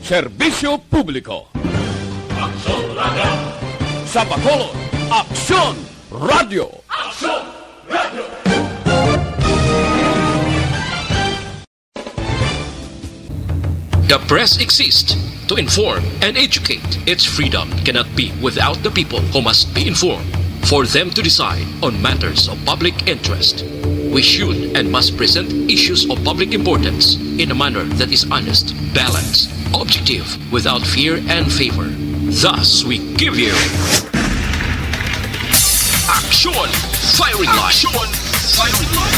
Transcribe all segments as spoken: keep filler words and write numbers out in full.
Serbisyo Publiko. Aksyon Radio. Sa Bacolod, Aksyon Radio. Aksyon Radio. The press exists to inform and educate. Its freedom cannot be without the people, who must be informed for them to decide on matters of public interest. We should and must present issues of public importance in a manner that is honest, balanced, objective, without fear and favor. Thus, we give you Action Firing Line. Action Firing Line.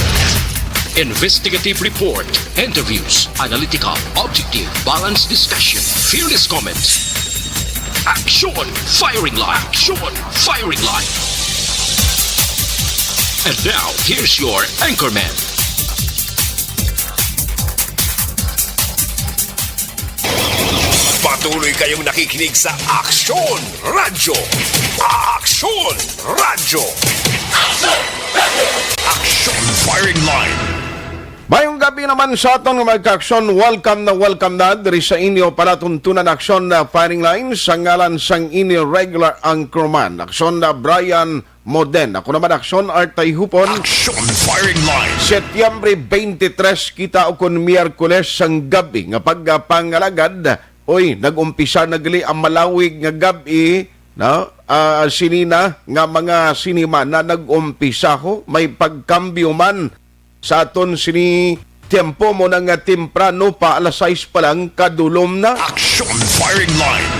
Investigative report, interviews, analytical, objective, balanced discussion, fearless comments. Action Firing Line. Action Firing Line. And now, here's your anchorman. Patuloy kayong nakikinig sa Aksyon Radyo. Aksyon Radyo. Action Firing Line. Mayong gabi naman sa aton nga mga kaaksyon. Welcome na welcome na diri sa inyo palatuntunan, Aksyon na Firing Line, sa ngalan sang inyo regular anchorman, Aksyon na Brian Moden. Ako naman, Aksyon Art Tayhupon. Action Firing Line. Setyembre twenty-three kita, o kon Miyerkules sang gabi nga pagpangalagad. Oy, nag-umpisa na gali ang malawig nga gab-i, no? Ah, sinina nga mga sinimana nag-umpisa ho. May pagkambyo man sa aton sini tiempo, mo na nga temprano pa, alas sais pa lang, kadulom na. Action Firing Line.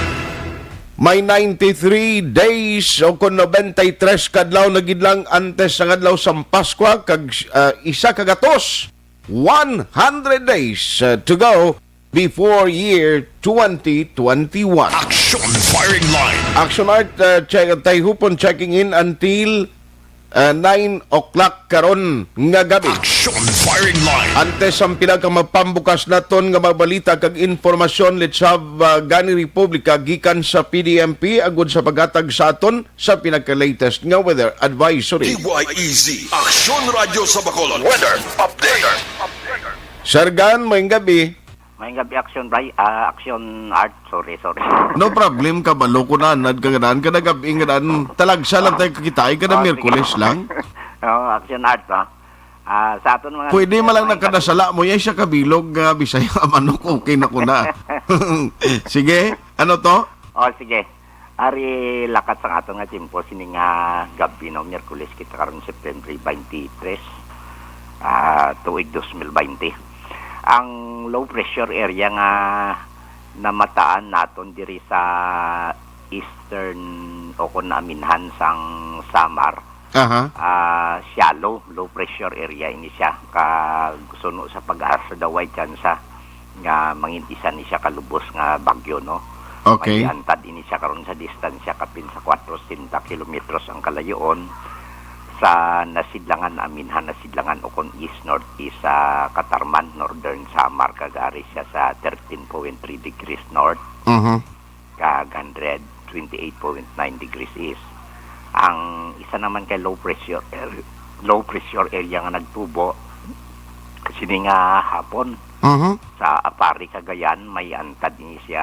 May ninety-three days, o kon nobenta y tres kadlaw na gid lang antes sang adlaw sang Paskwa, kag, ah, isa ka gatos, one hundred days, ah, to go before year twenty twenty-one. Action Firing Line. Action Art, ah, check, Tayhupon checking in until, ah, nine o'clock karon nga gabi. Action Firing Line. Antes ang pila ka mapambukas naton nga mga balita kag informasyon, let's have, ah, gani Republika gikan sa P D M P agud sa paghatag sa aton sa pinaka-latest nga weather advisory. D Y E Z, Aksyon Radyo sa Bacolod. Weather update. Sir Gan, mayong gabi. Mayong gabi, Action Bri-, ah, Action Art. Sorry, sorry. No problem, kabalo ko na, anad ka ganan, kada gab-i ganan, talagsa lang tayo kakitai, kada Oh, sige. Miyerkules lang. Oh, Action Art, ah. Ah, sa aton mga Pwede man lang mga nakadasala mo, yan siya kabilog nga Bisaya nga manok, okay na ko na. Sige, ano to? Oh, sige. Ari lakat sang aton nga tiyempo sini nga gab-i, no, Miyerkules kita karon, September twenty-three, ah, tuig dos mil baynte. Ang low pressure area nga namataan naton diri sa eastern o kon aminhan sang Samar, Aha. ah, shallow, low pressure area ini siya. Kag suno sa pag-asa daw, way tsansa nga mangin isa ni siya ka lubos nga bagyo, no? Okay. May antad ini siya karon sa distansya kapin sa kwatro sesenta kilometros ang kalayoon sa nasidlangan, aminhan nasidlangan, o kon east-northeast sa Catarman, Northern Samar, kag ari siya sa thirteen point three degrees north. Mhm. Kag hundred twenty-eight point nine degrees east. Ang isa naman kay low pressure ar-, low pressure area nga nagtubo sini nga hapon Mhm. sa Aparri, Cagayan, may antad ini siya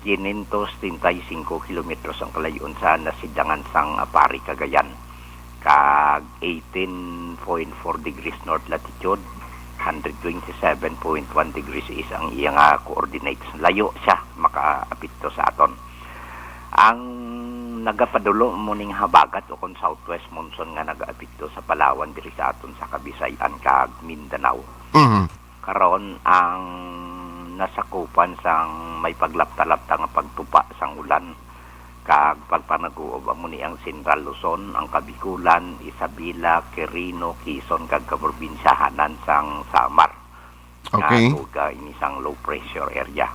quinientos treinta y cinco kilometros ang kalayon sa nasidangan sang Aparri, Cagayan, kag eighteen point four degrees north latitude, hundred twenty-seven point one degrees east ang iya nga coordinates. Layo siya makaapekto sa aton. Ang nagapadulo mo ning habagat o kon southwest monsoon nga nagaapekto sa Palawan, diri sa aton sa Kabisay-an kag Mindanao. Mhm. Karon, ang nasakupan sang may paglapta-lapta nga pagtupa sang ulan kag pagpanaguob amo ni ang Central Luzon, ang Kabikulan, Isabela, Quirino, Quezon, kag kaprobinsyahanan sang Samar nga Okay. tuga ini sang low pressure area.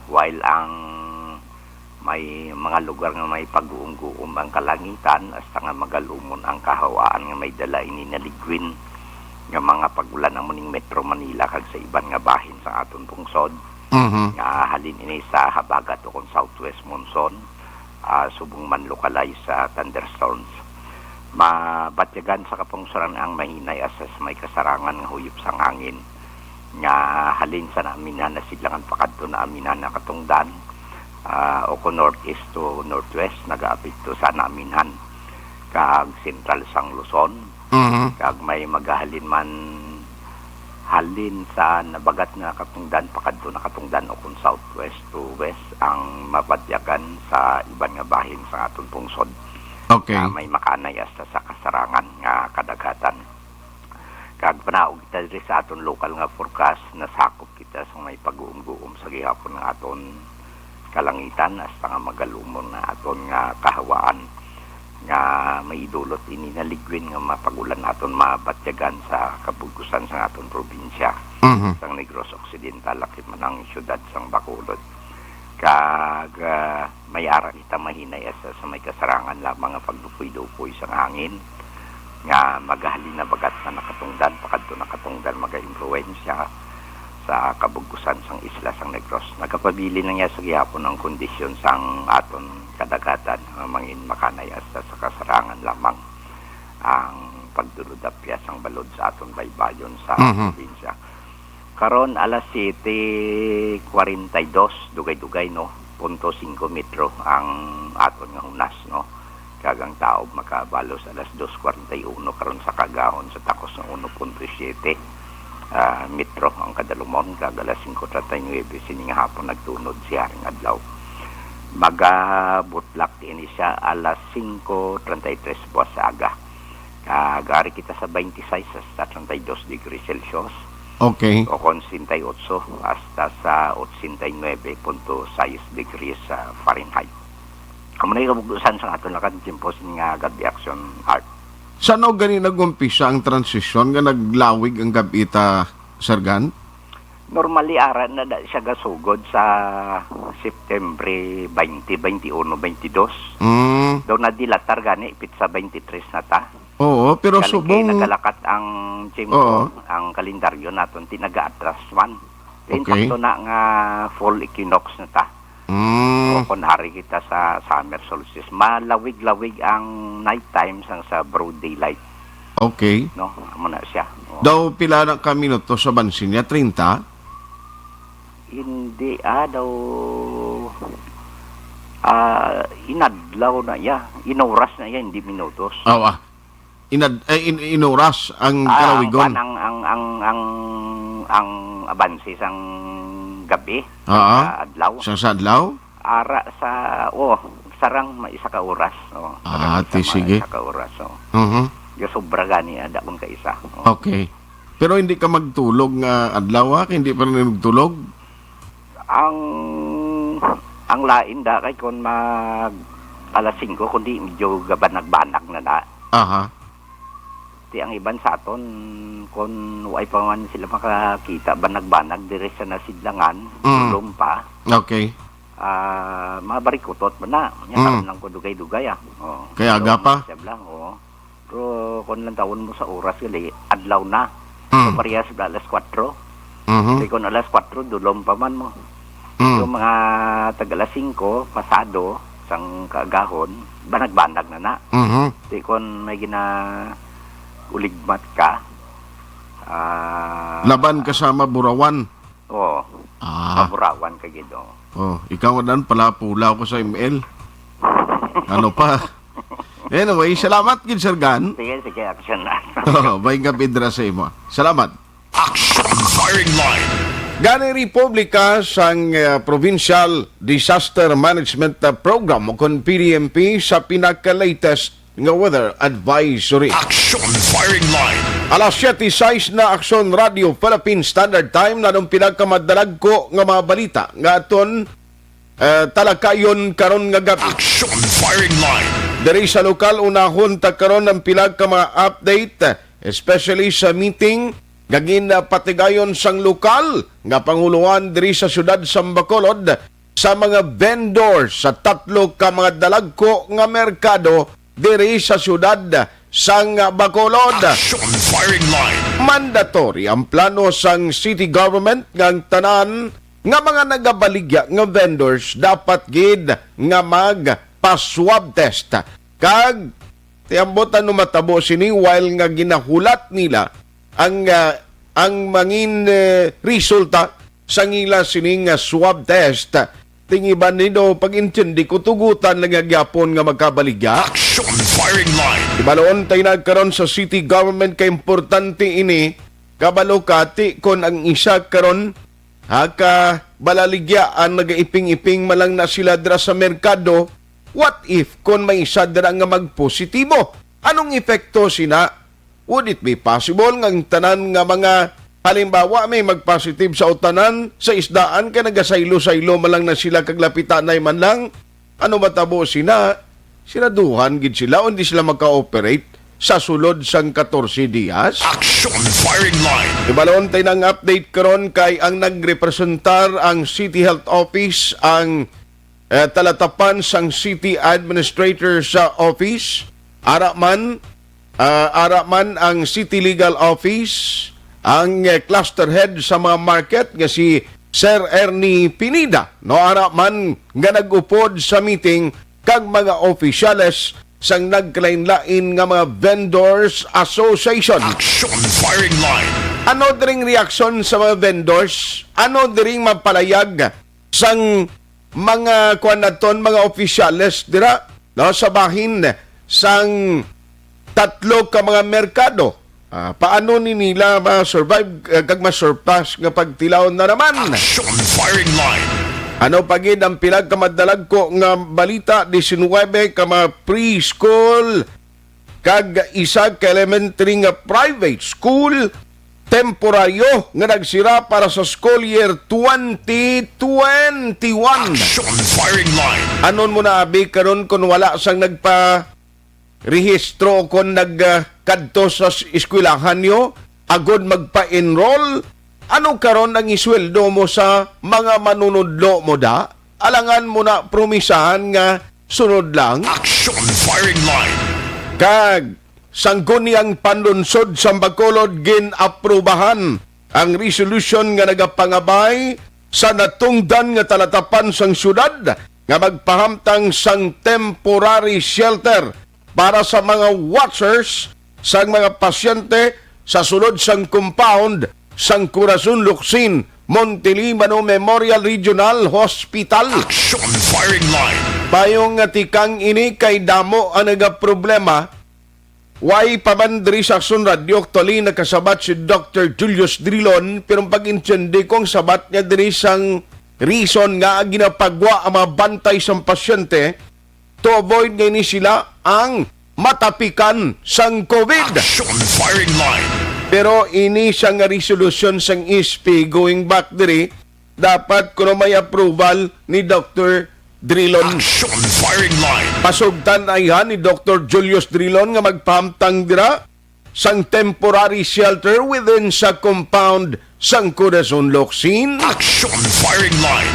While ang may mga lugar nga may pag-uumguom ang kalangitan, hasta nga magalumon ang kahawaan nga may dala ini naligwin nga mga pag-ulan amo ning Metro Manila kag sa iban nga bahin sa aton pungsod, Mhm. nga halin ini sa habagat o kon southwest monsoon, ah, subong man localized sa thunderstorms. Mabatyagan sa kapungsoran ang mahinay hasta sa may kasarangan nga huyop sang hangin. nga halin sa naaminhan na sidlangan pakadto naaminhan na katungdan, ah, o kon northeast to northwest, nagaapekto sa naaminhan kag sentral sang Luzon. Mhm. Kag may magahalin man halin sa nabagat nga katungdan pakadto na katungdan o kon southwest to west ang mabatyagan sa iban nga bahin sa aton pungsod. Okay. Nga may makaanay hasta sa kasarangan nga kadagatan. Kag panaog kita diri sa aton lokal nga forecast, nasakop kita sa may pag-uumguom sa gihapon nga aton kalangitan, hasta nga magalumon na aton nga kahawaan nga maidulot ini naligwin nga mapag-ulan aton mabatyagan sa kabug-usan sang aton probinsya, Mhm. sang Negros Occidental, lakip man ang siyudad sang Bacolod. Kag, ah, may ara kita mahinay hasta sa may kasarangan lamang nga pagdupoy-dupoy sang hangin nga magahalin na bagat na nakatungdan, pakadto nakatungdan, magaimpluwensya sa kabug-usan sang isla sang Negros. Nagapabilin na niya sa gihapon ang kondisyon sang aton kadagatan nga mangin makanay hasta sa kasarangan lamang ang pagdulod-apyas sang balod sa aton baybayon sa Mhm. probinsya. Karon alas siyete kwarenta y dos, dugay-dugay, no, punto singko metro ang aton nga hunas, no. Kag ang taob makabalos alas dos kwarenta y uno karon sa kaagahon sa takos nga uno punto siyete, ah, metro ang kadalumon, kag alas singko treinta y nuebe sini nga hapon nagtunod si Haring Adlaw. Magabutlak ini siya alas singko treinta y tres buwas sa aga. Kag ari kita sa twenty-six hasta treinta y dos degrees Celsius. Okay. O kon sesenta y ocho hasta sa ochenta y nuebe punto sais degrees sa Fahrenheit. Amo na yung kabug-usan sa aton lakad, tiempo sini nga gab-i, Action Art. San-o gani nag-umpisa ang transisyon nga naglawig ang gab-i ta, Sir Gan? Normally, ara na da siya gasugod sa September twenty, twenty-one, twenty-two. Mm. Daw nadilatar gani, pitsa twenty-three na ta. Oo, pero Galing kay subong nagalakat ang tiempo, Oo. ang kalendaryo naton, ti nagaatras man. Ti Okay. insakto na nga fall equinox na ta. Mm. O kung ari kita sa summer solstice, malawig-lawig ang night time sang sa broad daylight. Okay. No? Amo na siya. Oo. Daw pila na ka minuto sa bansin niya? Treinta? Hindi, ah, daw, ah, inadlaw na iya. Inoras na iya, hindi minutos. Aw, ah. Inad-, eh, in-, inoras ang Ah, ang kalawigon. kwan, ang, ang, ang, ang, ang abanse sang gabi, Ah, sa adlaw. Sa, sa adlaw? Ara sa, oh, sarang ma-, isa ka oras. Oh, Ah, sarang ti, isa ma-, sige. isa ka oras, oh. Mhm. Yung sobra gani, ada kung kaisa. Oh. Okay. Pero hindi ka magtulog nga adlaw, ha? Hindi pa rin nagtulog? Ang, ang lain da kay kon mag alas singko, kundi medyo gabanag-banag na na. Aha. Ti ang iban sa aton, kon way pa man sila makakita, banag-banag diri sa nasidlangan, Mm. dulom pa. Okay. Ah, mabarikutot man na. Nya, Mm. karon lang ko dugay-dugay, ah. Oo. Kay aga Dulom pa? siya bala, oo. Pero kung lantawon mo sa oras, gali, adlaw na. Mm. So, parehas ba alas kwatro? Mhm. Kay kung alas kwatro, dulom pa man mo. Mm. So, mga tag alas singko, pasado, sang kaagahon, banag-banag na na. Mhm. Di kon may ginauligmat ka, ah, Laban ka sa maburawan. Oo. Ah. Maburawan ka gid, oh. Oh, ikaw dan pala pula ko sa M L. Ano pa? Anyway, salamat gid, Sir Gan. Sige, sige, action na. Oh, may gabi dira sa imo. Salamat. Action Firing Line. Gani Republika sang, uh, Provincial Disaster Management, uh, Program o kon P D M P sa pinaka-latest nga weather advisory. Action Firing Line. Alas siyete sais na, Action Radio Philippine Standard Time, nanong pinakamadalagko nga mga balita nga aton, eh, talakayon karon nga gabi. Action Firing Line. Diri sa lokal, unahon ta karon ang pila ka mga update, especially sa meeting nga ginapatigayon sang lokal nga pangulohan diri sa siyudad sa Bacolod sa mga vendor sa tatlo ka mga dalagko nga merkado diri sa siyudad sang Bacolod. Action Firing Line. Mandatory ang plano sang city government nga ang tanan nga mga nagabaligya nga vendors dapat gid nga magpa-swab test. Kag ti ambot ano matabo sini while nga ginahulat nila ang, ah, ang mangin, eh, resulta sang ila sining nga swab test. Tingiban nindo pag-intindi ko, tugutan lang nga gyapon nga magkabaligya. Action Firing Line. Ibaloon tay na karon sa city government kay importante ini. Kabalo ka, ti kon ang isa karon ha ka balaligya ang nagaiping-iping man lang na sila dira sa merkado. What if kon may isa dira nga magpositibo? Anong epekto sina? Would it be possible nga ang tanan nga mga, halimbawa, may magpositive sa utanan, sa isdaan, kay nagasaylo-saylo man lang na sila kag lapitanay man lang? Ano matabo sina? Siraduhan gid sila, o hindi sila maka-operate sa sulod sang katorse dias? Action Firing Line. Ibalon tay nang update karon kay ang nagrepresentar ang City Health Office, ang eh, talatapan sang City Administrator sa Office, ara man, ah, ara man ang City Legal Office, ang, eh, cluster head sa mga market nga si Sir Ernie Pineda, no, ara man nga nag-upod sa meeting kag mga opisyales sang nagkalain-lain nga mga vendors association. Action Firing Line. Ano diring reaksyon sa mga vendors? Ano diring mapalayag sang mga kuan naton, mga opisyales dira, no, sa bahin sang tatlo ka mga merkado? Ah, paano ni nila ma-survive, eh, kag ma-surpass nga pagtilaw na naman? Action Firing Line. Ano pa gid ang pila ka madalagko nga balita? Diecinuebe ka mga preschool kag isa ka elementary nga private school temporaryo nga nagsira para sa school year twenty twenty-one. Action Firing Line. Anon mo na abi karon kon wala sang nagparehistro o kon nag, ah, kadto sa s-, eskwelahan nyo agod magpa-enroll? Ano karon ang isweldo mo sa mga manunudlo mo da? Alangan mo na promisahan nga sunod lang. Action Firing Line. Kag sangguniang panlunsod sa Bacolod, gin-aprubahan ang resolution nga nagapangabay sa natungdan nga talatapan sang syudad nga magpahamtang sang temporary shelter para sa mga watchers sang mga pasyente sa sulod sang compound sang Corazon Locsin Montelibano Memorial Regional Hospital. Action Firing Line. Payong nga tikang ini kay damo ang nagaproblema. Way pa man diri sa Action Radio, actually, nakasabat si Doctor Julius Drilon, pero ang pag-intindi ko, ang sabat niya diri sang reason nga ginapagwa ang mga bantay sang pasyente to avoid nga ini sila ang matapikan sang COVID. Action Firing Line. Pero ini siya nga resolusyon sang S P going back diri, dapat kuno may approval ni Doctor Drilon. Action Firing Line. Pasugtan ayhan ni Doctor Julius Drilon nga magpahamtang dira sang temporary shelter within sa compound sang Corazon Locsin. Action Firing Line.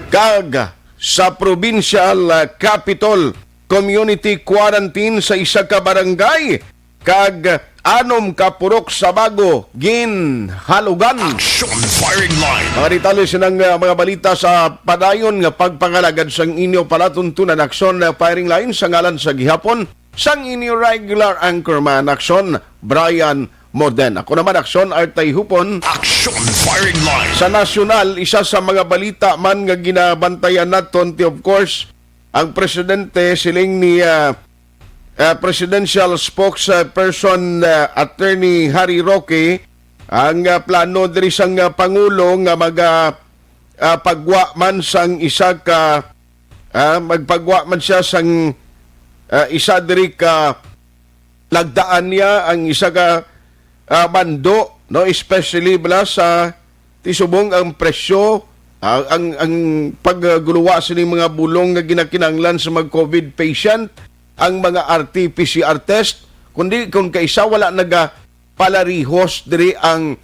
Kag sa provincial, ah, capital, community quarantine sa isa ka barangay, kag anom ka purok sa Bago ginhalugan. Action Firing Line. Mga detalye sinang, ah, mga balita sa padayon nga pagpangalagad sang inyo palatuntunan, Action, ah, Firing Line, sa ngalan sa gihapon sang inyo regular anchorman, Action, Brian Moden. Ako naman, Action, Artay Hupon. Action Firing Line. Sa nasyonal, isa sa mga balita man nga ginabantayan naton, ti, of course, ang presidente, siling ni, ah, ah, Presidential Spokesperson, ah, Attorney Harry Roque, ang, ah, plano diri sang, ah, Pangulo nga maga, ah, pagwa man sang isa ka, ah, magpagwa man siya sang, ah, isa diri ka nagdaan niya ang isa ka, ah, mando, no, especially bala sa ti subong ang presyo, ah, ang, ang pagguluwa sining mga bulong nga ginakinahanglan sa mga COVID patient, ang mga R T P C R test, kundi kung kaisa wala nagapalarihos diri ang,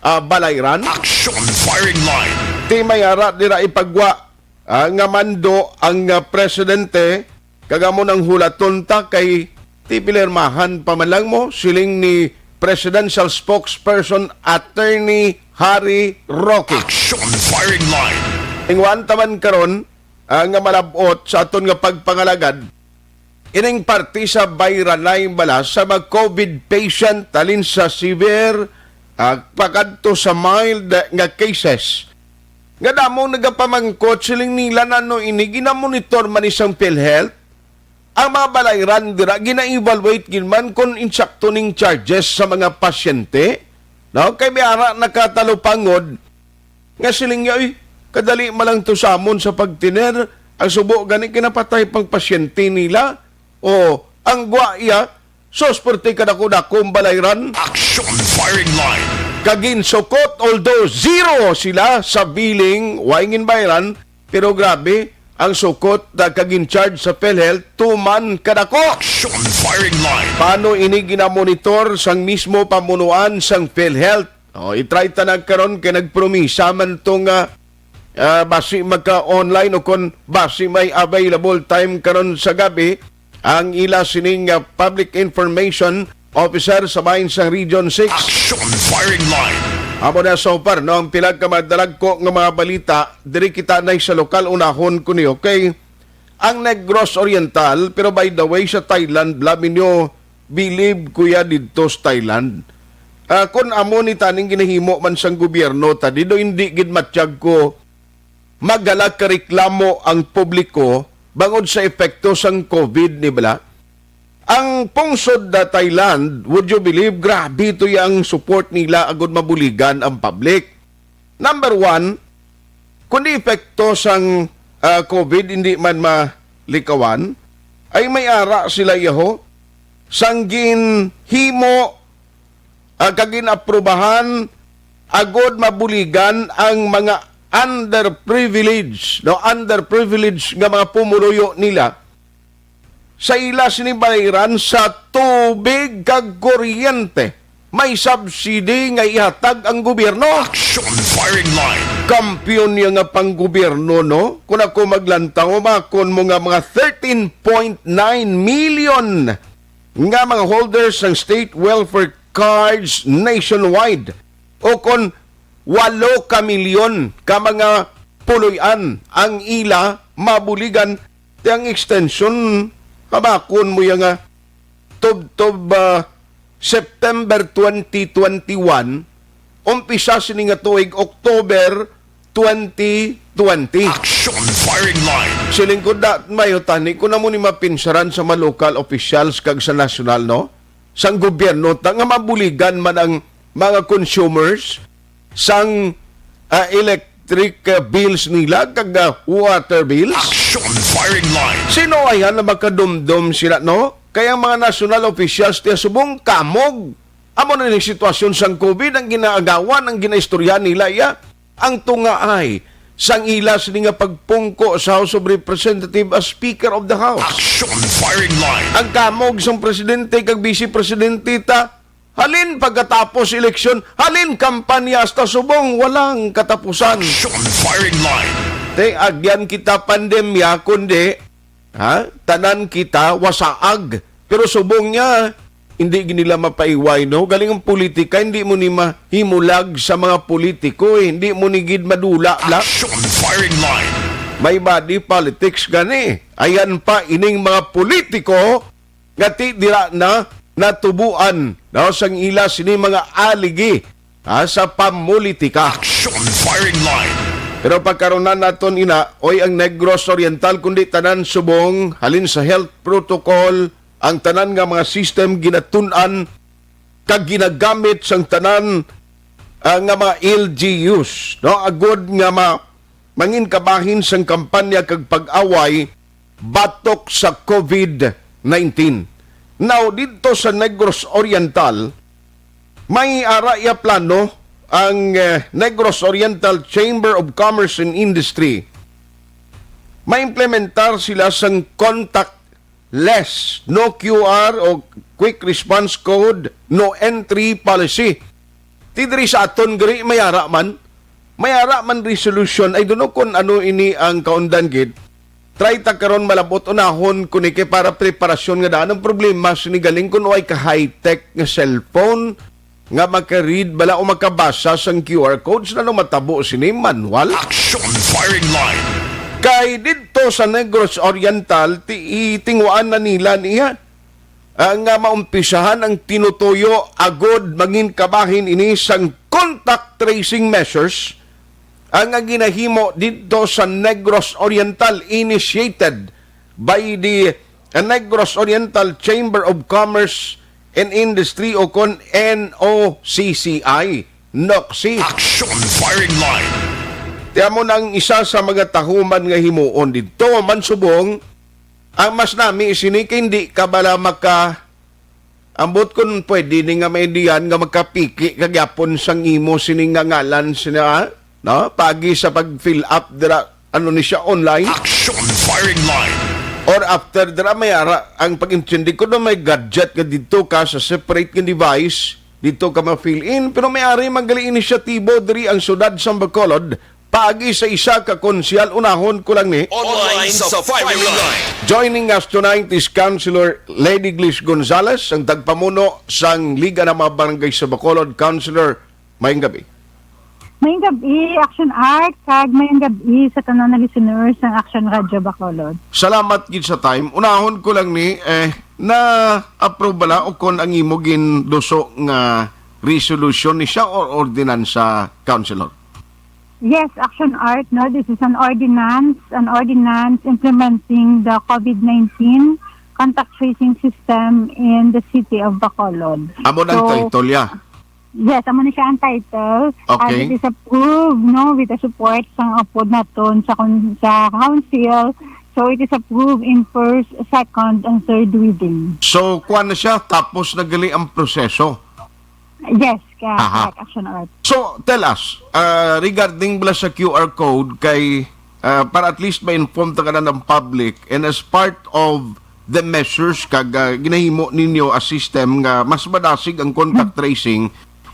ah, balayran. Action Firing Line. Ti may ara dira ipagwa, ah, nga mando ang, ah, presidente, kag amo nang hulaton ta kay ti pinirmahan pa man lang mo, siling ni Presidential Spokesperson Attorney Harry Roque. Action Firing Line. Ingon ta man karon, ah, nga malab-ot sa aton nga pagpangalagad, ining parte sa bayranay bala sa mga COVID patient halin sa severe ah, pakadto sa mild nga cases. Nga damo nagapamangkot, siling nila, na ano ini, ginamonitor man ni sang PhilHealth? Ang mga balayran dira, gina-evaluate gid man kung insakto ning charges sa mga pasyente, no? Kay may ara nakatalupangod nga siling niya, "Uy, kadali man lang to sa amon sa pagtiner, ang subo gani kinapatay pang pasyente nila." O, ang gwa iya, sus, perti kadako-dako ang balayran. Action firing line. Kaginsukot, although zero sila sa billing, way ginbayaran, pero grabe, ang sukot na kag in charge sa PhilHealth, tuman kadako. Action firing line. Paano ini ginamonitor sang mismo pamunuan sang PhilHealth? O, i-try ta na karon kay nagpromisa man to nga, ah, basi magka-online o kon basi may available time karon sa gabi ang ila sining, ah, public information officer sa bahin sang Region six. Action firing line. Amo na so far, no, ang pila ka madalagko nga mga balita, diri kita na sa lokal, unahon ko niyo kay ang Negros Oriental, pero by the way, sa Thailand, labi niyo, believe ko ya didto sa Thailand. Ah, kun amo ni taning ginahimo man sang gobyerno, ta didto hindi gid matyag ko magala ka reklamo ang publiko bangod sa epekto sang COVID, ni bala? Ang pungsod na Thailand, would you believe, grabe to yang support nila agud mabuligan ang public. Number one, kung di epekto sang, ah, COVID hindi man malikawan, ay may ara sila yaho sang ginhimo, ah, kag ginaprubahan agud mabuligan ang mga underprivileged, no, underprivileged nga mga pumuluyo nila sa ila sini balayran sa tubig kag kuryente. May subsidy nga ihatag ang gobyerno. Action firing line. Kampiyon niya nga panggobyerno, no? Kung ako maglantaw, makon mo nga mga thirteen point nine million nga mga holders sang state welfare cards nationwide, o kon walo ka milyon ka mga puloy-an ang ila mabuligan. Ti ang extension, habakon mo ya nga tubtob, ah, September twenty twenty-one, umpisa sini nga tuig, October twenty twenty. Action firing line. Siling ko, da, may utani ko na mo ni mapinsaran sa mga local officials kag sa national, no? Sang gobyerno, ta nga mabuligan man ang mga consumers sang, ah, electric, ah, bills nila kag, ah, water bills. Action firing line. Sino ay na makadumdom sila, no? Kay ang mga national officials tiya subong kamog. Amo na ni sitwasyon sang COVID ang ginaagawan, ang ginaistorya nila, iya. Ang tunga ay sang ila sini nga pagpungko sa House of Representative as Speaker of the House. Action firing line. Ang kamog sang presidente kag vice presidente ta, halin pagkatapos eleksyon, halin kampanya hasta subong walang katapusan. Action firing line. Te, agyan kita pandemya, kundi, ha? Tanan kita wasaag. Pero subong niya, hindi gid nila mapaiway, no? Galing ang politika, hindi mo ni mahimulag sa mga politiko, eh. Hindi mo ni gid madula, bla. Action firing line. May body politics gani. Ayan pa ining mga politiko nga ti dira na natubuan, no, sang ila sini mga aligi, ha, sa pamulitika. Action firing line. Pero pagkaronan naton ina, oy, ang Negros Oriental, kundi tanan subong, halin sa health protocol, ang tanan nga mga system ginatun-an kag ginagamit sang tanan, ah, nga mga L G Us, no? Agod nga ma-, mangin kabahin sang kampanya kag pag-away batok sa COVID nineteen. Now, didto sa Negros Oriental, may ara iya plano ang, eh, Negros Oriental Chamber of Commerce and Industry. Maimplementar sila sang contact less, no Q R o quick response code, no entry policy. Ti diri sa aton gari, may ara man. May ara man resolution. I don't know kung ano ini ang kaundan gid. Try ta karon malabot unahon kung iki para preparasyon nga daan. Ang problema, sini galing kung way ka high-tech nga cellphone, nga maka-read bala o makabasa sang Q R codes, na matabo sini manual? Action firing line. Kay didto sa Negros Oriental, ti-, itinguan na nila niya. ah, nga maumpisahan ang tinutuyo agod mangin kabahin ini sang contact tracing measures, ah, nga ginahimo didto sa Negros Oriental, initiated by the, ah, Negros Oriental Chamber of Commerce and Industry, o kon N O C C I, NOCC. Action Firing Line. Ti amo na ang isa sa mga tahuman nga himuon didto, man subong, ang mas nami sini kay hindi ka bala maka, ambot kun pwede ni nga may diyan nga makapiki ka gyapon sang imo sini nga ngalan sina, no? Pagi sa pag-fill up dira, ano ni siya, online. Action Firing Line. Or after dira, may ara ang pag-intindi ko na may gadget nga didto ka sa separate nga device, didto ka ma-fill in, pero may ari man gali inisyatibo diri ang siyudad sa Bacolod, pagi sa isa ka konsehal. Unahon ko lang ni. Online sa Firing Line. Joining us tonight is Councilor Lady Glish Gonzalez, ang tagpamuno sang Liga ng mga Barangay sa Bacolod. Councilor, mayong gabi. Mayong gabi, Action Art, kag mayong gabi sa tanan nga listeners sang Action Radio Bacolod. Salamat gid sa time. Unahon ko lang ni, eh, na-approve bala o kon ang imo ginduso nga resolution ni siya or ordinansa, Councilor? Yes, Action Art, no? This is an ordinance, an ordinance implementing the COVID nineteen contact tracing system in the city of Bacolod. Amo nang So, title, ya. Yes, amo na siya ang title. Okay. And it is approved, no, with the support sang upod naton sa kon-, sa council. So it is approved in first, second, and third reading. So, kuwan na siya, tapos na gali ang proseso. Yes, ka, Aha. correct, Action Art. So, tell us, uh, regarding bala sa Q R code, kay, uh, para at least ma-inform ta ka na ng public, and as part of the measures kag, uh, ginahimo ninyo a system nga mas madasig ang contact tracing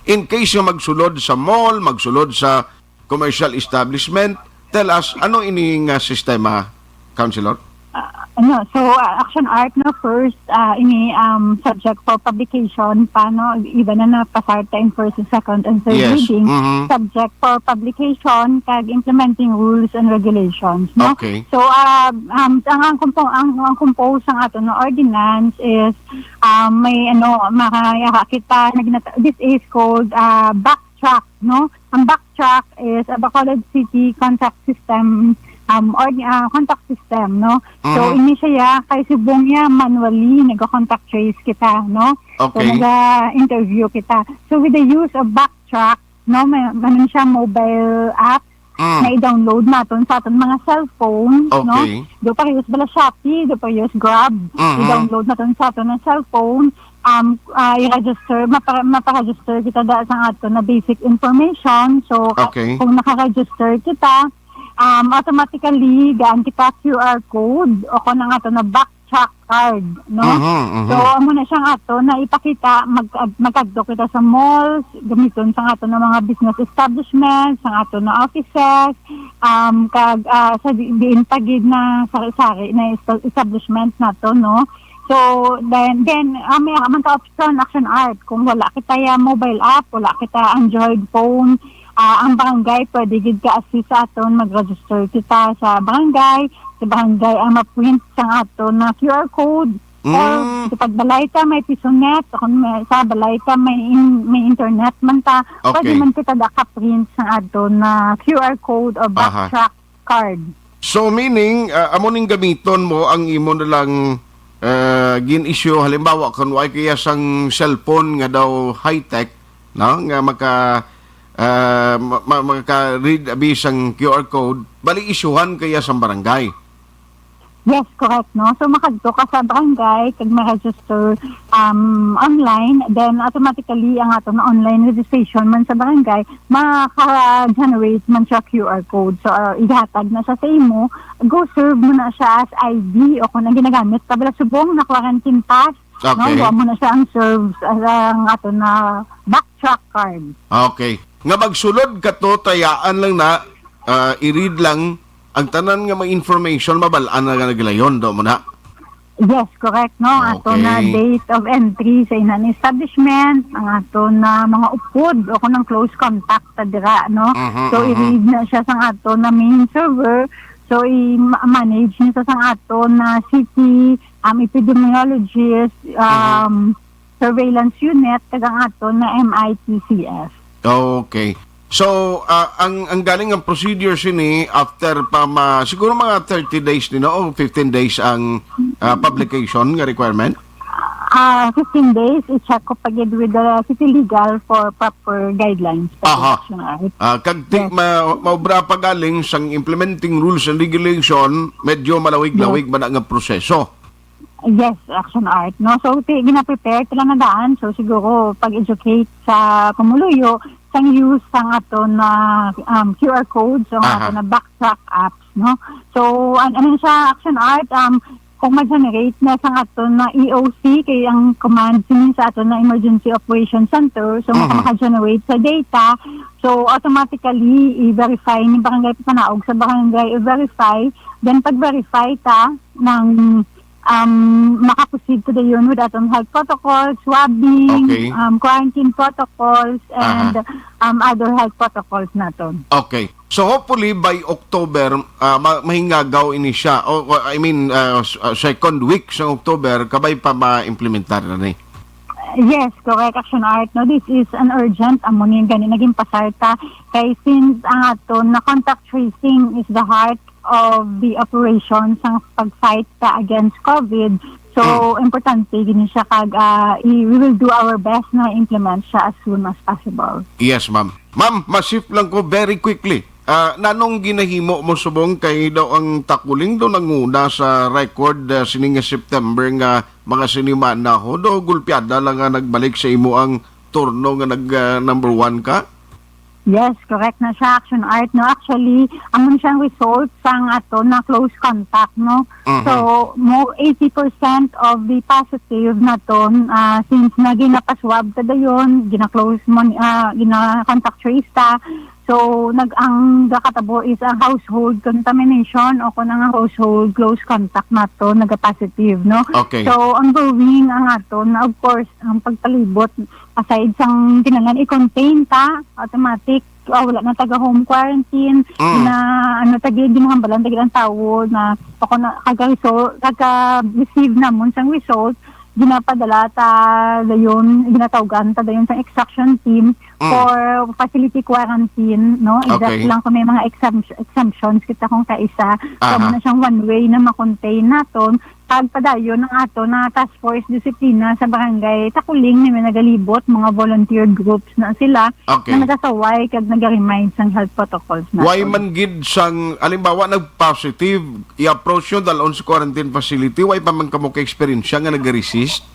in case nga magsulod sa mall, magsulod sa commercial establishment, tell us, ano ini nga sistema, Councilor? Ah, ano, so, ah, Action Art, no, first, ah, ini, um, subject for publication pa, no, even na napasar ta in first, second, and third Yes. reading, Mhm. subject for publication kag implementing rules and regulations, no? Okay. So, ah, um, ang, ang compo-, ang, ang compose sang ato, no, ordinance is, um, may, ano, makaya kita, nagnat-, this is called, ah, backtrack, no? Ang backtrack is a Bacolod City contact system, um, or, ah, contact system, no? So, Mhm. ini siya, kay subong niya, manually, nag-contact trace kita, no? So, Okay. naga-interview kita. So, with the use of backtrack, no, may, ano siya, mobile app Mm. na i-download naton sa aton mga cellphone, no? Okay. Do pa use bala Shopee, do pa use Grab, Mhm. i-download naton sa aton nga cellphone, um, ah, i-register, mapa-, mapa-register kita da sa aton na basic information. So, ka-, Okay. kung naka-register kita, um, automatically, gaan kita Q R code o kung ang aton na backtrack card, no? Mhm, mhm. So, amo na siya nga ato na ipakita, mag-, magkadto kita sa malls, gamiton sa ato na mga business establishments, sa ato na offices, um, kag, ah, sa di-, diin pa gid na sari-sari na esta-, establishment nato, no? So, then, then, ah, may man ka option, Action Art. Kung wala kita ya mobile app, wala kita Android phone, ah, ang barangay pwede gid ka assist sa aton, mag-register kita sa barangay, sa barangay ang ma-print sang ato na Q R code. Or Mm. sa pagbalay ta may pisonet, o kung may, sa balay ta may in-, may internet man ta, pwede Okay. man kita da ka-print sang ato na Q R code o Aha. backtrack card. So, meaning, ah, amo ning gamiton mo ang imo na lang, ah, gin-issue, halimbawa, kung wala kaya sang cellphone nga daw high-tech, no, nga maka, ah, ma-, ma-, maka-read abi sang Q R code, bali isyuhan kaya sang barangay. Yes, correct, no? So, makadto ka sa barangay, kag ma-register, um, online, then automatically ang ato na online registration man sa barangay, maka-generate man siya Q R code. So, uh, ihatag na siya sa imo, go serve mo na siya as I D, o kung ang ginagamit ka bala subong na quarantine pass, no? Okay. Kuha mo na siya ang serve, uh, ang ato na backtrack card. Okay. Nga magsulod ka to, tayaan lang na, ah, i-read lang ang tanan nga mga information, mabal-an na nga naglayon, do mo na? Yes, correct, no? Ato na Okay. date of entry sa inan establishment, ang ato na mga upod o kung ang close contact ta dira, no? Mhm, So, mhm. i-read na siya sang ato na main server. So, i-manage niya sa sang ato na city um, epidemiologist, um, surveillance unit, kag ang aton na M I T C F. Okay. So, ah, ang, ang galing ang procedure sini after pa ma-, siguro mga thirty days ni, no? O fifteen days ang, ah, publication nga requirement? Ah, fifteen days, i-check ko pa gid with the city legal for proper guidelines. Aha. Action, ah. Ah, kag ti-, Yes. ma-, maobra pa galing sang implementing rules and regulation, medyo malawig-lawig Yes. man ang proseso. Yes, Action Art, no? So, ti-, gina-prepare sila na daan. So, siguro, pag-educate sa pumuluyo, sang use sang ato na, um, Q R code, so, ang Aha. ato na Backtrack apps, no? So, an-, ano siya, Action Art, um, kung ma-generate na sang ato na E O C, kay ang command sini sa ato na Emergency Operations Center, so, Mhm. maka-generate sa data, so, automatically, i-verify ni Barangay Panaog sa barangay, i-verify, then pag-verify ta ng um, makaproceed ta dayon with aton health protocols, swabbing, Okay. um, quarantine protocols, and, Aha. um, other health protocols naton. Okay. So hopefully by October, ah, ma-, mahingagaw ini siya. O, o, I mean, ah, s-, ah, second week sa October, kabay pa ma-implementar na ni. Yes, correct, Action Art. No, this is an urgent. Amo ni gani naging pasar ta. Kay since ang aton na contact tracing is the heart of the operation sa pag-fight ta against COVID. So, Mm. importante gini siya kag, ah, i-, we will do our best na implement siya as soon as possible. Yes, ma'am. Ma'am, masif lang ko very quickly. Ah, nanong ginahimo mo subong kay daw ang Takuling daw nanguna sa record, ah, sini nga September nga mga sinimana ho, daw gulpiada lang nga nagbalik sa imo ang turno nga nag, ah, number one ka? Yes, correct na siya, Action Art, no? Actually, amo na siyang result sang ato na close contact, no? Mhm. So, mo eighty percent of the positive naton, ah, since na ginapaswab ta dayon, gina-close mo, ah, gina-contact trace ta. So, nag-, ang gakatabo is ang household contamination o kung ang household close contact nato naga-positive, no? Okay. So, ang growing ang ato na, of course, ang pagpalibot, aside sang kinahanglan i-contain ta, automatic, ah, wala na taga home quarantine, Mm. na ano, tagi, ginahambalan, tagi ang tawo na ako na, kaga-, so, kaga-receive namon sang result, ginapadala ta dayon, ginatawgan ta dayon sa extraction team Mm. for facility quarantine, no? Exact Okay. lang kung may mga exempt-, exemptions kita kung kaisa. So, Aha. amo na siyang one way na ma-contain naton. Kag padayon ang ato na task force disiplina sa barangay Takuling ni may nagalibot, mga volunteer groups na sila Okay. na nagasaway kag naga-remind sang health protocols naton. Why man gid sang, halimbawa, nag-positive, i-approach nyo dalon sa quarantine facility, why pa man kamo ka-experience nga nag-resist?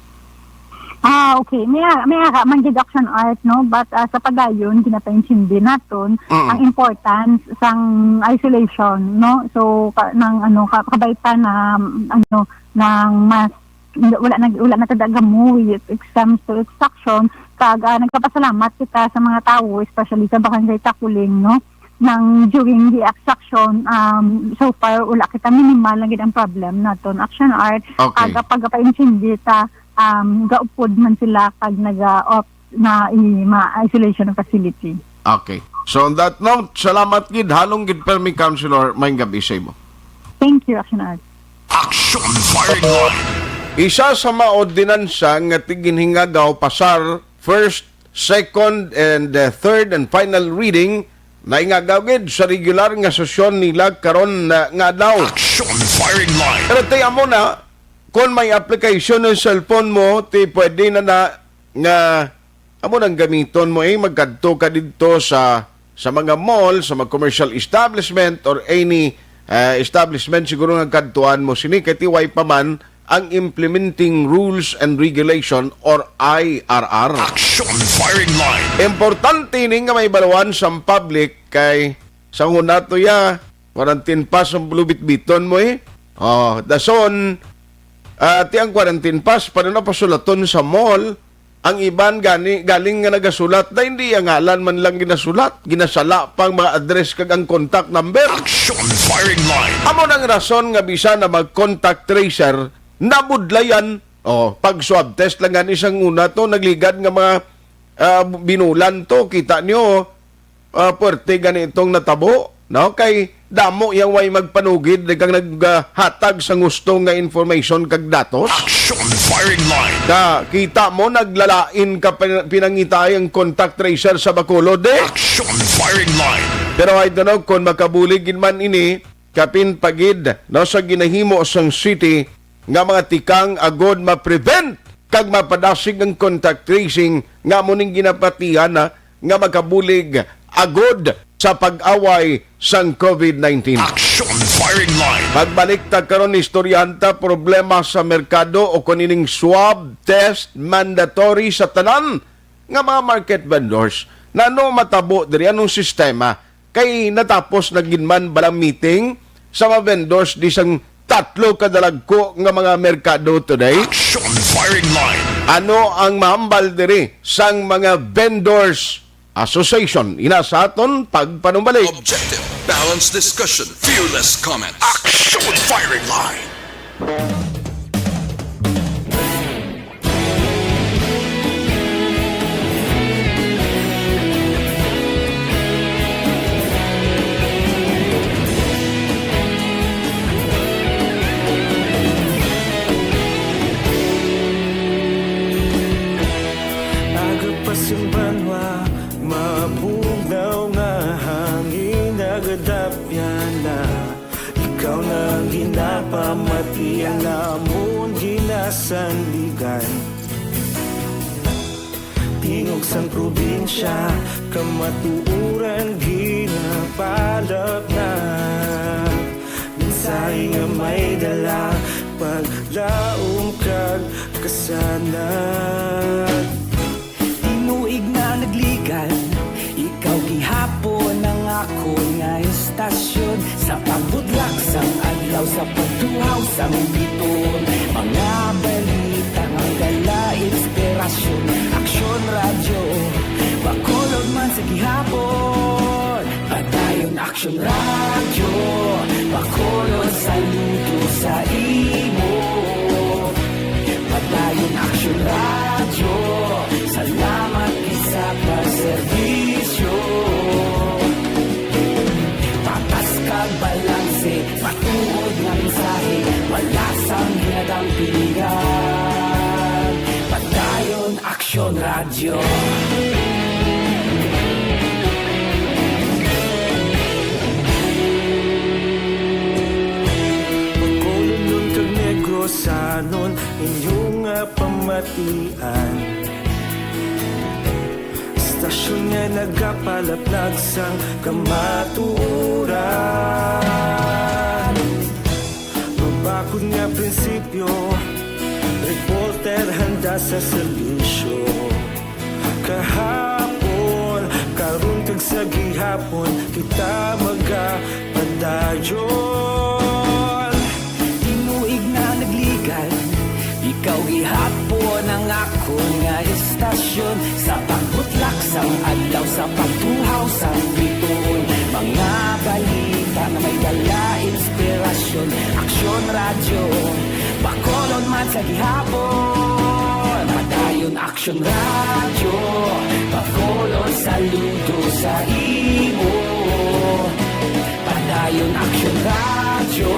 Ah, okay. May, may ara man gid, Action Art, no? But, ah, sa padayon, ginapaintindi naton Mm. ang importance sang isolation, no? So, ka-, nang, ano, ka-, kabay pa na, ano, nang mas, wala na, wala na ta gamuy, exams to extraction, kag, ah, nagpapasalamat kita sa mga tawo, especially sa Barangay Takuling, no? Nang during the extraction, um, so far, wala kita, minimal lang gid ang problem naton. Action Art, Okay. aga pagapaintindi ta, um, gaupod man sila kag naga-opt na i-, ma-, isolation facility. Okay. So on that note, salamat gid, halong gid permi, Councilor, maayong gabi sa imo. Thank you, Action Art. Action Firing Line. Isa sa mga ordinansa nga tiginhingagaw pasar first, second, and, uh, third and final reading na ingagaw gid sa regular nga sesyon nila karon, uh, nga adlaw. Action Firing Line. Pero tay amo na, kung may application ng cellphone mo, ti pwede na na nga amo nang gamiton mo, eh, magkadto ka didto sa, sa mga mall, sa mga commercial establishment, or any, uh, establishment siguro nga kadtuan mo sini, kay ti way pa man ang Implementing Rules and Regulation or I R R. Action Firing Line. Importante ni nga may baluan sa public kay sa una to ya, quarantine pass ang bulubit-biton mo eh. Oh, dason, ah, ti ang quarantine pass, paano na pasulaton sa mall? Ang iban gani, galing nga nagasulat na hindi ang ngalan man lang ginasulat, ginasala pang mga address kag ang contact number. Action Firing Line. Amo nang rason nga bisan na mag-contact tracer, nabudlayan. Oh, pag swab test lang gani sang una to, nagligad nga mga, ah, binulan to, kita nyo, ah, puwerte gani itong natabo, no? Kay Damo yang way magpanugid kag naghatag sang husto nga information kag datos. Action Firing Line. Ka, kita mo, naglalain ka pin-, pinangitay ang contact tracer sa Bacolod, eh. Action Firing Line. Pero I don't know kung makabulig gid man ini, kapin pa gid, no, sa ginahimo sang city nga mga tikang agod ma-prevent kag mapadasig ang contact tracing nga amo ning ginapatihan na nga makabulig agod sa pag-away sang covid nineteen. Action Firing Line. Magbalik ta karon, istoryahan ta problema sa merkado o kanining swab test mandatory sa tanan nga mga market vendors. Nano matabo diri? Anong sistema? Kay natapos na gid man bala meeting sa mga vendors di sang tatlo ka dalagko nga mga merkado today. Action Firing Line. Ano ang mahambal diri sang mga vendors association? Ina sa aton pagpanumbalik. Objective, balanced discussion, fearless comments. Action Firing Line. Aga pa sing banwa, mabugnaw nga hangin nagadapyan na. Ikaw na ang ginapamati, ang amon ginasandigan. Tingog sang probinsya, kamatuoran ginapalapnag. Mensahe nga may dala, paglaom kag kasanag. Tinuig na nagligan, ikaw gihapon ang akon nga istasyon. Sa pagbudlak sang adlaw, sa pagtuhaw sang biton, mga balita nga dala inspirasyon. Aksyon Radyo, Bacolod man sa gihapon. Padayon Aksyon Radyo, Bacolod, saludo sa imo. Padayon Aksyon Radyo, salamat gid sa pagserbisyo. Patas kag balanse, matuod nga mensahe, wala sang ginadampingan. Padayon Aksyon Radyo. Bacolodnon kag Negrosanon, inyo nga pamatian. Istasyon nga nagapalapnag sang kamatuoran. Mabakod nga prinsipyo, reporter handa sa serbisyo. Kahapon, karon kag sa gihapon, kita magapadayon. Tinuig na nagligan, ikaw gihapon ang akon nga istasyon. Sa pagbutlak sang adlaw, sa pagtuhaw sang bituon, mga balita nga may dala inspirasyon. Aksyon Radyo, Bacolod man sa gihapon. Padayon Aksyon Radyo, Bacolod, saludo sa imo. Padayon Aksyon Radyo,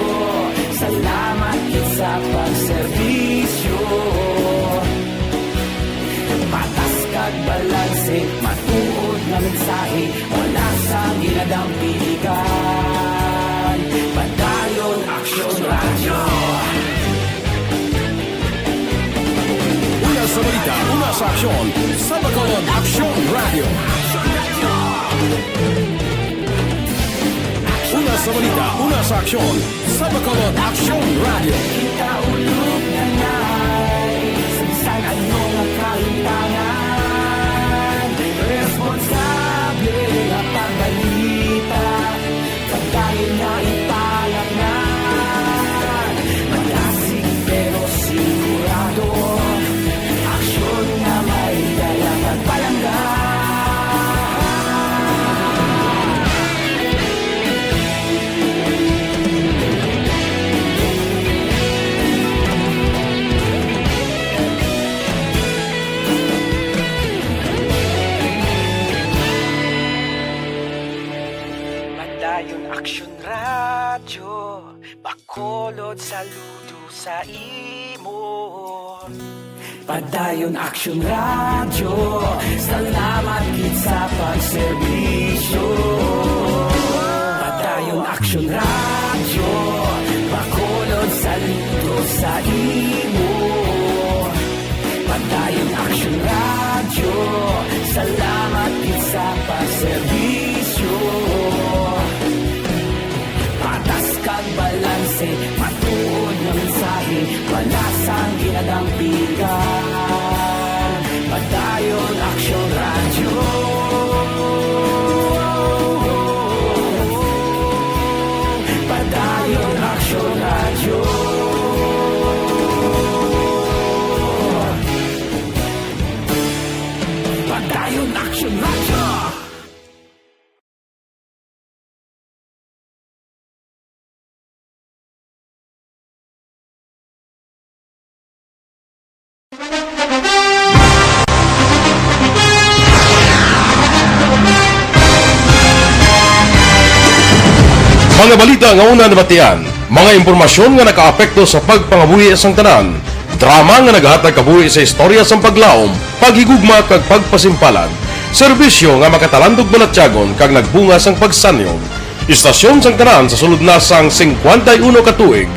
salamat gid sa pagserbisyo. Patas kag balanse, matuod nga mensahe, wala sang ginadampingan. Padayon Aksyon Radyo. Una sa balita, una sa aksyon, sa Bacolod Aksyon Radyo. Una sa balita, una sa aksyon, sa Bacolod Aksyon Radyo. Kita ulog na nay, sa bisan ano nga kahimtangan, responsable nga pagbalita. Pagkain nga ipalaknag, malasig pero sigurado. Aksyon nga may dala pagpalangga. Padayon Aksyon Radyo Bacolod, saludo sa imo. Padayon Aksyon Radyo, salamat gid sa pagserbisyo. Padayon Aksyon Radyo Bacolod, saludo sa imo. Padayon Aksyon Radyo, salamat gid sa pagserbisyo. Patas kag balanse, matuod nga mensahe, wala sang ginadampigan. Padayon Aksyon Radyo. Padayon Aksyon Radyo. Padayon Aksyon Radyo. Mga balita nga una nabatian, mga impormasyon nga nakaapekto sa pagpangabuhi sang tanan, drama nga nagahatag kabuhi sa istorya sang paglaom, paghigugma kag pagpasimpalan, serbisyo nga makatalandog balatyagon kag nagbunga sang pagsanyog. Istasyon sang tanan sa sulod na sang singkwenta y uno ka tuig.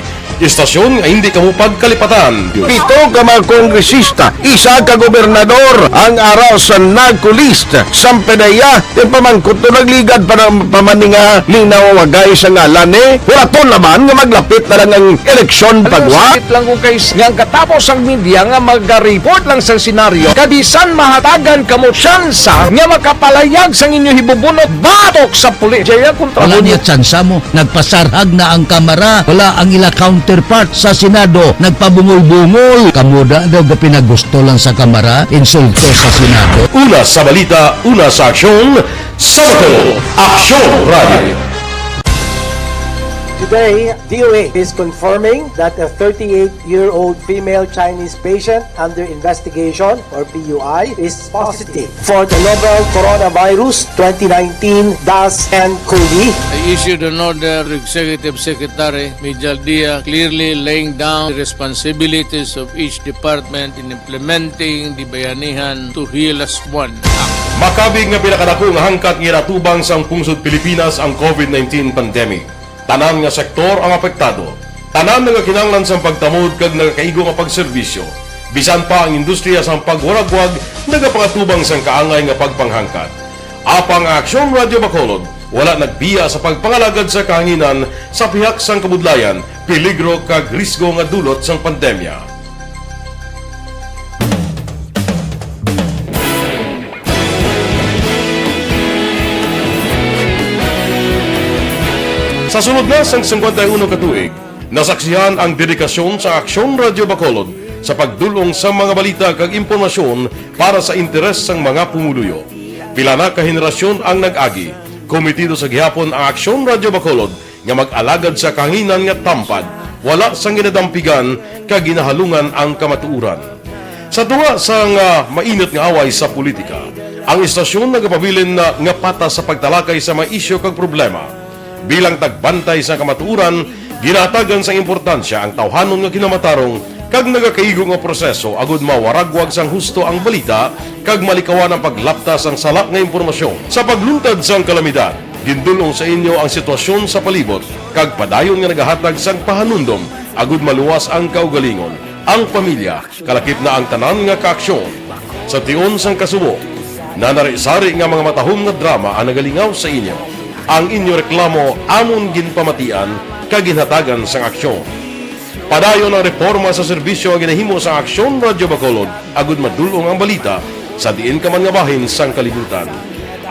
Istasyon nga hindi kamo pagkalipatan. Pito ka mga kongresista, isa ka gobernador ang ara sa NAGCO list. Sampay na iya, yung pamangkot to nagligad pa ng pamaninga, linaw wagay sa ngalan ni. Hulaton naman nga maglapit na lang ang eleksyon pagwa. Sakit lang ko kay s-, nga ang katapos ang media nga mag-report lang sa senaryo, kabisan mahatagan kamo tsansa nga makapalayag sang inyo hibubunot batok sa pulis. Jaya kontra Wala mo. Niya tsansa mo. Nagpasarhag na ang Kamara. Wala ang ila counterpart sa Senado. Nagpabungol-bungol. Kamo da daw ga pinagusto lang sa Kamara, insulto sa Senado. Una sa balita, una sa aksyon, sa Bacolod, Aksyon Radio. Today, D O A is confirming that a thirty-eight-year-old female Chinese patient under investigation, or P U I, is positive for the novel coronavirus twenty nineteen dash N cov. I issued an order to Executive Secretary Mijal Dia, clearly laying down the responsibilities of each department in implementing the Bayanihan to Heal As One Act. Makabig nga pinakadako nga hangkat nga ginatubang sang pungsod Pilipinas ang covid nineteen pandemic. Tanan nga sektor ang apektado. Tanan nagakinahanglan sang pagtamod kag nagakaigo nga pagserbisyo. Bisan pa ang industriya sang pagwaragwag nagapangatubang sang kaangay nga pagpanghangkat. Apang ang Aksyon Radyo Bacolod wala nagbiya sa pagpangalagad sa kahanginan sa pihak sang kabudlayan, peligro kag risgo nga dulot sang pandemya. Sa sulod na sang singkwenta y uno ka tuig, nasaksihan ang dedikasyon sa Aksyon Radyo Bacolod sa pagdul-ong sa mga balita kag impormasyon para sa interes sang mga pumuluyo. Pila na ka henerasyon ang nag-agi. Kometido sa gihapon ang Aksyon Radyo Bacolod nga mag-alagad sa kahanginan nga tampad, wala sang ginadampigan kag ginahalungan ang kamatuoran. Sa tunga sang, ah, mainit nga away sa politika, ang istasyon nagapabilin na nga patas sa pagtalakay sa mga isyu kag problema. Bilang tagbantay sa kamatuoran, ginahatagan sang importansya ang tawhanon nga kinamatarong kag nagakaigo nga proseso agud mawaragwag sang husto ang balita kag malikawan ang paglapta sang sala nga impormasyon. Sa pagluntad sang kalamidad, gindul-ong sa inyo ang sitwasyon sa palibot kag padayon nga nagahatag sang pahanumdom agud maluwas ang kaugalingon, ang pamilya, kalakip na ang tanan nga kaaksyon. Sa tion sang kasubo, nanari-sari nga mga matahom nga drama ang nagalingaw sa inyo. Ang inyo reklamo amon ginpamatian kag ginhatagan sang aksyon. Padayon ang reporma sa serbisyo nga ginahimo sang Aksyon Radyo Bacolod agud madul-ong ang balita sa diin ka man nga bahin sang kalibutan.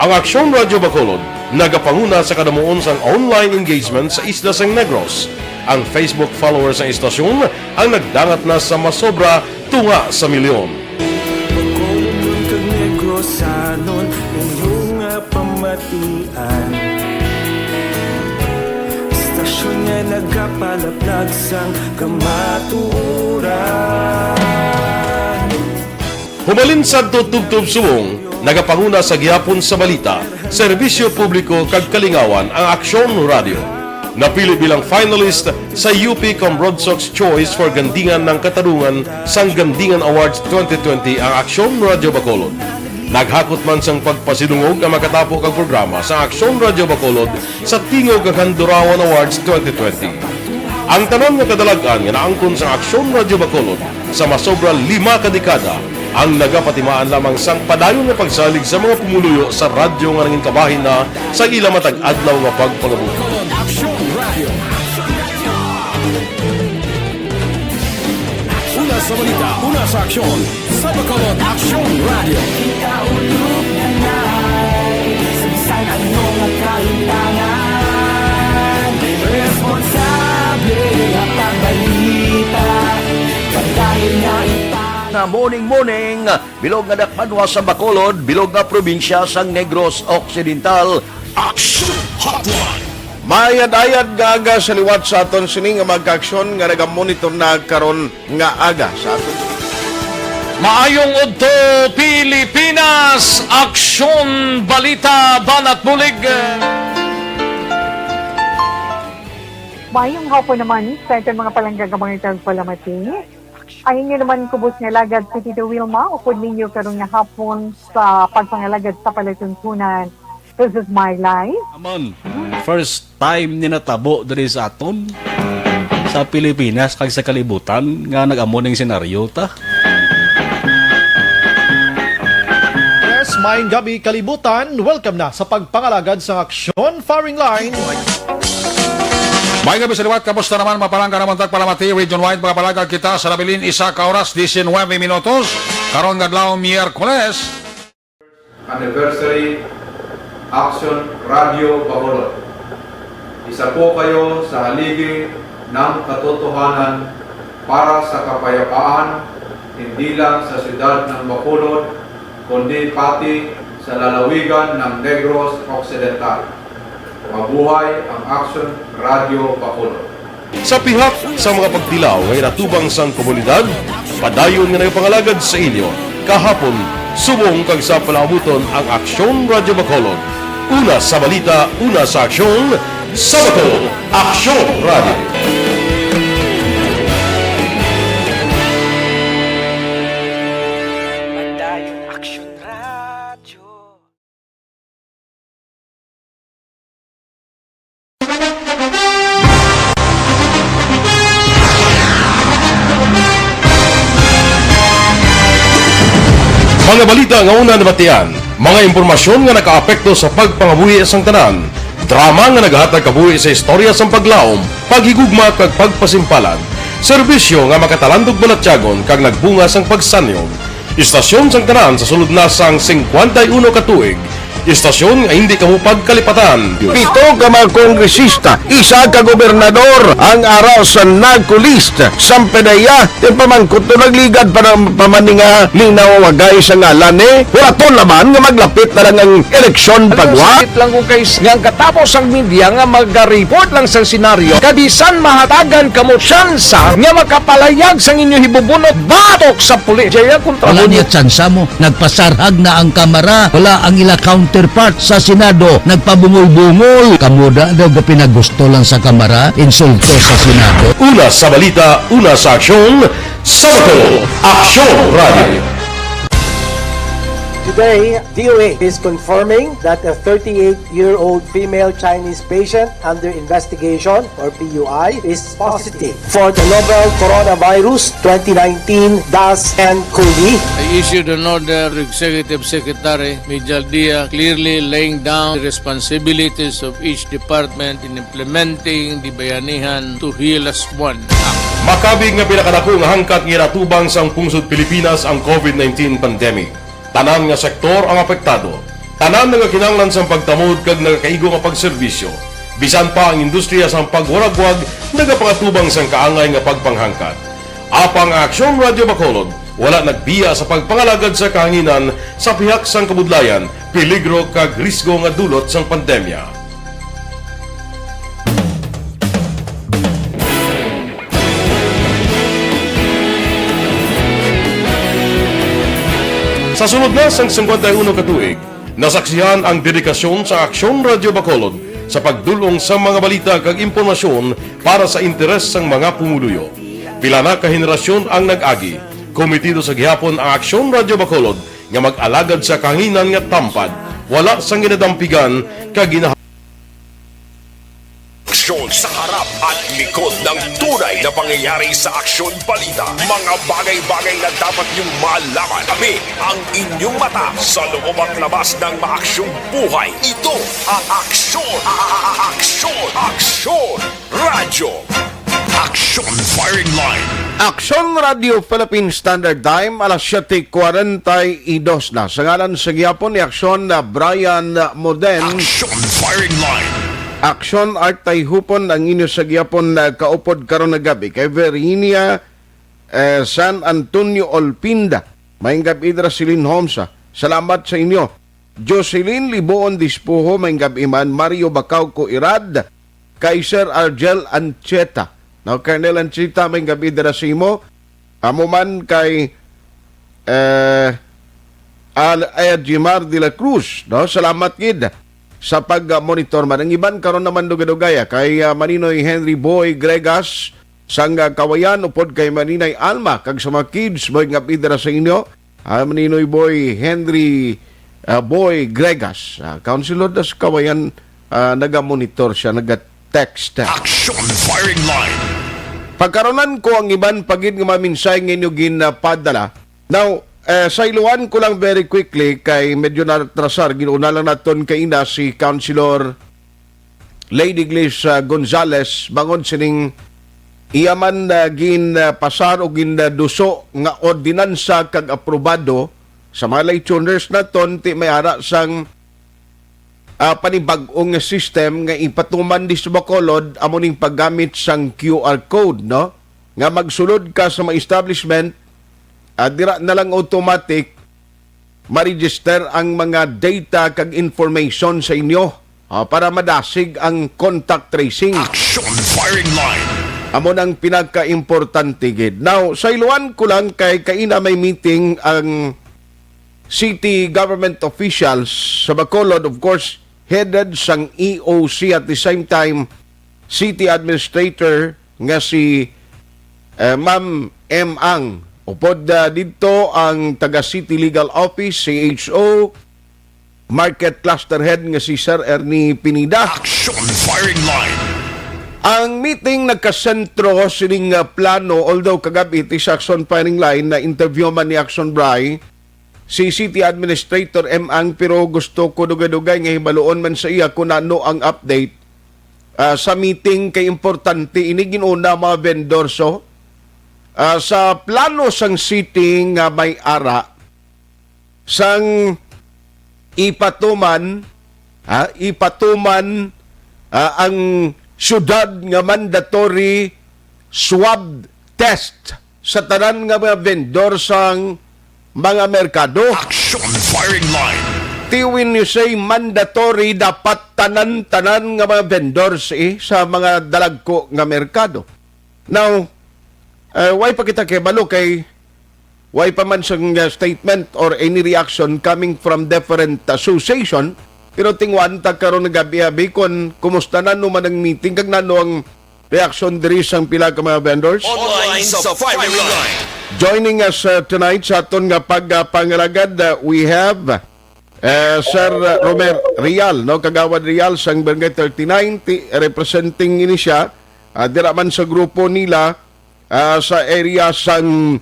Ang Aksyon Radyo Bacolod nagapanguna sa kadamuon sang online engagement sa isla sang Negros. Ang Facebook followers sang istasyon ang nagdangat na sa masobra tunga sa milyon. Bacolod kag Negrosanon, inyo nga pamatian. Istasyon nga nagapalaplag sang kamatuoran. Humalin sadto tubtob subong, nagapanguna sa gihapon sa balita Serbisyo publiko kag kalingawan ang Aksyon Radio. Napili bilang finalist sa U P Comrodsox Choice for Gandingan ng Katarungan sang Gandingan Awards twenty twenty ang Aksyon Radio Bacolod. Naghakot man sang pagpasidungog ang makatapo kag programa sa Aksyon Radio Bacolod sa Tingog kag Handurawan Awards twenty twenty. Ang tanan nga kadalag-an nga naangkon sa Aksyon Radio Bacolod sa masobra lima ka dekada ang nagapatimaan lamang sang padayon nga pagsalig sa mga pumuluyo sa radyo nga nangin kabahin na sa ila matag adlaw nga pagpangabuhi. Una sa balita, una sa aksyon, sa Bacolod Aksyon Radio. Kita ulog na nai, sa bisan ano nga kalimtangan, responsable nga pagbalita, padayon nga ipang- Na morning, morning, bilog nga dakbanwa sa Bacolod, bilog nga probinsya sang Negros Occidental. Action Hotline. Maayad-ayad nga aga sa liwat sa aton sini nga mga kaaksyon nga nagamonitor na karon nga aga sa aton. Maayong udto, Pilipinas! Aksyon, balita, banat bulig. Maayong hapon naman sa aton mga palangga nga mga tagpalamati. Ang inyo naman kubos nga alagad si Tito Wilma, upod ninyo karon nga hapon sa pagpangalagad sa palatuntunan. This is my life. Amon, first time ni natabo diri sa aton, sa Pilipinas kag sa kalibutan nga nag-amo ning senaryo ta. Yes, maayong gabi, kalibutan. Welcome na sa pagpangalagad sa aksyon, firing line. Maayong gabi sa liwat. Kamusta naman, mapalangga naman tagpalamati, region-wide, mga palangga kita sa nabilin, isa ka oras, diecinuebe minutos. Karon nga adlaw, Miyerkules. Anniversary Action Radio Bacolod. Isa po kayo sa haligi ng katotohanan para sa kapayapaan, hindi lang sa siyudad ng Bacolod, kundi pati sa lalawigan ng Negros Occidental. Mabuhay ang Action Radio Bacolod. Sa pihak sa mga pagtilaw nga ginatubang sang komunidad, padayon nga nagapangalagad sa inyo kahapon, subong kag sa palaabuton ang Aksyon Radyo Bacolod. Una sa balita, una sa aksyon, sa Bacolod, Aksyon Radyo. Padayon Aksyon Radyo. Mga balita nga una nabatian, mga impormasyon nga nakaapekto sa pagpangabuhi sang tanan, drama nga nagahatag kabuhi sa istorya sang paglaom, paghigugma kag pagpasimpalan, serbisyo nga makatalandog balatyagon kag nagbunga sang pagsanyog. Istasyon sang tanan sa sulod na sang singkwenta y uno ka tuig. Istasyon nga hindi kamo pagkalipatan. Pito ka mga kongresista, isa ka gobernador ang ara sa NAGCO list. Sampanaya, ti pamangkot to nagligad pa ng pamaninga ni nawagay sa ngalan ni. Wala to naman nga maglapit na lang ang eleksyon. Ano, pagwa? Sakit lang ko kay s-, nga ang katapos ang media nga maga-report lang sa senaryo. Kabisan mahatagan kamo tsansa nga makapalayag sang inyo hibubunot batok sa pulis. Jaya kontra. Wala mo niya tsansa mo. Nagpasarhag na ang Kamara. Wala ang ila counterpart sa Senado. Nagpabungol-bungol. Kamo da daw ga pinagusto lang sa Kamara. Insulto sa Senado. Una sa balita, una sa aksyon, sa Bacolod, Aksyon Radio. Today, D O A is confirming that a thirty-eight-year-old female Chinese patient under investigation, or P U I, is positive for the novel coronavirus twenty nineteen dash nCoV. I issued an order to Executive Secretary Mijal Dia, clearly laying down the responsibilities of each department in implementing the Bayanihan to Heal as One Act. Makabig nga pinakadako nga hangkat nga ginatubang sang pungsod Pilipinas ang COVID nineteen pandemic. Tanan nga sektor ang apektado. Tanan nagakinahanglan sang pagtamod kag nagakaigo nga pagserbisyo. Bisan pa ang industriya sang pagwaragwag nagapangatubang sang kaangay nga pagpanghangkat. Apang ang Aksyon Radyo Bacolod wala nagbiya sa pagpangalagad sa kahanginan sa pihak sang kabudlayan, peligro kag risgo nga dulot sang pandemya. Sa sulod na sang singkwenta y uno ka tuig, Nasaksihan ang dedikasyon sa Aksyon Radyo Bacolod sa pagdul-ong sa mga balita kag impormasyon para sa interes sang mga pumuluyo. Pila na ka henerasyon ang nag-agi. Komitido sa gihapon ang Aksyon Radyo Bacolod nga mag-alagad sa kahanginan nga tampad, wala sang ginadampigan kag gina- Aksyon sa harap at likod ng tunay na pangyayari sa Aksyon Balita. Mga bagay-bagay na dapat niyong malaman. Kami ang inyong mata sa loob at labas ng maaksyong buhay. Ito ang Aksyon, a- a- a- Aksyon, Aksyon Radyo. Aksyon Firing Line. Aksyon Radio Philippine Standard Time, alas siyete kwarenta y dos na. Sa ngalan sa gihapon ni Aksyon na Brian Moden. Aksyon Firing Line. Aksyon Art Tayhupon ang inyo sa gihapon na kaupod karon nga gabi. Kay Verinia, eh, San Antonio Olpinda. Maayong gabi dira si Lynn Holmes, ah. Salamat sa inyo. Jocelyn Liboon Dispuho, maayong gabi man. Mario Bacauco Irad, kay Sir Argel Ancheta. Now, Colonel Ancheta, maayong gabi dira sa imo. Amo man kay, eh, Al-, eh, Jimar de la Cruz, no? Salamat gid sa pag-monitor man. Ang iban karon naman dugay-dugay, ah, kay, ah, Maninoy Henry Boy Gregas, sang, ah, Kawayan, upod kay Maninay Alma, kag sa mga kids, boy, nga pidra sa inyo, ah, Maninoy Boy Henry, ah, Boy Gregas, ah, Councilor das Kawayan, ah, naga-monitor siya, naga-text. Action Firing Line. Pagkaronan ko ang iban pa gid nga mga mensahe nga inyo ginpadala. Now, eh, sayloan ko lang very quickly kay medyo natrasar. Gin-una lang naton kaina si Councilor Lady Glis, ah, Gonzales bangod sining iya man, ah, ginpasar o ginduso nga ordinansa kag aprobado sa mga late tuners naton ti may ara sang, ah, panibag-o nga system nga ipatuman di sa Bacolod, amo ning paggamit sang Q R code, no? Nga magsulod ka sa mga establishment, ah, dira na lang automatic ma-register ang mga data kag information sa inyo, ah, para madasig ang contact tracing. Action Firing Line. Amo nang pinakaimportante gid. Now, sayloan ko lang kay kaina may meeting ang city government officials sa Bacolod, of course, headed sang E O C, at the same time, city administrator nga si, eh, Ma'am M. Ang. Upod, ah, didto ang taga City Legal Office, C H O, Market Cluster Head nga si Sir Ernie Pineda. Action Firing Line. Ang meeting nagkasentro sining, ah, plano, although kagab-i ti sa Action Firing Line na interview man ni Action Bry, si City Administrator M. Ang, pero gusto ko dugay-dugay nga hibaluon man sa iya kung ano ang update, ah, sa meeting, kay importante ini. Gin-una, mga vendors, oh. Ah, sa plano sang city nga may ara, sang ipatuman, ah, ipatuman, ah, ang syudad nga mandatory swab test sa tanan nga mga vendor sang mga merkado. Action Firing Line. Ti when you say mandatory, dapat tanan-tanan nga mga vendors, eh, sa mga dalagko nga merkado. Now, eh, way pa kita kahibalo kay way pa man sang, uh, statement or any reaction coming from different association, pero tingwan ta karon nga gabi, abi, kon kumusta, nano man ang meeting kag nano ang reaksyon diri sang pila ka mga vendors. Online sa Firing Line. Joining us, uh, tonight sa aton nga pagpangalagad, uh, we have, uh, Sir, uh, Romer Real, no, Kagawad Real sang Barangay thirty-nine, ti-, representing ini siya, uh, dira man sa grupo nila, uh, sa area sang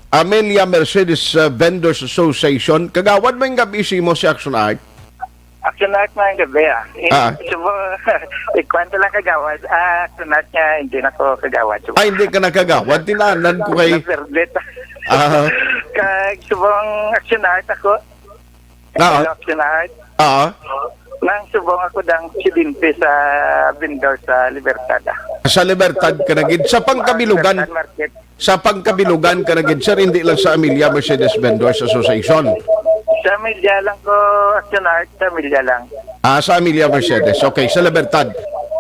Amelia Mercedes, uh, Vendors Association. Kagawad, may gabi si mo si Action Art. Action Art, may gabi, ah. In-, Ah. Subong, ikwento lang, kagawad. Ah, Action Art nga, hindi na ko kagawad. Subong. Ay, hindi ka na kagawad. Tinanan ko kay Naperdet. Ah. Kag subong Action Art ako. Ah. Hello, Action Art. Ah. Nang subong ako dang presidente sa vendor sa Libertad, ah. Sa Libertad ka na gid. Sa pangkabilugan, Libertad Market. Sa pangkabilugan ka na gid, sir, hindi lang sa Amelia Mercedes Vendors Association. Sa Amelia lang ko, Action Art, sa Amelia lang. Ah, sa Amelia Mercedes. Okay, sa Libertad.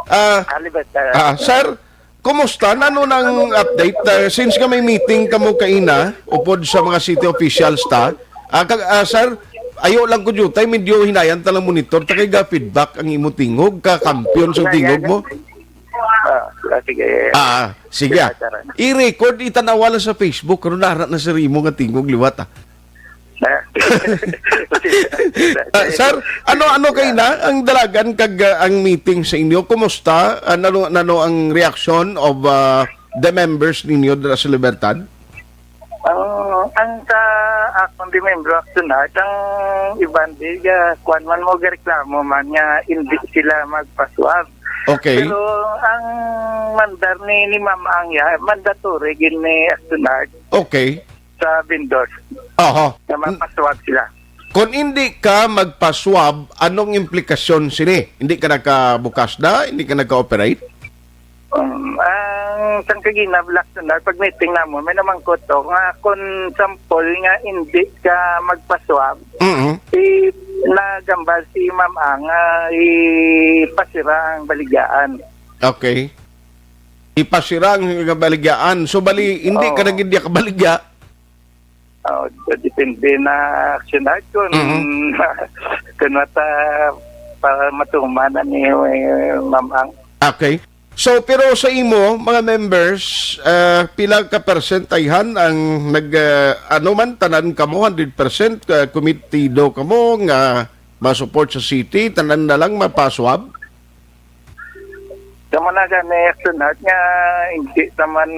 Ah, Ah, Libertad. Ah, sir, kumusta? Nano nang update? Ah, since nga may meeting kamo kaina, upod sa mga city officials ta, ah, kag-, ah, sir, Ayo lang ko, Jutay, medyo hinayan ta lang monitor, ta kay ga-feedback ang imo tingog, ka kampiyon sa tingog mo. Ah, ah, sige. Ah, sige, ah. Sige, sir. I-record, itanawa lang sa Facebook, karon nara na sa imo nga tingog liwat, ah. Ah. Ah, sir, ano, ano kay na ang dalagan kag, ah, ang meeting sa inyo? Kumusta? Ah, nano, nano ang reaction of, ah, the members ninyo dira sa Libertad? Ang, ang sa akong di membro, Action Art, ang iban di, ah, kuwan man mo, gareklamo man nga hindi sila magpaswab. Okay. Pero ang mandar ni, ni Ma'am Ang ya, mandatory gid ni Action Art Okay. sa vendors Aha. na N- mapaswab sila. Kung hindi ka magpaswab, anong implikasyon sini? Hindi ka nagkabukas na? Hindi ka nagka-operate? Um, ang sang kaginab, Action Art, pag meeting namon, may namangkot to nga kung sample nga hindi ka magpaswab, Mm-hmm. i-, nagambal si Ma'am Ang nga ipasira ang baligyaan. Okay. Ipasira ang baligyaan. So, bali, hindi ka Oo. na gid kabaligya. Oh, so, depende na, Action Art, kung, Mhm. kung mata, para matuman na ni, eh, Ma'am Ang. Okay. So, pero sa imo, mga members, ah, pila ka percent ayhan ang nag, ah, ano man, tanan kamo, hundred percent, ah, komitido kamo nga ma-support sa city, tanan na lang mapaswab? Kamo na gani, Action Art, nga hindi naman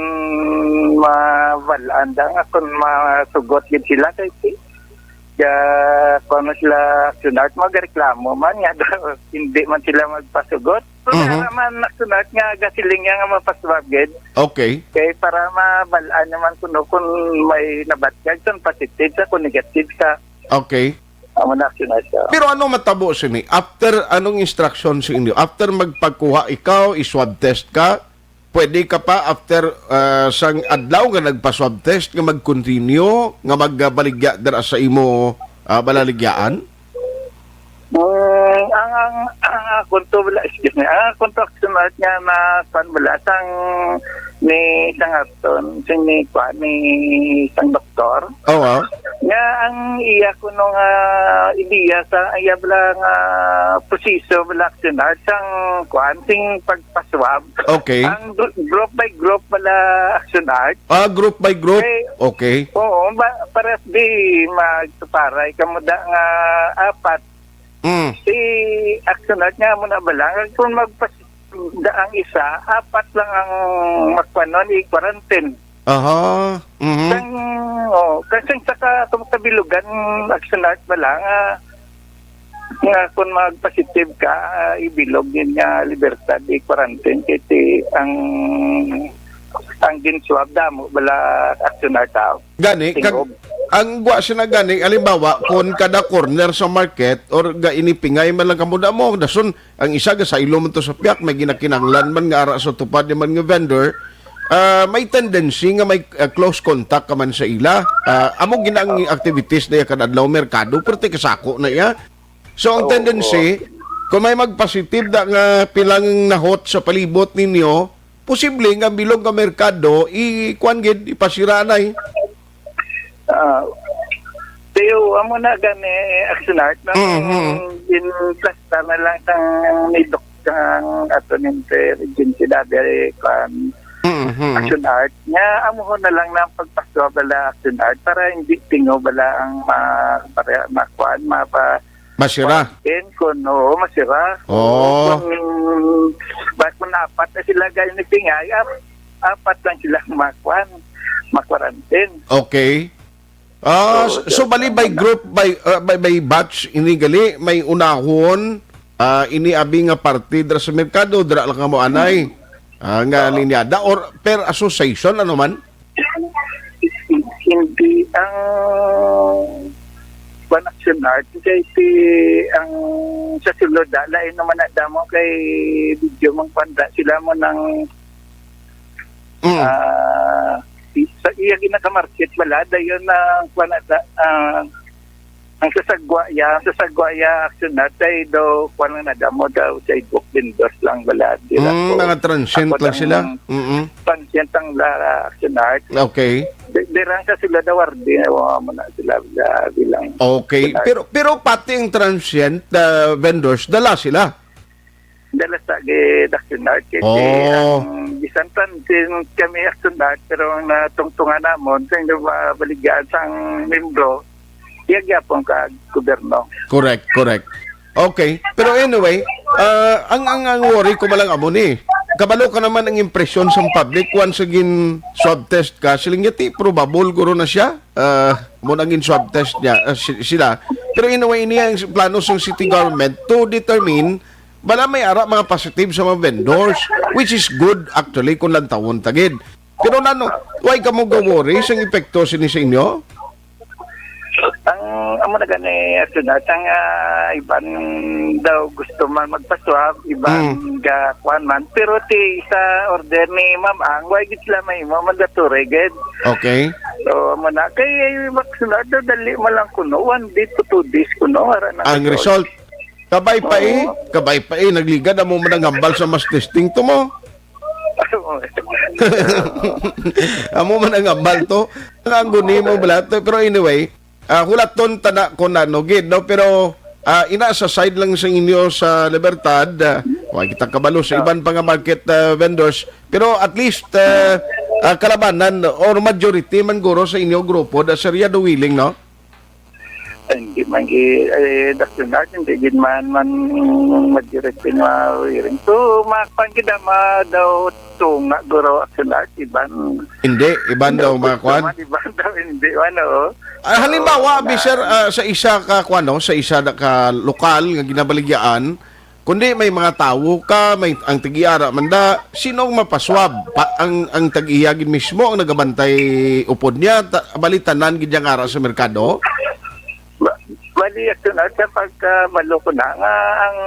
mabalaan da nga kung masugot gid sila kay si, ya, kung sila, Action Art, magareklamo man nga daw hindi man sila magpasugot. Kung Mhm. naman, Action Art, nga gasiling niya nga mapaswab gid. Okay. Kay para mabalaan naman kuno kung may nabatyag, kung positive sa, kung negative sa. Okay. Amo na, Action Art, ah. Pero ano matabo sini? After, anong instruction sa inyo? After magpagkuha ikaw, i-swab test ka, pwede ka pa after, ah, sang adlaw nga nagpa-swab test nga mag-continue, nga magbaligya dira sa imo, ah, balaligyaan? Mm, ang, ang, ang akon to, wala, excuse me, ang akon to, Action Art, nga na, kuwan, wala, sang ni, sang aton, sing ni, kuwan, ni, sang doktor. Oo. Nga ang iya kuno nga ideya sa iya bala nga proseso bala, Action Art, sang kuan, sing pagpaswab. Okay. Ang gr-, group by group bala, Action Art. Ah, group by group? Okay. Okay. Oo, ba, pares di magsuparay kamo da nga apat. Mm. Si Action Art nga mo na bala, kung magpas-, da ang isa, apat lang ang magpanon, i-quarantine. Aha. Mhm. Kang, oh, kasi sa ka-, sa kabilugan, Action Art bala nga, nga kung mag-positive ka, ah, ibilog yun nga libertad, i-quarantine, kiti ang, ang ginswab damo bala, Action Art, ah. Gani, kag, Tingog. Ang gwa sina gani, halimbawa, kung kada corner sa market or ga inipingay man lang kamo damo, dason ang isa gasaylo man to sa piyak, may ginakinanglan man nga ara sa tupad ni man nga vendor, ah, may tendency nga may, ah, close contact ka man sa ila. Ah, amo gina ang activities na kada adlaw merkado, pero ti kasako na iya. So, ang Oo, tendency, oo. Kung may magpositive da nga pilang nahot sa palibot ninyo, posible nga bilog nga merkado, i-, kuwan gid, ipasira na eh. Ah, Teo, amo na gani, Action Art, na Mm, mm. Ginplasta na lang sang nidok sang ato ning Regent Sinabi, kan Mm, mm. Action Art. Nga, amo na lang na pagpaswa bala Action Art para hindi tingo bala ang ma-, para makuan, mapa-, Masira. Kuan, kun, oo, masira. Oo. Kung, ba, kung apat na sila gani pingay, ap-, apat lang sila makuan, makwarantin. Okay. Ah, Oo, so, so, bali by ano na. Group, by, ah, by, by batch, ini gali, may unahon, ah, ini abi nga parte dira sa merkado, dira lang kamo anay. Ah, nga Oo. Linyada, or per association, ano man? Hindi ang One Action Art, kay si, ang sa sulod, ah, lain naman na damo kay video mang panda sila mo nang, Mm. ah, i-, sa iya ginakamarket bala, dayon na, kuwan na, ah, ang sasagwa ya, ang sasagwa ya, Action Art, ay daw, kuwan lang na damo daw, sidewalk vendors lang bala, dira Mm, ko. Mga transient Ako lang lang sila? Mm-mm. Transient ang la-, Action Art. Okay. Di-, Dirang sa sila daw, wardi, wala mo na sila, ah, bilang Okay. Pero, pero pati ang transient, ah, vendors, dala sila? Dala sa gi-, Action Art. Kasi Oh. ang bisan transient kami Action Art, pero ang natungtungan namon, sa inyo mabaligyan sang membro, iya gyapon ka gobyerno. Correct, correct. Okay. Pero anyway, ah, ang, ang, ang worry ko malang amo ni. Kabalo ka naman ang impresyon sa public once again swab test ka. Siling niya, ti probable guro na siya. Ah, mo nang swab test niya, ah, si-, sila. Pero in a way, niya ang plano sa city government to determine bala may ara mga positive sa mga vendors, which is good actually kung lantawon tagid. Pero nano, why ka mo ga-worry sa epekto sini sa inyo? Ang amo na gani, Action Art, ang, ah, iban daw gusto man magpaswab, iban Mm. ga kuan man. Pero ti sa order ni Ma'am Ang, why gid sila may mo mandatory gid? Okay. So, amo na. Kay, ay, Action Art, dali man lang kuno. One day to two days kuno, ara na Ang result. Result. Kabay pa eh. Oo. Kabay pa eh. Nagligad amo man ang hambal sa mass testing to mo. Amo man ang hambal to. Ang anggo nimo bala to. Pero anyway, ah, hulaton ta na kung ano gid, no? Pero, ah, ina sa side lang sa inyo sa Libertad, ah, wa kita kabalo sa iban pa nga market, ah, vendors. Pero at least, ah, ah, kalabanan or majority man guro sa inyo grupo, da, sir, ya do willing, no? Ay, hindi man gi-, eh, Action Art, hindi gid man, man majority nga willing. So, makpan gid ang mga daw tunga, guro, Action Art, iban. Hindi, iban daw, Daw mga gusto kwan. man, iban daw, hindi man, oo. Ah, halimbawa, Oo, abi, na- sir, ah, sa isa ka, kwan, no? Sa isa na ka lokal nga ginabaligyaan, kundi may mga tawo ka, may, ang tag-iya ra man da, sino ang mapaswab? Pa, ang, ang tag-iya gid mismo ang nagabantay upod niya, ta-, bali tanan gid yang ara sa merkado? Ba-, bali, Action Art, sa pagkabalo ko na nga ang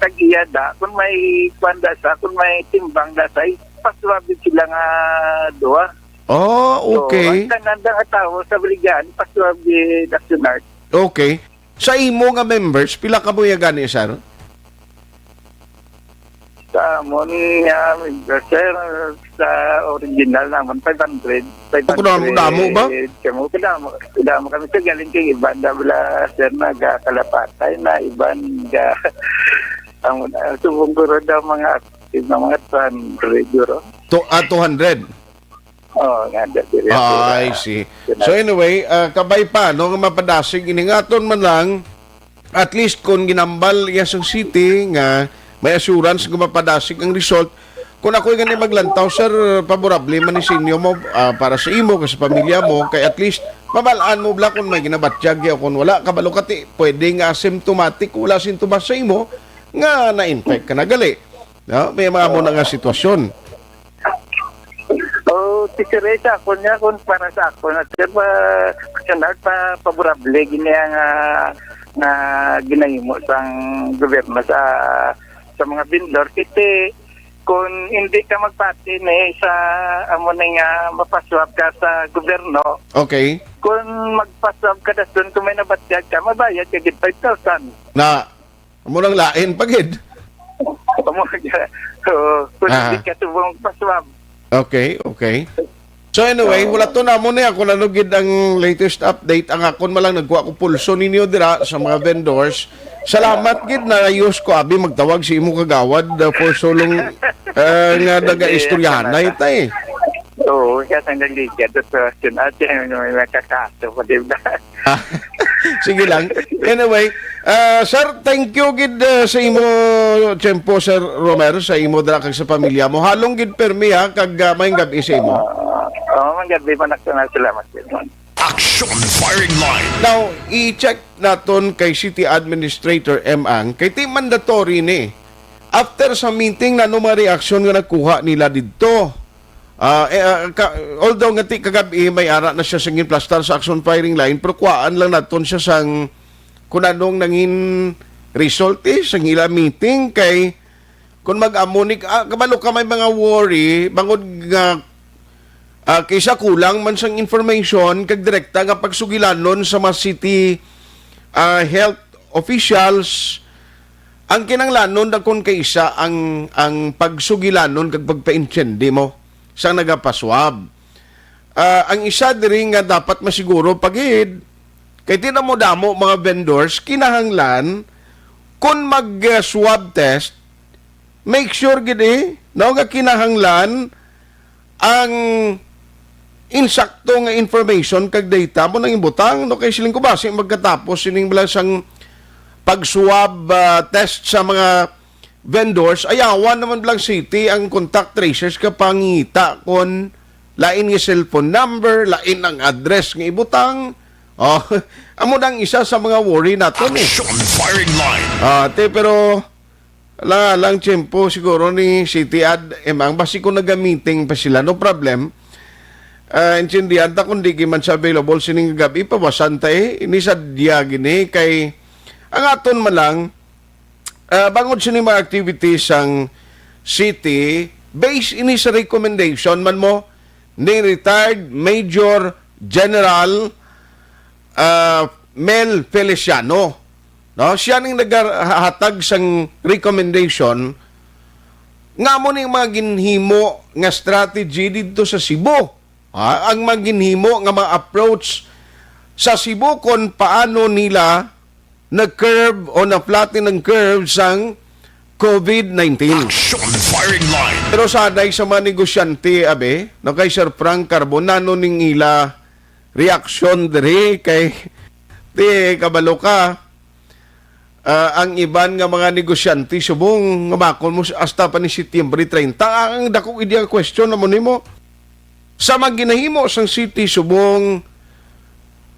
tag-iya da, kung may kwan da sa, kung may timbang da sa, ipaswab gid sila nga duha. Oh, So, okay. ang tanan da nga tawo sa Baligyaan, ipaswab gid, Action Art. Okay. Sa imo nga members, pila ka buya gani, sir? Sa amon nga members, sir, sa original namon, five hundred. Ako na, damo ba? Kamo, kadamo, kadamo kami sa galing kay iban da bala, sir, nagakalapatay na, iban ga, ang, ang subong guro daw mga active na mga two hundred, guro. To, ah, two hundred? Oo, nga, da, diri, Ah, dira. I see. Sila. So anyway, ah, kabay pa, no, nga mapadasig ini nga aton man lang, at least kung ginambal iya sa city nga may assurance nga mapadasig ang result, kung ako'y gani maglantaw, sir, favorable man ni sa inyo mo, ah, para sa imo, kag sa pamilya mo, kay at least mabal-an mo bala kung may ginabatyag ya o kung wala, kabalo ka ti, pwede nga asymptomatic, wala sintomas sa imo, nga na-infect ka na gali. No? May mga mo na nga sitwasyon. Oh, si Sir, sa ako niya, kung para sa ako na, sir, pa, pa, pa, favorable gini ang, ah, nga ginahimo sang gobyerno sa, sa mga vendor. Kasi kung hindi ka magpati ni sa amo ni nga mapaswab ka sa gobyerno, Okay. kung magpaswab ka dason, kung may nabatyag ka, mabayad ka gid five thousand. Na, amo nang lain pa gid. Amo gid. So, kung Ah. hindi ka subong paswab. Okay, okay. So anyway, Oo. Hulaton namo ni ako na gid ang latest update. Ang akon man lang, nagkuha ko pulso ninyo dira sa mga vendors. Salamat gid na use ko abi magtawag si imo kagawad, uh, for so long, uh, nga Hindi, nagaistoryahanay ano na. tay. Oo, siya sa nagligad sa question at yung may makakaso ko, di ba? Ah, sige lang. Anyway, ah, sir, thank you gid, ah, sa imo tiyempo, Sir Romer, sa imo dira kag sa pamilya mo. Halong gid permi, ha, kag, ah, maayong gab-i sa imo. Ah, oo, maayong gab-i, manak-, salamat gid. Action Firing Line. Now, i-check naton kay City Administrator M Ang, kay ti mandatory ni. After sa meeting, nano mga reaksyon nga nakuha nila didto? Ah, eh, ah, ka-, although nga ti kagab-i may ara na siya sa ginplastar sa Action Firing Line, pero kuhaan lang naton siya sang kung anong nangin result, eh, sang ila meeting kay kung mag-amo ni, ah, kabalo ka may mga worry bangod nga, ah, kaysa kulang man sang information kag direkta nga pagsugilanon sa mga city, ah, health officials, ang kinanglanon dakon kay isa ang, ang pagsugilanon kag pagpaintindi mo sa nagapaswab. Ah, ang isa diri nga dapat masiguro pa gid, kay di na mo damo mga vendors, kinahanglan, kung mag, ah, swab test, make sure gid, eh, no, nga kinahanglan ang insakto nga information kag data mo nang ibutang, no, kay siling ko ba, si magkatapos sining bala sang pag-swab, ah, test sa mga vendors, ayawan naman lang city ang contact tracers ka pangita kon lain nga cellphone number, lain ang address nga ibutang. Oh, amo na ang isa sa mga worry naton, eh. Action firing line. Ah, te, pero la lang tiyempo siguro ni City Ad Emang, basi kung naga-meeting pa sila, no problem. Ah, intindihan ta kung di man siya available sining gabi, pawasan ta, eh. Ini sa diya gini kay ang aton man lang, ah, bangod sini mga activities sang city, based ini sa recommendation man mo ni retired Major General, ah, Mel Feliciano. No? Siya ning naghatag sang recommendation nga mo ning mga ginhimo nga strategy dito sa Cebu. Ha? Ang mga ginhimo nga mga approach sa Cebu kung paano nila na-curve o na-flatten ang curve sang covid nineteen. Action firing line. Pero sanay sa mga negosyante, abi, no, kay Sir Frank Carbonano ning ila reaksyon diri kay di kabalo ka, ah, ang iban nga mga negosyante subong nga bakon mo hasta pa ni Setyembre treinta. Ang dako gid nga question na mo nimo, sa mga ginahimo sang city subong,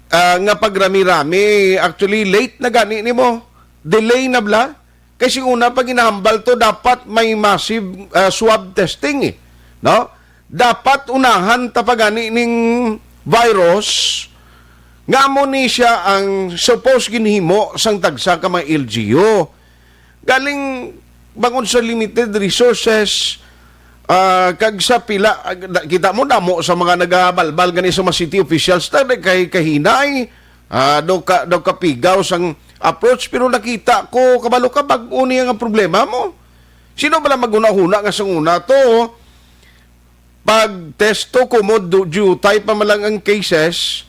ah, nga pagrami-rami, actually late na gani nimo, delay na bala. Kay sing una pa ginahambal to, dapat may massive, ah, swab testing, eh, no? Dapat unahan ta pa gani ning virus nga amo ni siya ang supposed ginhimo sang tagsa ka mga L G U. Galing bangon sa limited resources, ah, kag sa pila, ah, da-, kita mo, damo sa mga nagabalbal gani sa mga city officials, ta kay kahinay, ah, daw ka, daw kapigaw sang approach, pero nakita ko, kabalo ka, bag-o niya nga problema mo. Sino bala maghuna-huna nga sang una to? Pag testo ko mo, du-, diutay pa man lang ang cases,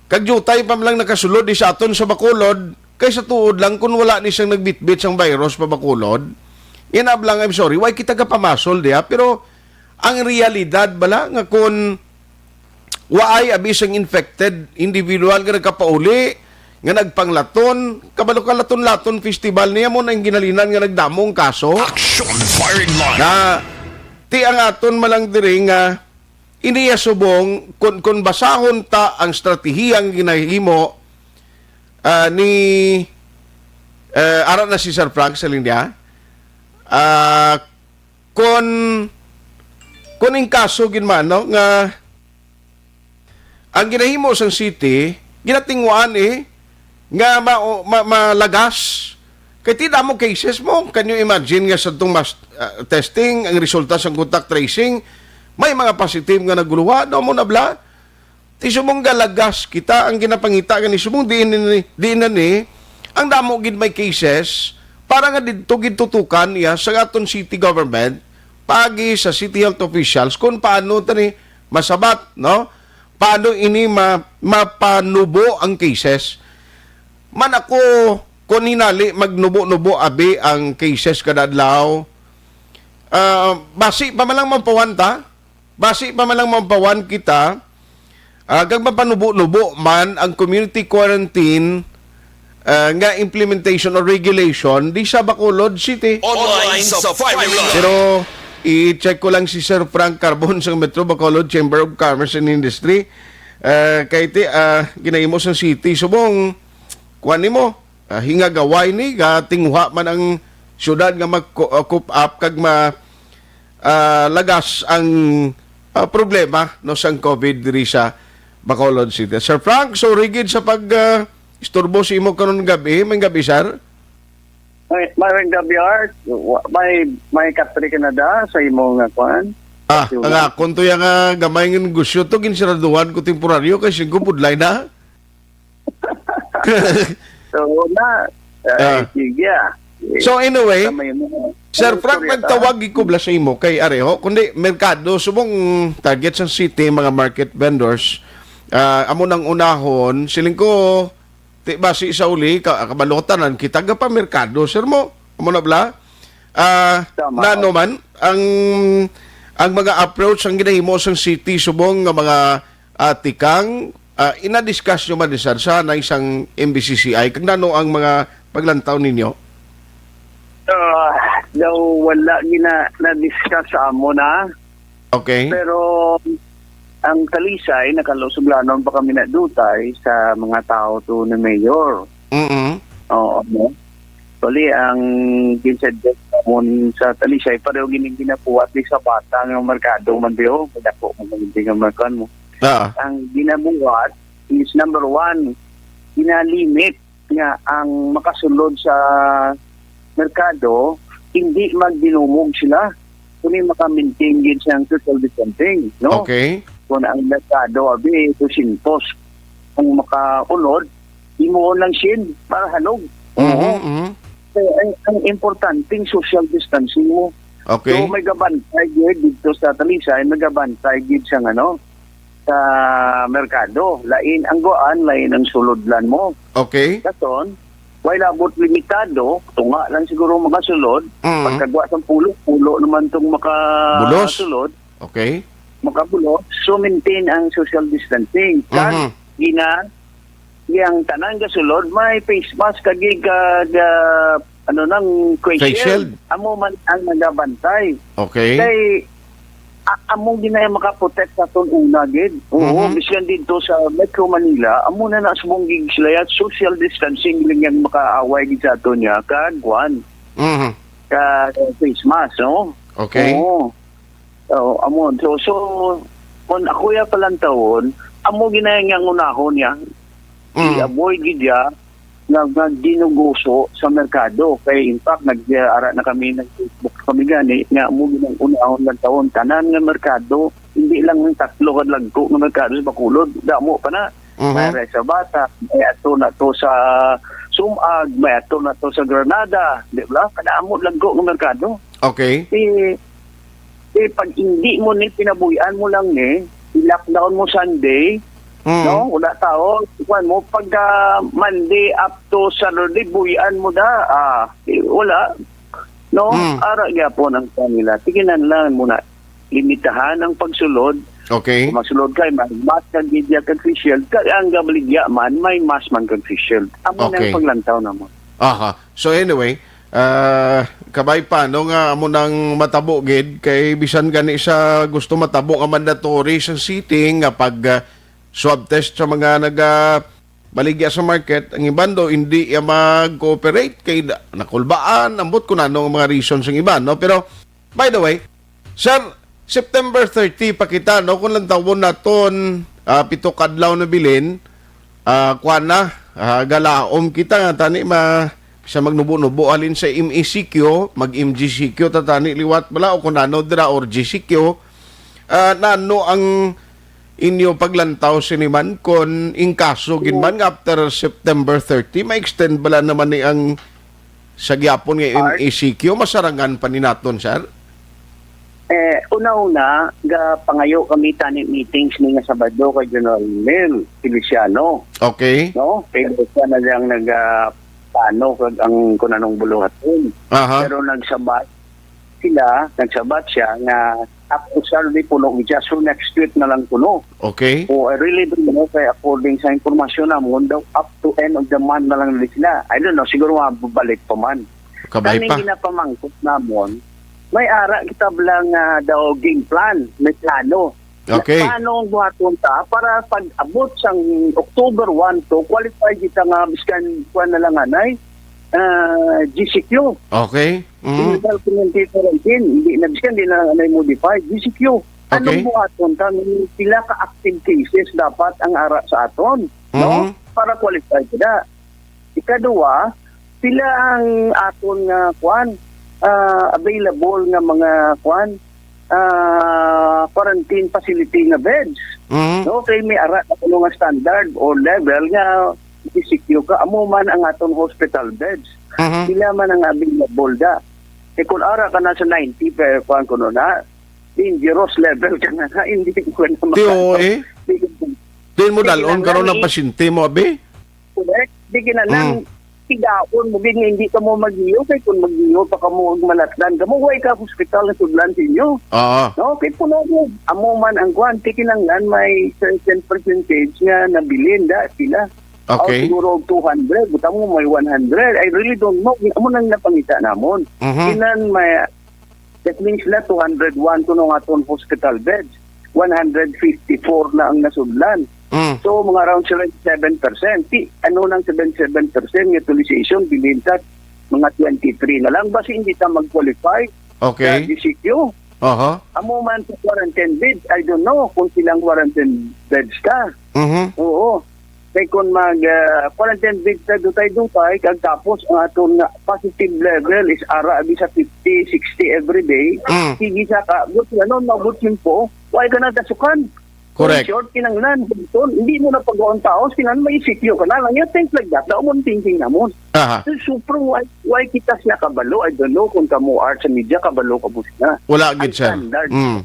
kag diutay pa man lang nakasulod di sa aton sa Bacolod, kay sa tuod lang kung wala ni siyang nagbitbit sang virus pa Bacolod, inablang, I'm sorry, why kita kapamasol diha? Pero ang realidad bala nga kung waay abi sang infected individual nga nagkapauli, nga nagpanglaton, kabalo ka, laton-laton festival niya mo na ang ginhalinan nga nagdamo ang kaso. Action firing line. Na, ti ang aton malang diri nga iniya subong, kun, kun basahon ta ang estratehiya nga ginahimo, ah, ni, eh, ara na si Sir Frank sa linya. Ah, kun, kun in kaso gid man, no, nga ang ginahimo sang city, ginatinguan, eh, nga ma-, ma-, malagas. Kay ti damo cases mo. Can you imagine nga sa itong mass, ah, testing, ang resulta sa contact tracing, may mga positive nga naguluha, no, mo nabla? Ti subong galagas kita ang ginapangita gani subong diin ni, diin na ni ang damo gid may cases para nga didto gid tutukan niya sa aton city government, pagi sa city health officials kung paano tani masabat, no? Paano ini ma-, mapanubo ang cases? Man ako, kung hinali magnubo-nubo abi ang cases kada adlaw, ah, basi pa man lang mapawan ta, basi pa man lang mapawan kita, ah, kag mapanubo-nubo man ang community quarantine, ah, nga implementation or regulation di sa Bacolod City. Online sa firing line. Pero i-check ko lang si Sir Frank Carbon sa Metro Bacolod Chamber of Commerce and Industry. Ah, kay ti, ah, ginahimo sa city. Subong, kuwan nimo, ah, hingagaway ni, gatinguha man ang syudad nga mag-, ah, cope up kag ma-, ah, lagas ang, ah, problema, no, sang covid diri sa Bacolod City. Sir Frank, sorry gid sa pag, ah, istorbo sa imo karon gabi. May gabi, sir. May, may gabi, Art. Wa-, may, may katre ka na da sa imo nga kwan? Ah, Yung ang akon to yung, ah, gamay nga negosyo to, ginsaraduhan ko temporaryo kay singko budlay na. So, na, eh, Ah. sige, ah. So, anyway, sa may mga Sir Frank, istorya ta. Nagtawag ko bala sa imo kay areho, kundi merkado, subong target sa city, mga market vendors, ah, amo nang unahon, siling ko, ti basi sa uli, ka, kabalutan, kita ga pa merkado, sir mo, amo na bala? Ah, Tama. Nano man, ang, ang mga approach ang ginahimo sang city, subong nga mga, ah, tikang, ah, ina-discuss nyo man, sir, sa na isang M B C C I, kag nano ang mga paglantaw ninyo? Ah, daw wala gina na-discuss sa amo na. Okay. Pero ang Talisay, nakalusog lanon pa kami na dutay sa mga tao to ni Mayor. Mm-mm. Oo, no? Bali, ang ginsuggest namon sa Talisay, pareho gini ginabuhat ni sa bata nga merkado man diyo, madako mo man hindi nga merkado mo. Ah. Ang ginabuhat is, number one, ginalimit nga ang makasulod sa merkado, hindi magdinumog sila. Kung maka-maintain gid siyang social distancing, no? Okay. Kung ang merkado, abi, two hundred ang makaunod, imo lang sin para halog. Mhm, Oo. mhm. Kaya ang, ang importante, social distancing mo. Okay. So, may gabantay gid dito sa Talisay, may gabantay gid sa, ano, sa merkado. Lain ang guan, lain ang sulodlan mo. Okay. Kason, while abot limitado, tunga lang siguro makasulod, Mm. pagkagwa sang pulo, pulo naman tong Bulos. makasulod, Okay. makabulos, so maintain ang social distancing. Kag Mhm. gina-, yang tanan gasulod, may face mask, kag, kag, ano nang face Face shield. shield. Amo man ang nagabantay. Okay. Kay, a-, amo gid na yung makaprotect sa aton una gid. Oo, Mhm. bisan dito sa Metro Manila, amo na na subong gid sila yan, social distancing lang yang makaaway gid sa aton niya, kag kuan, Mhm. ka face mask, no? Okay. Oo. Oo, amo. So, so, kung ako ya palantawon, amo gid na yung unahon niya. Mm. I-avoid gid ya nga, nga ginuguso sa merkado. Kay in fact, nag-, ara na kami, nag-Facebook kami gani, nga amo gid ang unahon lang taon. Tanan nga merkado, hindi lang ang tatlo ka dagko nga merkado sa Bacolod. Damo pa na. Mhm. May Res sa Bata, may ato na to sa Sumag, may ato na to sa Granada, di ba? Kadamo dagko nga merkado. Okay. Eh, eh, pag hindi mo ni pinabuyan mo lang ni, i-lockdown mo Sunday, Mm. no? Wala tao, kuwan mo, pagka Monday up to Saturday, buyan mo da, ah, eh, wala. No? Mm. Ara gyapon ang kanila. Tiginan lang muna. Limitahan ang pagsulod. Okay. Kung magsulod ka, may mask kag media kag face shield. Kag ang gabaligya man, may mask man kag face shield. Amo na Okay. ang paglantaw namo. Aha. So anyway, ah, kabay pa, no, nga amo nang matabo gid, kay bisan gani sa gusto matabo nga mandatory sa city nga pag, ah, swab test sa mga naga-, baligya sa market, ang iban daw hindi ya mag-cooperate kay na-, nakulbaan, ambot kung ano ang mga reasons ang iban, no? Pero, by the way, sir, September thirty pa kita, no? Kung lantawon naton, ah, pito ka adlaw na bilin, ah, kuwan na, ah, galaom kita nga tani ma-, sa magnubo-nubo halin sa M E C Q, mag-M G C Q ta tani liwat bala o kung ano dira or G C Q, ah, nano ang inyo paglantaw sini man kon in kaso gid man nga after September thirty, ma-extend bala naman ni ang sa gyapon nga Art? M E C Q, masarangan pa ni naton, sir? Eh, una-una, gapangayo kami tani meetings ni nga Sabado kay General Mel Feliciano. Okay. No? Kay siya na lang nag, ah, plano kag ang kung anong buluhaton. Aha. Pero nagsabat sila, nagsabat siya nga ako, sir, di puno gid siya. So, next week na lang kuno. Okay. O, I really don't know kay according sa impormasyon namon daw up to end of the month na lang ni sila. I don't know, siguro mabalik pa man. Kabay Kaning pa. Ginapamangkot namon, may ara kita lang nga daw game plan, may plano. Okay. Plano ang buhaton ta para pag abot sang October one to qualify kita nga biskan kuan na lang anay, ah, G C Q. Okay. Mm. Hindi na pinanti quarantine, hindi na biskan, hindi na lang anay modify, G C Q. Anong Okay. Buhaton ta? Pila ka active cases dapat ang ara sa aton, no? Mhm. Para qualify kita. Ikaduha, pila ang aton nga, kuan, ah, available nga mga, kuan, ah, quarantine facility nga beds? Mhm. No, kay may ara na kuno nga standard or level nga G C Q ka, amo man ang aton hospital beds. Mhm. Sila man ang available da. Eh, kung ara ka na sa ninety, pero kuwan ko na, dangerous level ka na, na, hindi ko na Ti, oo, maka-, eh. Di ko Din mo Di dalon karon kinahanglan ang i- pasyente mo, abi? Correct. Di kinahanglan, Mm. tigaon mo gid nga hindi ka mo mag-iyo, kay kung mag-iyo pa ka mo, ug malatdan ka mo, way ka hospital nga sudlan sa inyo. Oo. No? Kay puno mo, amo man ang kuwan, di kinahanglan may certain percentage nga nabilin da sila. Okay. O siguro og two hundred, buta mo may one hundred. I really don't know. Amo nang napangita namon. Mhm. Kinan may, that means na two hundred one kuno nga aton hospital beds. One hundred fifty-four na ang nasudlan. Mm. So, mga around seventy-seven percent. Ti, ano nang seventy-seven percent nga utilization? Bilin ta, mga twenty-three na lang. Basi hindi ta mag-qualify Okay. sa G C Q. Aha. Amo man sa quarantine beds, I don't know kung silang quarantine beds ta. Mhm. Oo. Kay kung mag, ah, quarantine beds ta dutay-dutay, kag tapos ang aton nga positive level is ara abi sa fifty, sixty every day, Mm. sige sa ka, but ano, maabot yun po, why ka na dasukan? Correct. In short, kinanglan, hindi mo na pagkaon taos, kinanglan, may sityo ka na lang. Yung things like that, na umon thinking namon. Aha. So, super, why, why kita siya kabalo? I don't know kung kamo art sa media, kabalo ka mo siya. Wala Ang gid, sir. standard. Mm.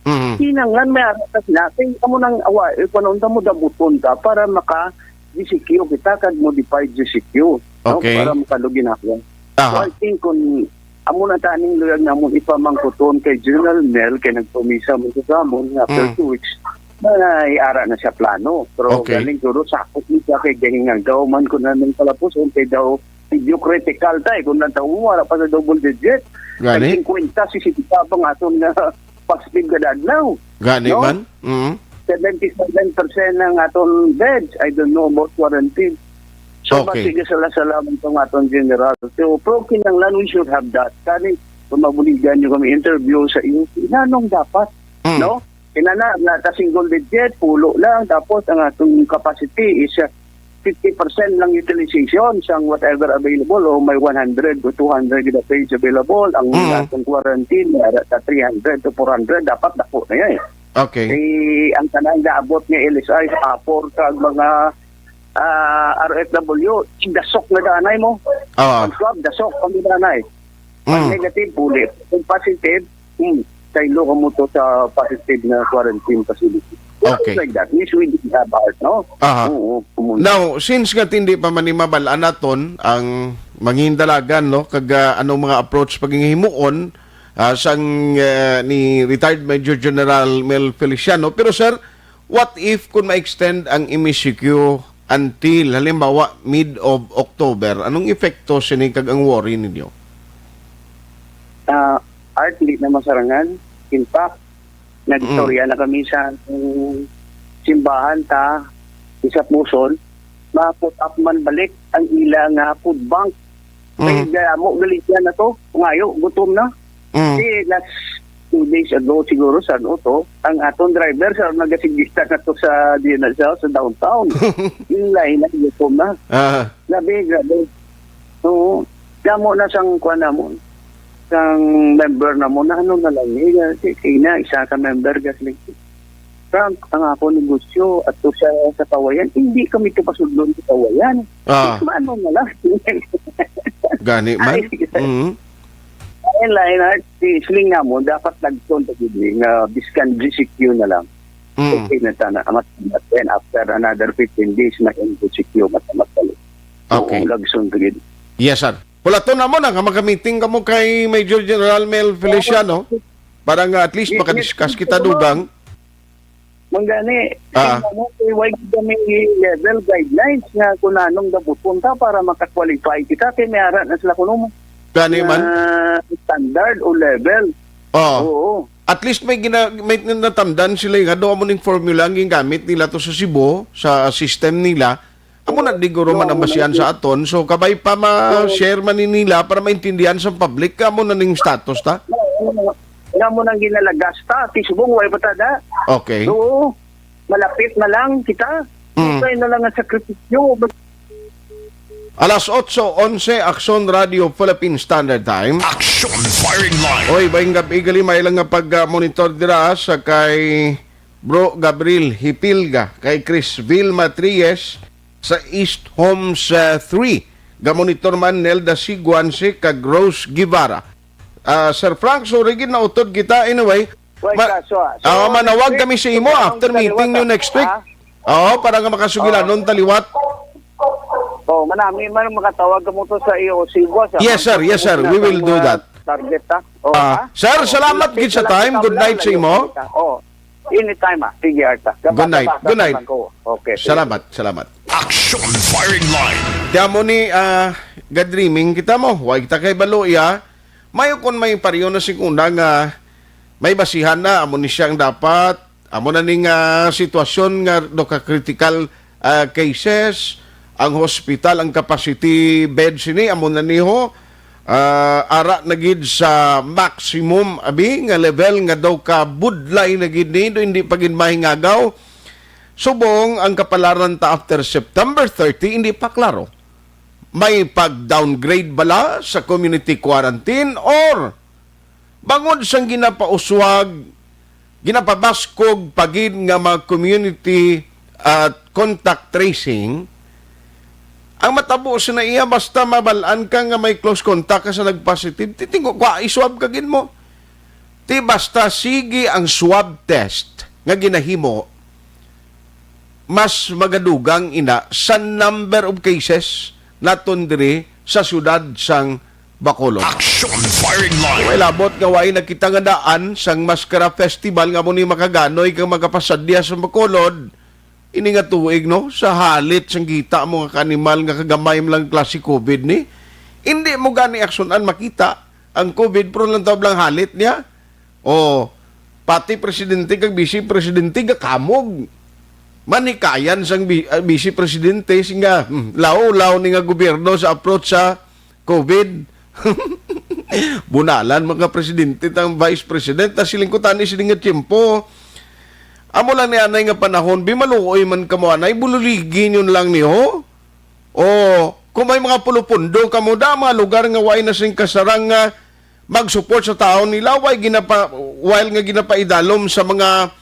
Mm. Kinanglan may atas na. Kay amo nang awa, eh, panahon ta mo dabuton ka para maka G C Q kita kag modified G C Q, no? Okay. Para makalugi na ako. Aha. So, I think kung amo na taning luyag namon ipamangkuton kay General Mel, kay nagpromisa mo sa amon nga after Mm. two weeks, na iara na siya plano. Pero Okay. galing siguro sakot ni siya kay gahingagaw man ko na nang palapuson kay daw medyo critical tayo. Kung natawo, wala pa sa double digit. Gani? Tag fifty, sixty pa ang aton nga positive kada adlaw. Gani No? man? Mm. Seventy-seven percent ang aton beds. I don't know about quarantine. So, Okay. basig sala-sala man itong aton general. So, pero kinahanglan we should have that. Kani, kung mabuligan nyo kami interview sa inyo, nanong dapat, Mm. no? Kinana, na ta single digit, pulo lang. Tapos, ang atong capacity is, uh, fifty percent lang utilization sang whatever available. O may one hundred o two hundred na beds available. Ang Mm. atong quarantine, may ara sa three hundred to four hundred. Dapat dako na yan, eh. Okay. Eh, ang tanan gaabot nga L S I, ah, four kag mga, ah, R F W, dasok na danay mo. Ah. Ang swab, dasok ang danay. Pag Mm. negative, puli. Kung positive, hmm, saylo ka mo to sa positive na quarantine facility. Okay. Like that. Yes, we did have heart, no? Aha. Oo, kumun- Now, since nga hindi pa man ni mabal-an naton ang mangindalagan, no, kag, ah, anong mga approach paghihimuon, ah, sang, ah, ni retired Major General Mel Feliciano. Pero, sir, what if kung ma-extend ang M S C Q until, halimbawa, mid of October? Anong epekto sini kag ang worry ninyo? Ah, Art, hindi na masarangan. In fact, nag-istorya Mm. na kami sa, mm, simbahan ta, sa Puson, ma-put up man balik ang ila nga food bank. Kay Mm. gamo, galit na to. Ngayo, gutom na. Mm. Kasi last two days ago, siguro, sa ano to, ang aton driver, sa nagasigbista na to sa, di na siya, sa downtown. Yung lain na, gutom na. Ah. Grabe, grabe. Oo. Damo na sang kuwan namon. Sang member namon, na ano na lang, eh, kasi kay na, isa ka member, kasi Frank, ang ako negosyo ato sa, sa Kawayan, hindi kami to pasudlon sa Kawayan. Ah. Mas maano na lang. Gani man? Ay, Mhm. Ay, lain na, si Sling na mo, dapat nagton pa gid ni nga biskan G C Q na lang. Mm. Okay na sana. Amat, amat, then after another fifteen days, na M C Q, matamat balik. Okay. Oo, lagson pa gid. Yes, sir. Pulaton na mo na nga magka-meeting ka mo kay Major General Mel Feliciano para nga at least Yes, yes, makadiscuss yes, kita yes, dugang. Manggani, Ah. tingnan mo, kay why kami level guidelines nga kung anong dabuton ta para maka-qualify kita, kay may ara na sila kuno mo. Gani Nga man? standard o level. Oh. Oo. At least may gina-, may natamdan sila nga do amo ning formula ang gingamit nila to sa Cebu, sa system nila. Amo na di guro man ang basihan sa aton. So, kabay pa ma-share man ni nila para maintindihan sa public, amo na ning status ta. Nga mo nang ginalagas ta, tisbong, way pa ta da. Okay. Oo, malapit na lang kita. Mm. Kaya na lang ang sakripisyo. Alas otso onse, Aksyon Radio Philippine Standard Time. Action Firing Line. Oy, bayang gabi, gali, may lang nga pag-monitor dira sa kay Bro Gabriel Hipilga, kay Chris Vilma Tries, sa East Homes, ah, three. Gamonitor man Nelda Siguansi kag Rose Guevara. Ah, Sir Frank, sorry gid, nautod kita. Anyway, Wait, ma- ah, so, so, ah, manawag next kami sa week, imo kung after meeting taliwat, nyo ah, next week. Ah? Oo, para nga makasugilanon taliwat. Oh, manami man makatawag ka mo to sa iyo, Siguas, ah. Yes, sir. Yes, sir. We will do that. Target, ah. Oh, ah, ah? Sir, salamat gid sa time. Good night sa imo. Oh. Anytime, ah. Sige, Arta. Good night. Good night. Okay, sige. Salamat, salamat. Action Firing Line. Kaya mo ni, ah, gadreaming kita mo. Wa kita kay balo, iya. Mayo kon may pariyo na sing una nga may basihan na, amo ni siya ang dapat, amo na ni nga sitwasyon nga do ka critical, ah, cases, ang hospital, ang capacity bed sini, amo na ni ho, ah, ara na gid sa maximum, abi, nga level nga daw ka budlay na gid ni, do hindi pa gid mahingagaw. Subong ang kapalaran ta after September thirty, hindi pa klaro. May pag-downgrade bala sa community quarantine or bangod sang ginapauswag, ginapabaskog pa gid nga mga community at contact tracing, ang matabo sa na iya, basta mabal-an ka nga may close contact ka sa nagpositive, titingo, kwa, iswab ka gid mo. Ti basta sige ang swab test nga ginahimo, mas magadugang ina sa number of cases naton diri sa siyudad sang Bacolod. Action Firing Line. May labot nga way nakita nga daan sang Maskara Festival nga amo ni makaganoy kang makapasadya sa Bacolod. Ini nga tuig, no, sa halit sang kita mo nga kanimal nga kagamay man lang klase COVID ni, hindi mo gani aksunan makita ang COVID, pero lang tawag lang halit niya. O, pati presidente kag vice presidente gakamog. Manikayan sang bi-, ah, vice presidente, singa, hmm, law-law ni nga gobyerno sa approach sa COVID. Bunalan mga presidente tang vice president. Ta siling ko tani sini nga tiyempo. Amo lang ni anay nga panahon, bimaluoy man kamo anay, bululigi nyo lang niyo. O, kung may mga pulupundo kamo, da, mga lugar nga way na sing kasarang nga mag-support sa tawo nila, way ginapa-, while nga ginapaidalom sa mga,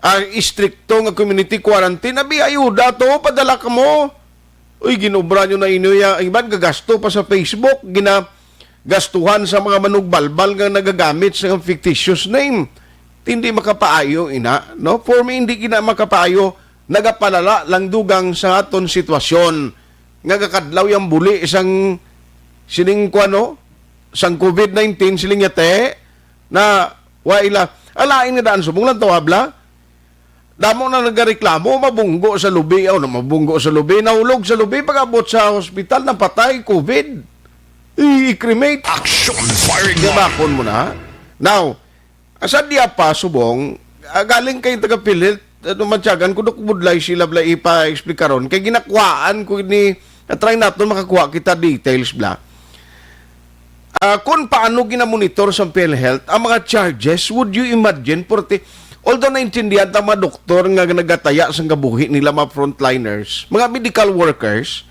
ah, istrikto nga community quarantine, abi, ayuda to, padala kamo. Uy, ginobra nyo na inyo ya, ang iban gagasto pa sa Facebook, ginagastuhan sa mga manugbalbal nga nagagamit sa fictitious name. Hindi makapaayo ina, no? For me, hindi gina makapaayo, nagapalala lang dugang sa aton sitwasyon. Nga gakadlaw yang buli sang sining kuwano, sang COVID nineteen, siling niya, te, na wa ila, alain nga daan subong lang to, habla. Damo na nagareklamo, mabunggo sa lubi, aw, na mabunggo sa lubi, nahulog sa lubi, pag-abot sa hospital, napatay, COVID. I-cremate. Action Firing Line. Gabakon mo na. Now, sa diya pa, subong, ah, galing kay taga PhilHealth, ano, matyagan ko, Dok, budlay sila bala ipa-explikaron. Kay ginakuhaan ko ni, na-try naton makakuha kita details bala. Ah, kung paano ginamonitor sa PhilHealth ang mga charges, would you imagine, forty, although naintindihan ta mga doktor nga nagataya sang kabuhi nila, mga frontliners, mga medical workers,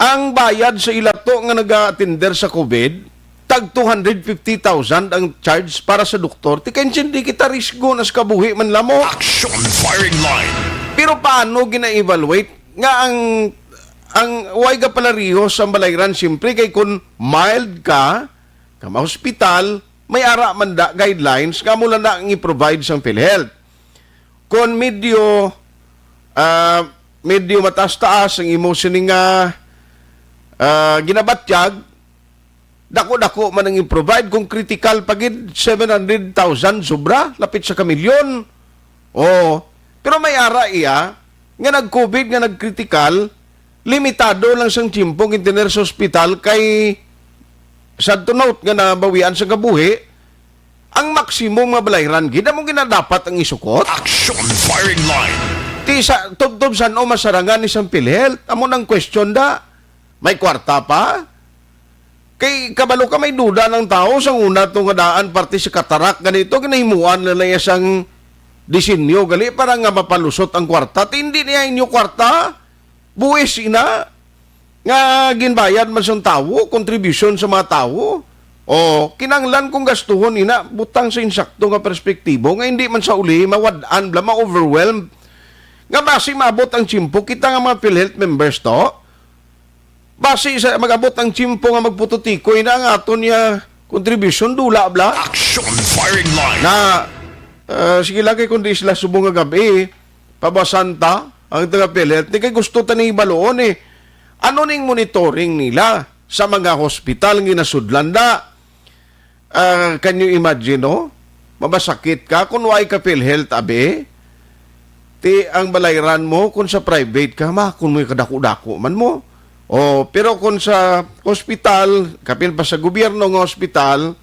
ang bayad sa ilato nga naga-attender sa COVID, tag two hundred fifty thousand ang charge para sa doktor. Ti kaintindi kita, risgo na sa kabuhi man lamo. Action Firing Line. Pero paano gina-evaluate nga ang, ang way ka palarihos ang balayran? Siyempre, kay kung mild ka, ka ma-hospital, may ara man da guidelines nga mo lang na ang i-provide sang PhilHealth. Kung medyo, ah, medyo mataas-taas ang imo sini nga, ah, ginabatyag, dako-dako man ang i-provide. Kung critical pa gid, seven hundred thousand sobra, lapit sa kamilyon. Oo. Pero may ara iya nga nag-COVID, nga nag-critical, limitado lang sang tiyempo ang gintiner sa ospital kay sad to note nga nabawian sa kabuhi, ang maksimum nga balayran gid amo ginadapat ang isukot. Action Firing Line. Ti sa tubtob san-o masarangan ni sang PhilHealth? Amo nang question da. May kwarta pa? Kay kabalo ka, may duda ng tao sa una to nga daan parte sa katarak ganito, ginahimuan na lang isang disenyo gali para nga mapalusot ang kwarta. Ti hindi niya inyo kwarta, buwis ina nga ginbayad man sang tawo, contribution sa mga tawo. O, kinanglan kung gastuhon ina, butang sa insakto nga perspektibo nga hindi man sa uli mawad-an bala, ma-overwhelmed. Nga basi maabot ang tiyempo, kita nga mga PhilHealth members to, basi sa mag-abot ang tiyempo nga magpututikoy na ang aton nga contribution, dula bala. Action firing line. Na, ah, sige lang kay kung di sila subong nga gabi, pabasan ta ang taga PhilHealth. Di kay gusto ta ning hibaluon eh. Ano ning monitoring nila sa mga hospital nga ginasudlan na? Ah, can you imagine, no? Mamasakit ka kung way ka PhilHealth, abi. Ti ang balayran mo kung sa private ka, ma, kung may kadako-dako man mo. Oh, pero kung sa hospital, kapin pa sa gobyerno nga hospital,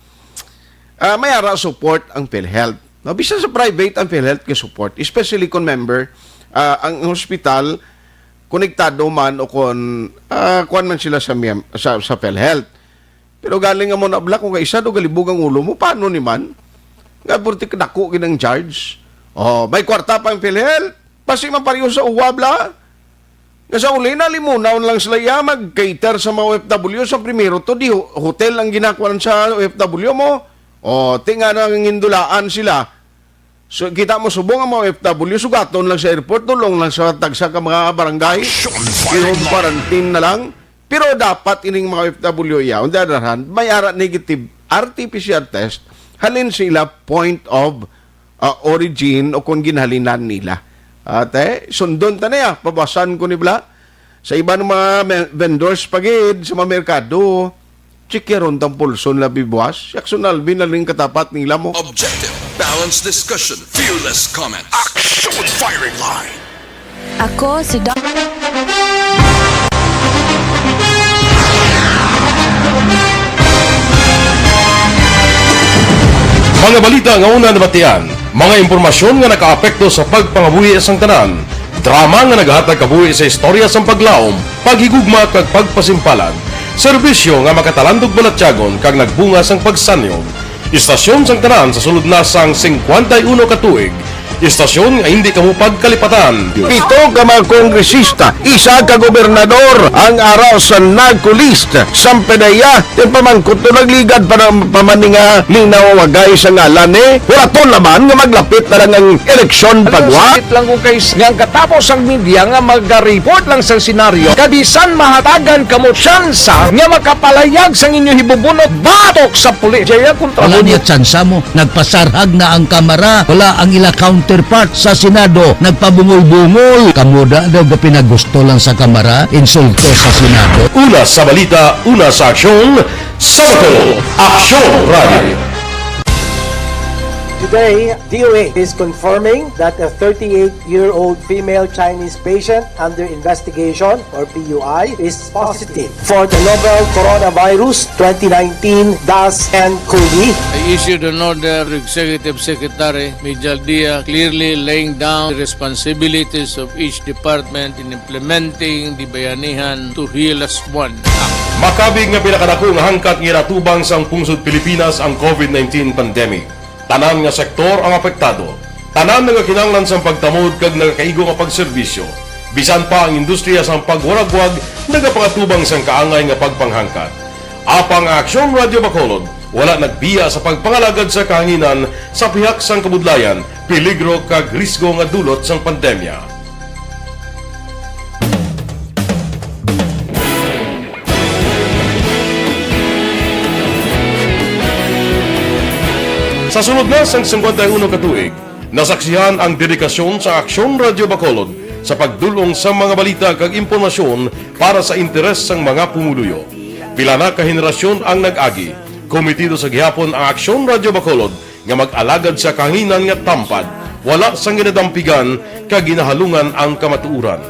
ah, may ara support ang PhilHealth. No, bisan sa private ang PhilHealth nga support, especially kung member, ah, ang hospital konektado man o kung, ah, kuwan man sila sa mem-, sa, sa PhilHealth. Pero galing nga mo na bala, kung kaisa do galibog ang ulo mo, paano ni man? Nga purti kadako gid ang charge. Oh, may kwarta pa ang PhilHealth. Basi man pareho sa uwa bala. Nga sa uli na, limunaw lang sila iya mag-cater sa mga O F W. Sa primero to, di ho-, hotel ang ginakuan sa O F W mo. Oh, ti nga nangindulaan sila. So, kita mo, subong ang mga O F W, sugaton lang sa airport, dulong lang sa tagsa ka mga barangay. Action Fire Yung Line. Quarantine na lang. Pero dapat ining mga O F W iya, on the other hand, may ara negative R T P C R test, halin sila point of, ah, origin o kung ginhalinan nila. Ate, sundon ta na ya, pabasan ko ni bala. Sa iban nga mga me-, vendors pa gid sa mga merkado, chikyaron tang pulso nila bibuas. Si Action Alvin na rin katapat nila mo. Objective, balanced discussion, fearless comments. Action firing line. Ako si Doc. Mga balita nga una nabatian, mga impormasyon nga nakaapekto sa pagpangabuhi sang tanan, drama nga nagahatag kabuhi sa istorya sang paglaom, paghigugma kag pagpasimpalan, serbisyo nga makatalandog balatyagon kag nagbunga sang pagsanyog. Istasyon sang tanan sa sulod na sang singkwenta y uno ka tuig. Istasyon nga hindi kamo pagkalipatan. Pito ka mga kongresista, isa ka gobernador ang ara sa NAGCO list. Sampanaya, ti pamangkot to nagligad pa na pa man ni nga linawagay sa ngalan ni. Huraton naman nga maglapit na lang ang eleksyon. Alam mo, pagwa. Sakit lang kung kay nga ang katapos ang media nga maga-report lang sa senaryo, kabisan mahatagan kamo tsansa nga makapalayag sang inyo hibubunot batok sa pulis. Jaya kontra. Wala mo niya tsansa mo. Nagpasarhag na ang Kamara. Wala ang ila counterpart sa Senado. Nagpabungol-bungol. Kamo da daw ga pinagusto lang sa Kamara, insulto sa Senado. Una sa balita, una sa aksyon, sa Bacolod, Aksyon Radio. Today, D O A is confirming that a thirty-eight-year-old female Chinese patient under investigation, or P U I, is positive for the novel coronavirus twenty nineteen dash N cov. I issued an order to Executive Secretary Mijal Dia, clearly laying down the responsibilities of each department in implementing the Bayanihan to Heal Us One Act. Makabig nga pinakadako nga hangkat nga ginatubang sang pungsod Pilipinas ang covid nineteen pandemic. Tanan nga sektor ang apektado. Tanan nagakinahanglan sang pagtamod kag nagakaigo nga pagserbisyo. Bisan pa ang industriya sang pagwaragwag nagapangatubang sang kaangay nga pagpanghangkat. Apang ang Aksyon Radio Bacolod wala nagbiya sa pagpangalagad sa kahanginan sa pihak sang kabudlayan, peligro kag risgo nga dulot sang pandemya. Sa sulod na sang singkwenta y uno ka tuig, nasaksihan ang dedikasyon sa Aksyon Radio Bacolod sa pagdul-ong sa mga balita kag impormasyon para sa interes sang mga pumuluyo. Pila na ka henerasyon ang nag-agi, kometido sa gihapon ang Aksyon Radio Bacolod nga mag-alagad sa kahanginan nga tampad, wala sang ginadampigan kag ginahalungan ang kamatuoran.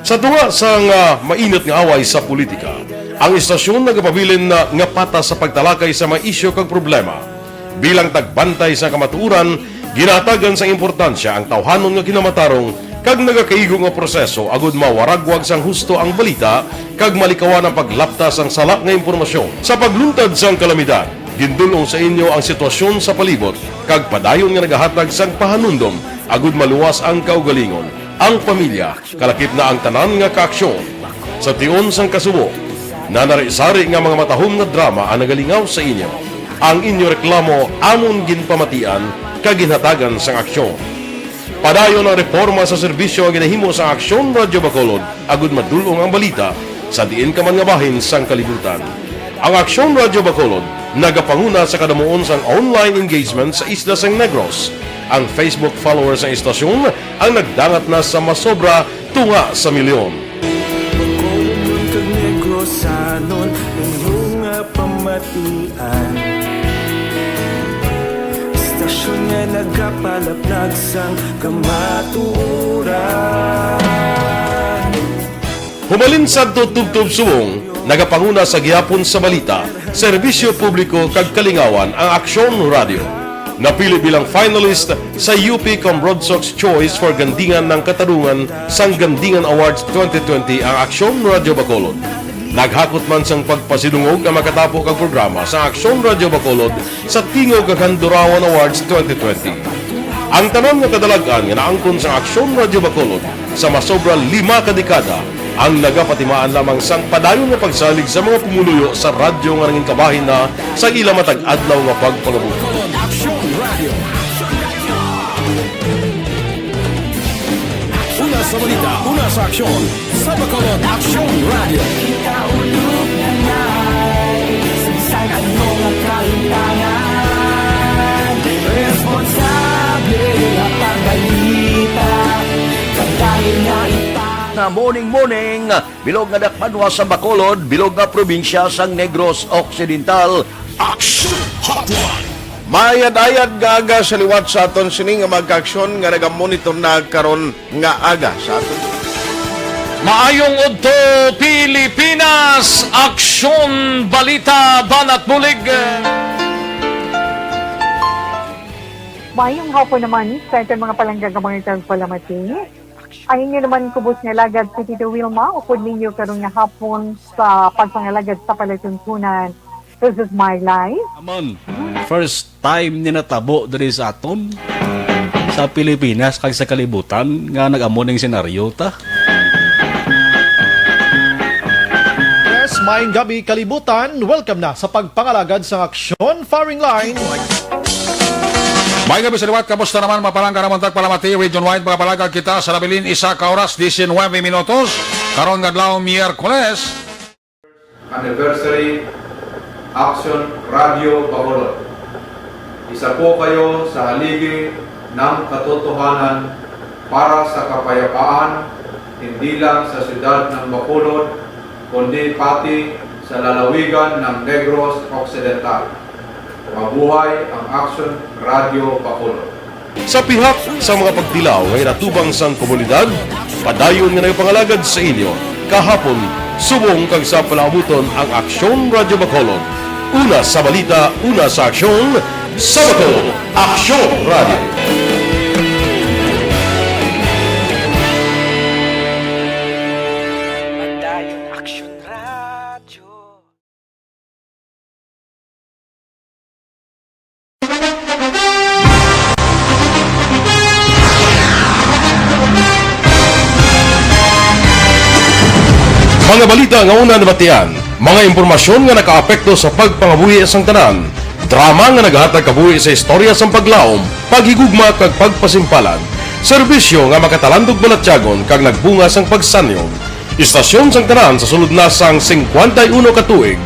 Sa tunga sang, ah, mainit nga away sa politika, ang istasyon nagapabilin na nga patas sa pagtalakay sa mga isyu kag problema. Bilang tagbantay sa kamatuoran, ginahatagan sang importansya ang tawhanon nga kinamatarong kag nagakaigo nga proseso agud mawaragwag sang husto ang balita kag malikawan ang paglapta sang sala nga impormasyon. Sa pagluntad sang kalamidad, gindul-ong sa inyo ang sitwasyon sa palibot kag padayon nga nagahatag sang pahanumdom agud maluwas ang kaugalingon, ang pamilya, kalakip na ang tanan nga kaaksyon. Sa tion sang kasubo, nanari-sari nga mga matahom nga drama ang nagalingaw sa inyo. Ang inyo reklamo amon ginpamatian kag ginhatagan sang aksyon. Padayon ang reporma sa serbisyo nga ginahimo sa Aksyon Radyo Bacolod, agud madul-ong ang balita sa diin ka man nga bahin sang kalibutan. Ang Aksyon Radyo Bacolod nagapanguna sa kadamuon sang online engagement sa isla sang Negros. Ang Facebook followers sang istasyon ang nagdangat na sa masobra tunga sa milyon. Bacolodnon kag Negrosanon, inyo nga pamatian. Istasyon nga nagapalaplag sang kamatuoran. Humalin sadto tubtob subong, nagapanguna sa gihapon sa balita, serbisyo publiko kag kalingawan ang Aksyon Radyo. Napili bilang finalist sa U P Cambrodsoc's Choice for Gandingan ng Katarungan sang Gandingan Awards twenty twenty ang Aksyon Radyo Bacolod. Naghakot man sang pagpasidungog ang makatapo kag programa sa Aksyon Radyo Bacolod sa Tingog kag Handurawan Awards twenty twenty. Ang tanan nga kadalag-an nga naangkon sang Aksyon Radyo Bacolod sa masobra lima ka dekada ang nagapatimaan lamang sang padayon nga pagsalig sa mga pumuluyo sa radyo nga nangin kabahin na sang ila matag adlaw nga pagpangabuhi. Aksyon Radio. Una sa balita, una sa aksyon, sa Bacolod Aksyon Radio. Kita ulog na nai, sa bisan ano nga kalimtangan, responsable nga pagbalita, kag dahil nga ita- Nga morning, morning, bilog nga dakpanwa sa Bacolod, bilog nga probinsya sang Negros Occidental. Action Hotline. Maayad-ayad nga aga sa liwat sa aton sini nga mga kaaksyon nga nagamonitor na karon nga aga sa aton. Maayong udto, Pilipinas! Aksyon, balita, banat bulig. Maayong hapon naman sa aton mga palangga nga mga tagpalamati. Ang inyo naman kubos nga alagad, si Tito Wilma, upod ninyo karon nga hapon sa pagpangalagad sa palatuntunan. This is my life. Amon, first time ni natabo diri sa aton, sa Pilipinas kag sa kalibutan nga nag-amo ning senaryo ta. Yes, maayong gabi, kalibutan. Welcome na sa pagpangalagad sang Aksyon Firing Line. Maayong gabi sa liwat. Kamusta naman, mapalangga naman tagpalamati, region-wide, mga palangga, kita sa nabilin isa ka oras, diecinuebe minutos. Karon nga adlaw, Miyerkules. Anniversary, Action Radio Bacolod. Isa po kayo sa haligi ng katotohanan para sa kapayapaan, hindi lang sa siyudad ng Bacolod, kundi pati sa lalawigan ng Negros Occidental. Mabuhay ang Action Radio Bacolod. Sa pihak sa mga pagtilaw nga ginatubang sang komunidad, padayon nga nagapangalagad sa inyo kahapon, subong kag sa palaabuton ang Aksyon Radyo Bacolod. Una sa balita, una sa aksyon, sa Bacolod, Aksyon Radyo. Padayon Aksyon Radyo. Mga balita nga una nabatian, mga impormasyon nga nakaapekto sa pagpangabuhi sang tanan, drama nga naghatag kabuhi sa istorya sang paglaom, paghigugma kag pagpasimpalan, serbisyo nga makatalandog balatyagon kag nagbunga sang pagsanyog. Istasyon sang tanan sa sulod na sang singkwenta y uno ka tuig.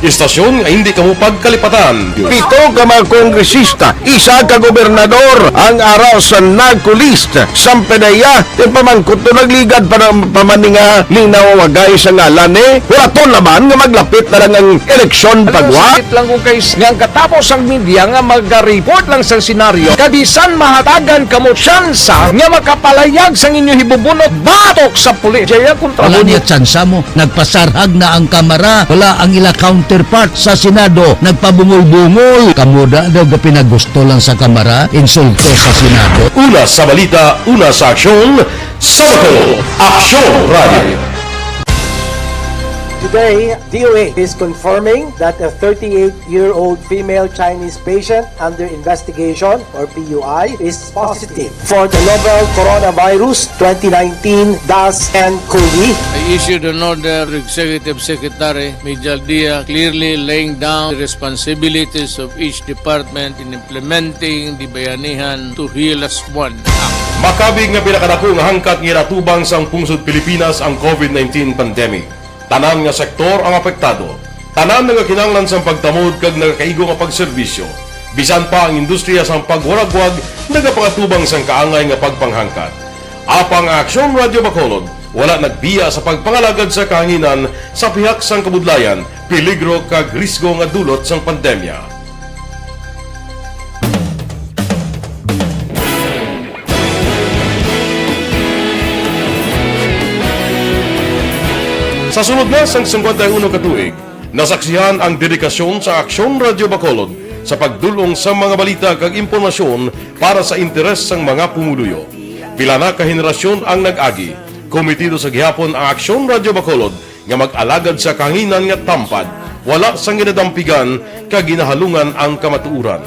Istasyon nga hindi kamo pagkalipatan. Pito ka mga kongresista, isa ka gobernador ang ara sa NAGCOLEST. Sampedeya, ti pamangkot to nagligad pa na, pa man ni nga linawagay sa ngalan ni. Huraton naman nga maglapit na lang ang eleksyon, pagwa. Sakit lang ko kay s-, nga ang katapos ang media nga maga-report lang sa senaryo. Kabisan mahatagan kamo tsansa nga makapalayag sang inyo hibubunot batok sa pulis. Jaya kontra. Wala mo niya tsansa mo. Nagpasarhag na ang Kamara. Wala ang ila counterpart sa Senado. Nagpabungol-bungol. Kamo da daw gapinagusto lang sa Kamara. Insulto sa Senado. Una sa balita, una sa aksyon, sa Bacolod, Aksyon Radio. Today, D O H is confirming that a thirty-eight-year-old female Chinese patient under investigation, or P U I, is positive for the novel coronavirus twenty nineteen dash N cov. I issued an order to Executive Secretary Mijal Dia, clearly laying down the responsibilities of each department in implementing the Bayanihan to Heal as One Act. Makabig nga pinakadako nga hangkat nga ginatubang sang pungsod Pilipinas ang COVID nineteen pandemic. Tanan nga sektor ang apektado. Tanan nagakinahanglan sang pagtamod kag nagakaigo nga pagserbisyo. Bisan pa ang industriya sang pagwaragwag nagapangatubang sang kaangay nga pagpanghangkat. Apang ang Aksyon Radyo Bacolod wala nagbiya sa pagpangalagad sa kahanginan sa pihak sang kabudlayan, peligro kag risgo nga dulot sang pandemya. Sa sulod na sang singkwenta y uno ka tuig, nasaksihan ang dedikasyon sa Aksyon Radyo Bacolod sa pagdul-ong sa mga balita kag impormasyon para sa interes sang mga pumuluyo. Pila na ka henerasyon ang nag-agi. Komitido sa gihapon ang Aksyon Radyo Bacolod nga mag-alagad sa kahanginan nga tampad, wala sang ginadampigan kag ginahalungan ang kamatuoran.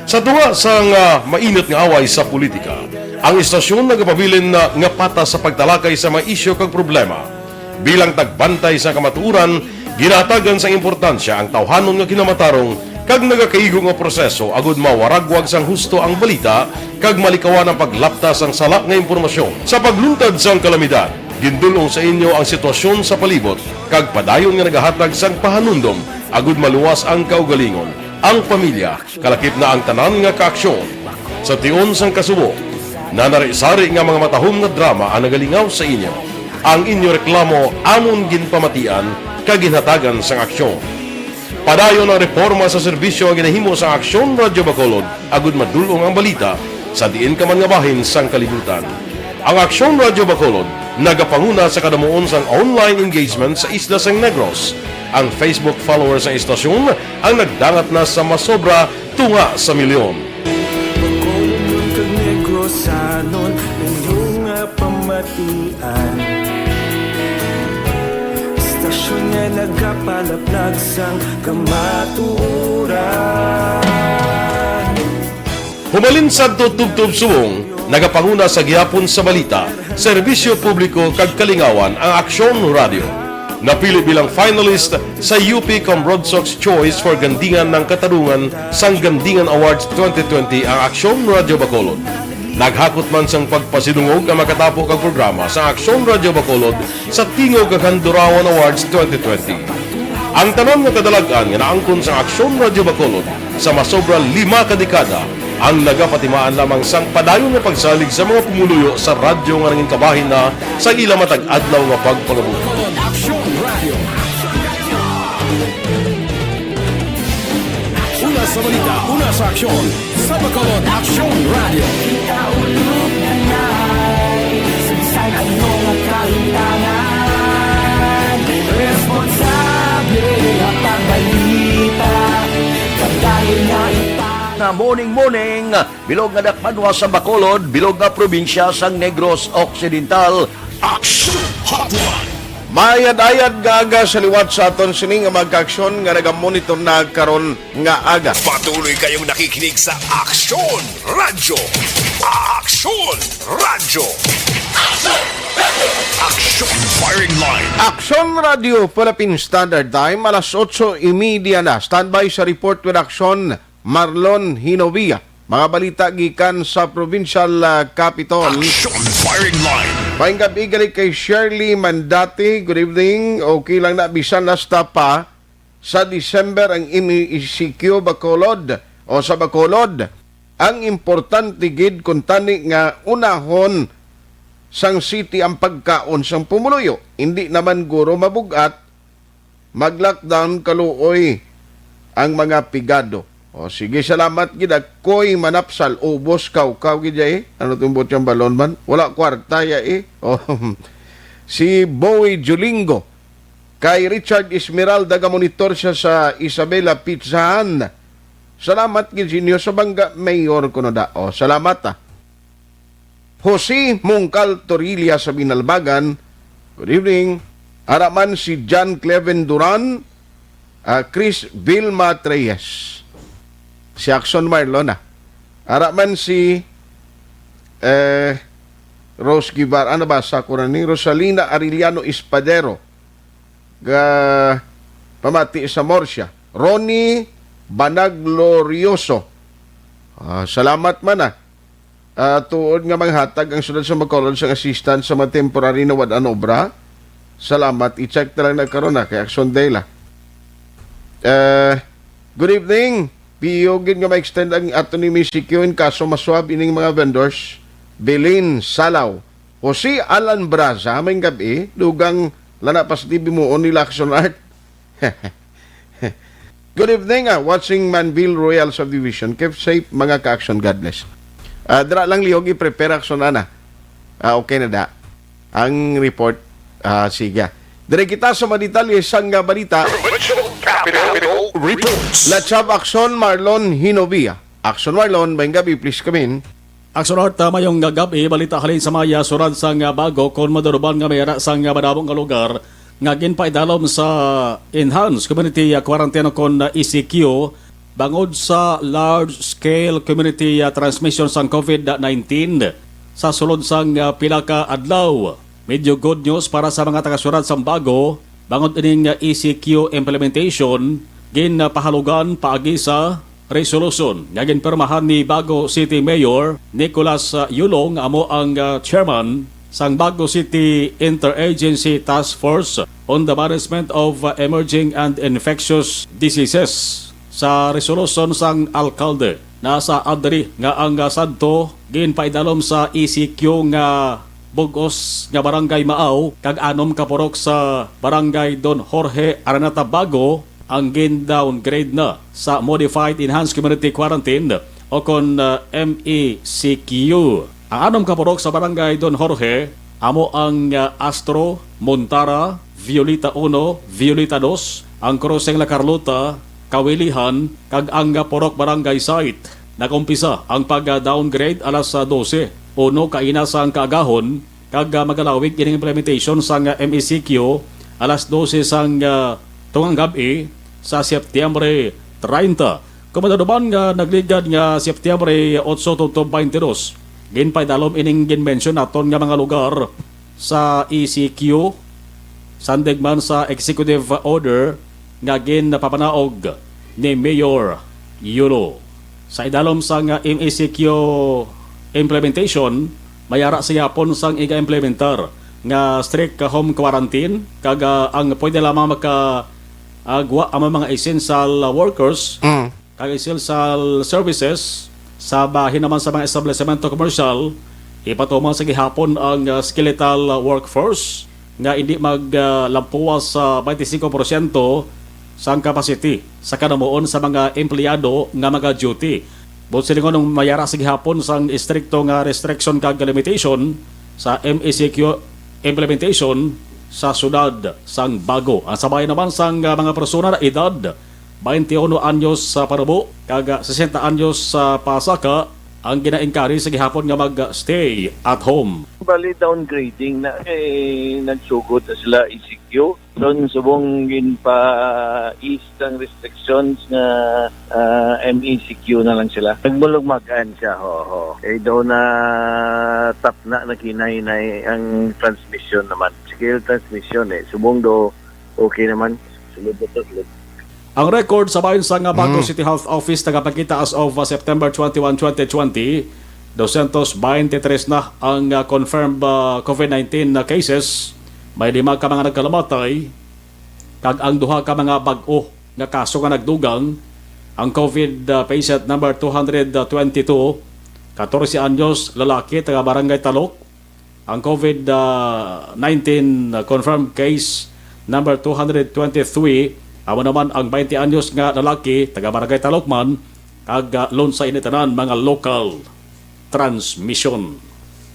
Sa tunga sang, ah, mainit nga away sa politika, ang istasyon nagapabilin na nga patas sa pagtalakay sa mga isyu kag problema. Bilang tagbantay sa kamatuoran, ginahatagan sang importansya ang tawhanon nga kinamatarong kag nagakaigo nga proseso agud mawaragwag sang husto ang balita kag malikawan ang paglapta sang sala nga impormasyon. Sa pagluntad sang kalamidad, gindul-ong sa inyo ang sitwasyon sa palibot kag padayon nga nagahatag sang pahanumdom agud maluwas ang kaugalingon, ang pamilya, kalakip na ang tanan nga kaaksyon. Sa tion sang kasubo, nanari-sari nga mga matahom nga drama ang nagalingaw sa inyo. Ang inyo reklamo amon ginpamatian kag ginhatagan sang aksyon. Padayon ang reporma sa serbisyo nga ginahimo sa Aksyon Radyo Bacolod agud madul-ong ang balita sa diin ka man nga bahin sang kalibutan. Ang Aksyon Radyo Bacolod nagapanguna sa kadamuon sang online engagement sa isla sang Negros. Ang Facebook followers sang istasyon ang nagdangat na sa masobra tunga sa milyon. Bacolodnon kag Negrosanon, inyo nga pamatian. Istasyon nga nagapalaplag sang kamatuoran. Humalin sadto tubtob subong, nagapanguna sa gihapon sa balita, serbisyo publiko kag kalingawan ang Aksyon Radio. Napili bilang finalist sa U P Cambronsox Choice for Gandingan ng Katarungan sang Gandingan Awards twenty twenty ang Aksyon Radio Bacolod. Naghakot man sang pagpasidungog ang makatapo kag programa sa Aksyon Radio Bacolod sa Tingog kag Handurawan Awards twenty twenty. Ang tanan nga kadalag-an nga naangkon sa Aksyon Radio Bacolod sa masobra lima ka dekada ang nagapatimaan lamang sang padayon nga pagsalig sa mga pumuluyo sa radyo nga nangin kabahin na sa ila matag adlaw nga pagpangabuhi. Bacolod Aksyon Radio. Una sa balita, una sa aksyon, sa Bacolod Aksyon Radio. Kita ulog na nai, saysay ano nga kahitangan. Responsable ang pagbalita, pagdayon nga ipa- Na morning, morning. Bilog nga dakbanwa sa Bacolod, bilog nga probinsya sang Negros Occidental. Action Hotline. Maayad-ayad nga aga sa liwat sa aton sini nga mga kaaksyon nga nagamonitor na karon nga aga. Patuloy kayong nakikinig sa Aksyon Radyo. Aksyon Radyo. Aksyon Firing Line. Aksyon Radyo Philippine Standard Time, alas otso y media na. Standby sa report with Aksyon, Marlon Hinovia. Mga balita gikan sa provincial, ah, capitol. Action Firing Line. Maayong gab-i gali kay Shirley Mandati. Good evening. Okay lang na, bisan hasta pa sa December ang M E C Q Bacolod o sa Bacolod. Ang importante gid kuntani nga unahon sang city ang pagkaon sang pumuluyo. Hindi naman guro mabug-at mag-lockdown, kaluoy ang mga pigado. O, sige, salamat gid. Ako'y manapsal, ubos kawkaw gid, eh. Ano tong buot siyang balon man? Wala kwarta ya, eh. O, si Boy Julingo, kay Richard Esmeralda, ga-monitor siya sa Isabela Pizzahan. Salamat gid sa inyo sa bangga, Mayor, kuno da. O, salamat, ah. Jose Mungkal Torilla sa Binalbagan, good evening. Ara man si John Cleven Duran, ah, Chris Vilma Treyes. Si Action Marlon, ah. Ara man si, eh, Rose Guevara. Ano ba sa ko na ni? Rosalina Arellano Espadero. Ga, pamati sa Murcia. Ronnie Banaglorioso. Ah, salamat man, ah. Ah, tuod nga manghatag ang siyudad sa Bacolod sang assistance sa mga temporary na wad-an obra. Salamat. I-check na lang na karon, ah, kay Action Day la. Eh, good evening. Piyo gid nga ma-extend ang ato ni M E C Q in kaso maswab ining mga vendors. Bilin, Salaw. Jose Alan Braza, may gabi, dugang lana pa sa T V mo, ni Laxon Art. Good evening, ah, watching Manville Royal Subdivision. Keep safe, mga ka-action. God bless. Ah, dira lang lihog i-prepare action, ana. Ah, okay na da. Ang report, ah, sige. Dire kita sa mga detalye sang, ah, balita. Provincial Capital Reports. Let's have action, Marlon Hinovia. Action, Marlon, may gabi, please come in. Action Art, ah, mayong gab-i, balita halin sa Maya, surad sang, ah, Bago, kon maduruban nga may ara sang, ah, madamo nga lugar nga ginpaidalom sa Enhanced Community, ah, Quarantine o kon, ah, E C Q, bangod sa large-scale community, ah, transmission sang COVID nineteen sa sulod sang, ah, pila ka adlaw. Medyo good news para sa mga taga-siyudad sang Bago, bangod ining, ah, E C Q implementation, ginpahalugan paagi sa resolution nga ginpirmahan ni Bago City Mayor Nicolas, ah, Yulong, amo ang, ah, chairman sang Bago City Interagency Task Force on the Management of, ah, Emerging and Infectious Diseases. Sa resolution sang alkalde, nasa adri nga ang, ah, sadto ginpaidalom sa E C Q nga bug-os nga Barangay Maaw kag anom ka purok sa Barangay Don Jorge Araneta Bago ang gin-downgrade na sa Modified Enhanced Community Quarantine o kon, ah, M E C Q. Ang anom ka purok sa Barangay Don Jorge amo ang, ah, Astro, Montara, Violeta Uno, Violeta Dos, ang Crossing La Carlota, Kawilihan, kag ang, ah, purok Barangay Site. Nag-umpisa ang pag-downgrade alas, ah, dose, uno kaina sang kaagahon, kag, ah, magalawig ining implementation sang, ah, M E C Q alas dose sang, ah, tungang gab-i sa Setyembre treinta. Kon maduruban nga nagligad nga Setyembre otso tubtob twenty-two, ginpaidalom ining ginmensyon naton nga mga lugar sa E C Q, sandig man sa executive order nga ginpapanaog ni Mayor Yulo. Sa idalom sang M E C Q implementation, may ara sa gihapon sang iga-implementar nga strict home quarantine, kag, ah, ang pwede lamang maka, ah, gwa ang mga essential workers Mm. kag essential services sa bahin naman sa mga establisemento komersyal, ipatuman sa gihapon ang, ah, skeletal workforce nga hindi mag, ah, lampuas sa twenty-five percent sang capacity sa kanamuon sa mga empleyado nga maga-duty. Buot silingon, may ara sa gihapon sang istrikto nga restriction kag limitation sa M E C Q implementation sa siyudad sang Bago. Ang sabayan naman sang, ah, mga persona na edad twenty-uno anyos sa panubo kag, ah, sesenta anyos sa pasaka ang gina-encourage sa gihapon nga mag-stay at home. Bali, downgrading na, eh, nagsugod na sila E C Q. Doon subong ginpa-ease ang restrictions nga, ah, M E C Q na lang sila. Nagmulugmagan siya, ho, ho. Eh, daw na tap na, naghinay-hinay ang transmission naman. Scale transmission, eh. Subong do, okay naman. Sulod na to, sulod. Ang record sa bahin sang Bago Mm. City Health Office nagapakita as of, uh, September twenty-one, twenty twenty, dosyentos baynte tres na ang, uh, confirmed, uh, COVID nineteen na cases. May lima ka mga nagkalamatay, kag ang duha ka mga bag-o nga kaso nga nagdugang, ang COVID, uh, patient number two hundred twenty-two, katorse anyos, lalaki, taga Barangay Talok, ang COVID, ah, nineteen confirmed case number two hundred twenty-three, amo naman ang twenty anyos nga lalaki, taga Barangay Talokman, kag, ah, lunsay ini tanan mga local transmission.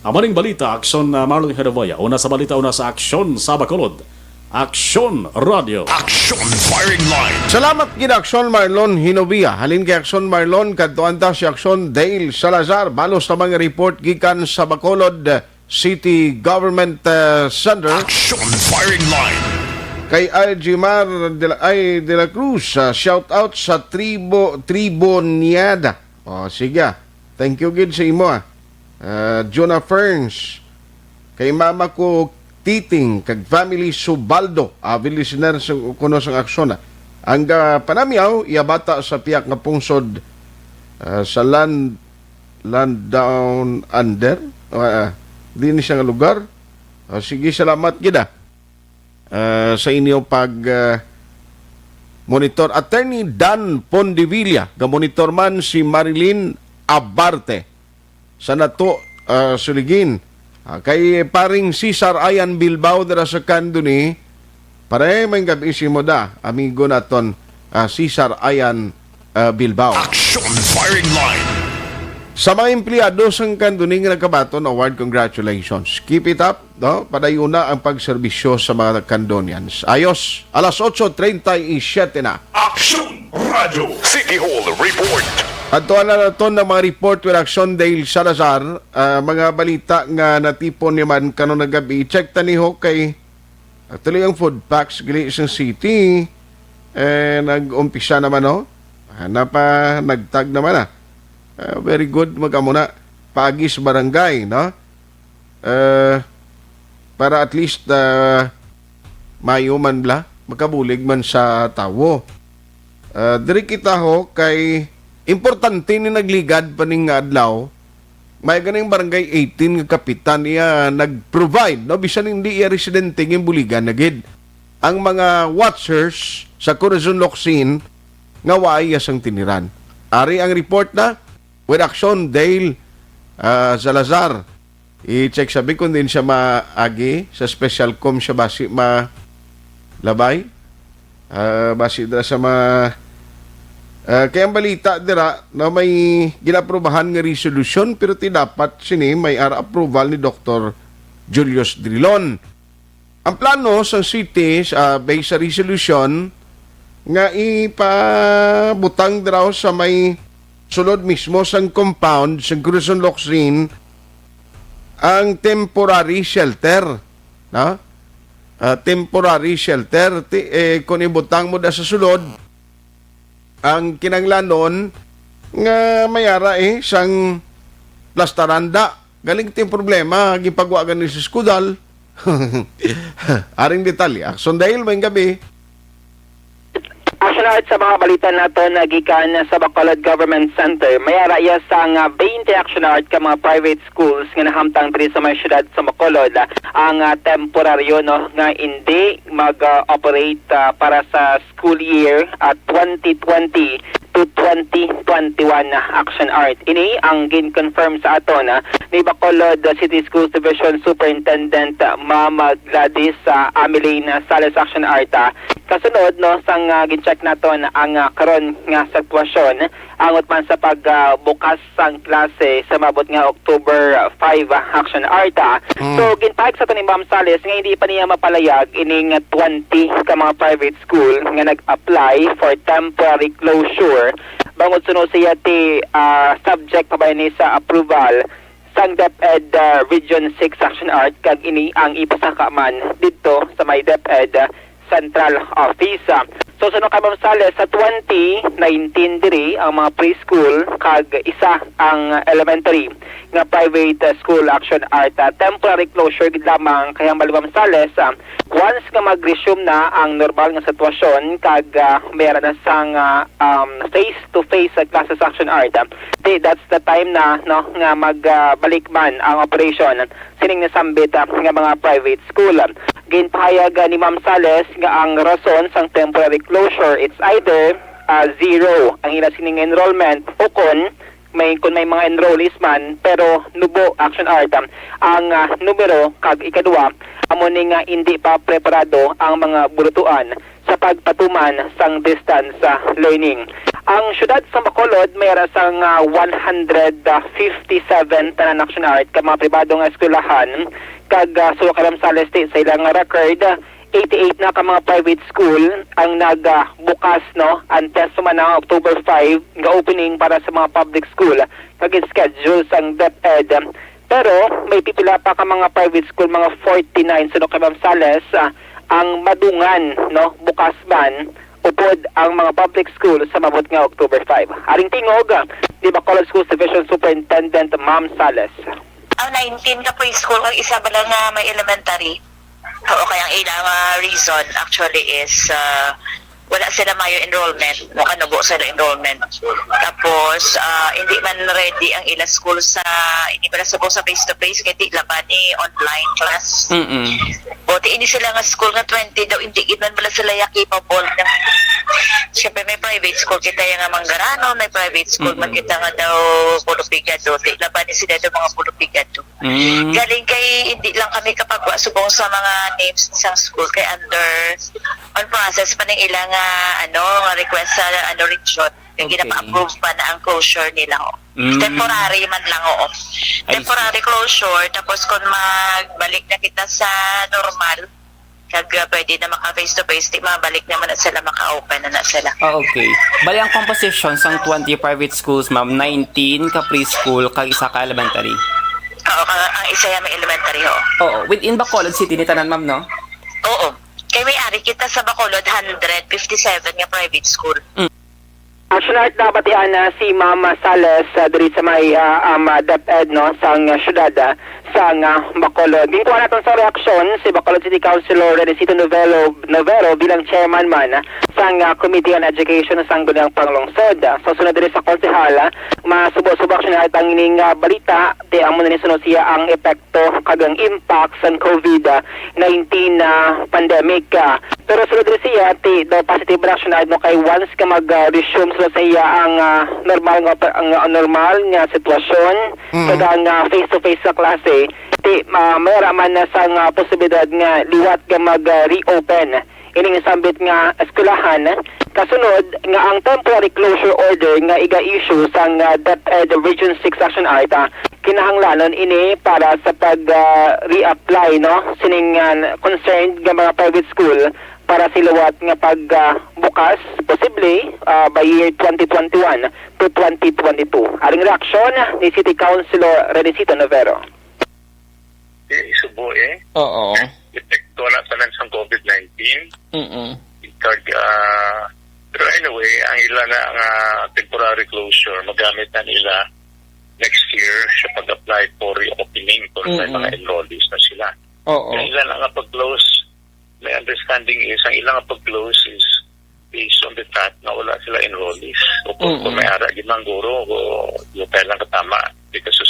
Amo ning balita, Aksyon, ah, Marlon Hinovia. Una sa balita, una sa Aksyon sa Bacolod. Aksyon Radio. Action Firing Line. Salamat gid, Aksyon Marlon Hinovia. Halin kay Aksyon Marlon, kadtuan ta si Aksyon Dale Salazar. Balos sa mga report gikan sa Bacolod City Government, uh, Center. Action Firing Line. Kay Aljimar de la, ay, de la Cruz, ah, shout out sa tribo, tribo Niada. O, sige, ah. Thank you gid sa imo, ah. Ah, Jonah Ferns, kay mama ko Titing, kag family Subaldo, avid listener sa, kuno sang aksyon, ah. Ang, ah, panamyaw, iya bata sa piyak nga pungsod, ah, sa Land, Land Down Under, ah, di ni siya nga lugar. Ah, sige, salamat gid, ah, ah, sa inyo pag, ah, monitor. Attorney Dan Pondevilla, ga-monitor man si Marilyn Abarte. Sa nato, ah, suligin, ah, kay paring Cesar Ayan Bilbao dira sa Candoni, pare, may gabi si mo da, amigo naton, ah, Cesar Ayan, ah, Bilbao. Action Firing Line. Sa mga empleyado sang Candoni nga nagkabaton, award, congratulations. Keep it up, no? Padayuna ang pagserbisyo sa mga Candonians. Ayos, alas otso treinta y siete na. Action Radio City Hall Report. Adto na naton ang mga report with Action Dale Salazar. Ah, mga balita nga natipon ni man karon nga gabi. Check tani ho kay actually ang food packs gali sa city, eh, nag-umpisa naman, no? Ah, napa, nagtag naman, ah. Ah, very good, mag-amo na. Paagi sa barangay, no? Eh, para at least, ah, mayo man bala, makabulig man sa tawo. Ah, diri kita ho kay importante ni nagligad pa ning nga adlaw. May ganing barangay eighteen nga kapitan iya nag-provide, no, bisan hindi iya residente, ginbuligan na gid ang mga watchers sa Corazon Locsin nga waay iya sang tiniran. Ari ang report na with Action Dale, ah, Salazar. I-check sabi kung din siya maagi sa special com siya basi malabay. Ah, basi dira sa ma-, ah, kay ang balita dira na may ginaprubahan nga resolusyon, pero ti dapat sini may ara approval ni Doktor Julius Drilon. Ang plano sa city, sa, based sa resolusyon, nga ipabutang dira sa may sulod mismo sang compound sang Corazon Locsin ang temporary shelter, no? Ah, temporary shelter, ti, eh, kung ibutang mo da sa sulod, ang kinanglanon nga may ara, eh, sang plastaranda. Galing ti yung problema, gipagwa gani sa Skudal. Aring detalye. Action Dale, may gabi. Action Art, sa mga balita naton nga gikan sa Bacolod Government Center, may ara iya sang, ah, twenty Action Art ka mga private schools nga nahamtang diri sa may siyudad sa Bacolod, ah, ang, ah, temporaryo, no, nga hindi mag-operate, ah, para sa school year, ah, twenty twenty to twenty twenty-one, ah, Action Art. Ini ang gin-confirm sa aton, ah, ni Bacolod, ah, City Schools Division Superintendent, ah, Ma'am, ah, Gladys, ah, Ameline, ah, Sales, Action Art, ah. Kasunod, no, sang, ah, gin-check naton ang, ah, karon nga sitwasyon, angot man sa pagbukas sang klase sa maabot nga October five, ah, Action Art, ah. Mm. So, ginpahayag sa aton ni Ma'am Sales nga hindi pa niya mapalayag ining twenty ka mga private school nga nag-apply for temporary closure, bangod suno siya ti, ah, subject pa ba ini sa approval sang DepEd, ah, Region six Action Art, kag ini ang ipasaka man didto sa may DepEd, ah, Central Office. So, suno kay Ma'am Sales, sa twenty nineteen diri ang mga preschool kag isa ang elementary nga private, ah, school. Action Art, ah, temporary closure gid lamang kay hambal ni Ma'am Sales, ah, once nga mag-resume na ang normal nga sitwasyon kag, ah, may ara na sang, ah, um, face-to-face, ah, classes. Action Art, ah, di, that's the time na, no, nga mag, ah, balik man ang operation sining nasambit, ah, nga mga private school. Ginpahayag, ah, ni Ma'am Sales nga ang rason sang temporary closure, it's either, ah, zero ang ila sining enrollment, o kon may, kon may mga enrollees man, pero nubo. Action Art, ah, ang, ah, numero, kag ikaduha, amo ni nga hindi pa preparado ang mga burutuan sa pagpatuman sang distance, ah, learning. Ang siyudad sa Bacolod may ara sang, ah, one hundred fifty-seven tanan. Action Art, ka mga pribado nga eskwelahan, kag, ah, suno kay Ma'am Sales, ti sa ilang record, eighty-eight na ka mga private school ang nag, ah, bukas, no, antes man ang October five nga opening para sa mga public school, kag schedule sang DepEd. Pero may pipila pa ka mga private school, mga forty-nine, suno kay Ma'am Sales, ah, ang madungan, no, bukas man upod ang mga public school sa maabot nga October five. Aring tingog ni Bacolod Schools Division Superintendent Ma'am Sales. Ang nineteen ka preschool, ang isa ba lang nga may elementary? Oo, kaya ang ilang, ah, reason actually is, ah, wala sila mayo enrollment, makanubo sila enrollment. Tapos, ah, hindi man ready ang ila school sa, hindi pala subong sa face-to-face, kaya di laban ni online class. Mm-mm. Buti ini sila nga school nga twenty daw, hindi gid man pala sila ya capable ng, siyempre may private school kita ya nga Mangarano, may private school man Mm-mm. kita nga daw Pulupigado, di laban ni sila daw mga Pulupigado. Mm. Galing kay hindi lang kami kapagwa subong sa mga names sang school kay under on process pa ning ilang, ah, ano, nga request sa, ano, region. Kay Okay. ginapa-approve pa na ang closure nila, oh. Mm. Temporary man lang, oo. I see. Temporary closure, tapos kung magbalik na kita sa normal, kag, ah, pwede na maka face to face, di mabalik naman na sila, maka-open na na sila. Ah, okay. Bali, ang composition sang twenty private schools, ma'am, nineteen ka preschool, kag isa ka elementary. Oo, ka-, ang isa ya may elementary, ho. Oo. Within Bacolod City ni tanan, ma'am, no? Oo. Kay may ari kita sa Bacolod, hundred fifty-seven nga private school. Mm. Action Art, nabatian na si Ma'am Sales, ah, diri sa may, ah, um, ah, DepEd, no, sang, ah, syudad, ah, sang, ah, Bacolod. Ginkuha naton sa reaksyon si Bacolod City Councilor Renesito Novelo, Novero bilang chairman man sang, ah, Committee on Education sang Sangguniang Panglungsod. Ah, sa sunod diri sa konsehal, ah, masubo-subo, Action Art, ang ining, ah, balita, ti amo na ni sunod siya ang epekto kag ang impact sang COVID nineteen na pandemic. Ah, pero sulod diri siya, ti daw positive reaction na, no, kay once ka mag-resume sa iya ang, ah, normal nga pa, ang, ang normal nga sitwasyon, Mm. kag ang, ah, face-to-face sa klase, ti, ah, may ra man na sang, ah, posibilidad nga liwat nga mag-reopen ining sambit nga eskwelahan, kasunod nga ang temporary closure order nga iga-issue sang, ah, DepEd Region six Action Art, ah, kinahanglanon ini para sa pag, ah, reapply, no, sining, ah, concerned nga mga private school para sa liwat nga pag, ah, bukas, posible, ah, by year twenty twenty-one to twenty twenty-two. Aring reaksyon ni City Councilor Renesito Novero. Eh, subo, eh. Oo. Epekto na tanan sang COVID nineteen. Mm-mm. Kag, ah, pero anyway, ang ila na nga temporary closure, magamit na nila next year sa pag-apply for reopening kung may Mm-mm. mga enrollees na sila. Oo. Ang ila na nga pag-close, my understanding is, ang ila nga pag-close is based on the fact nga wala sila enrollees. O kung, kung Mm-mm. may ara gid man guro, o yung kailan katama, because of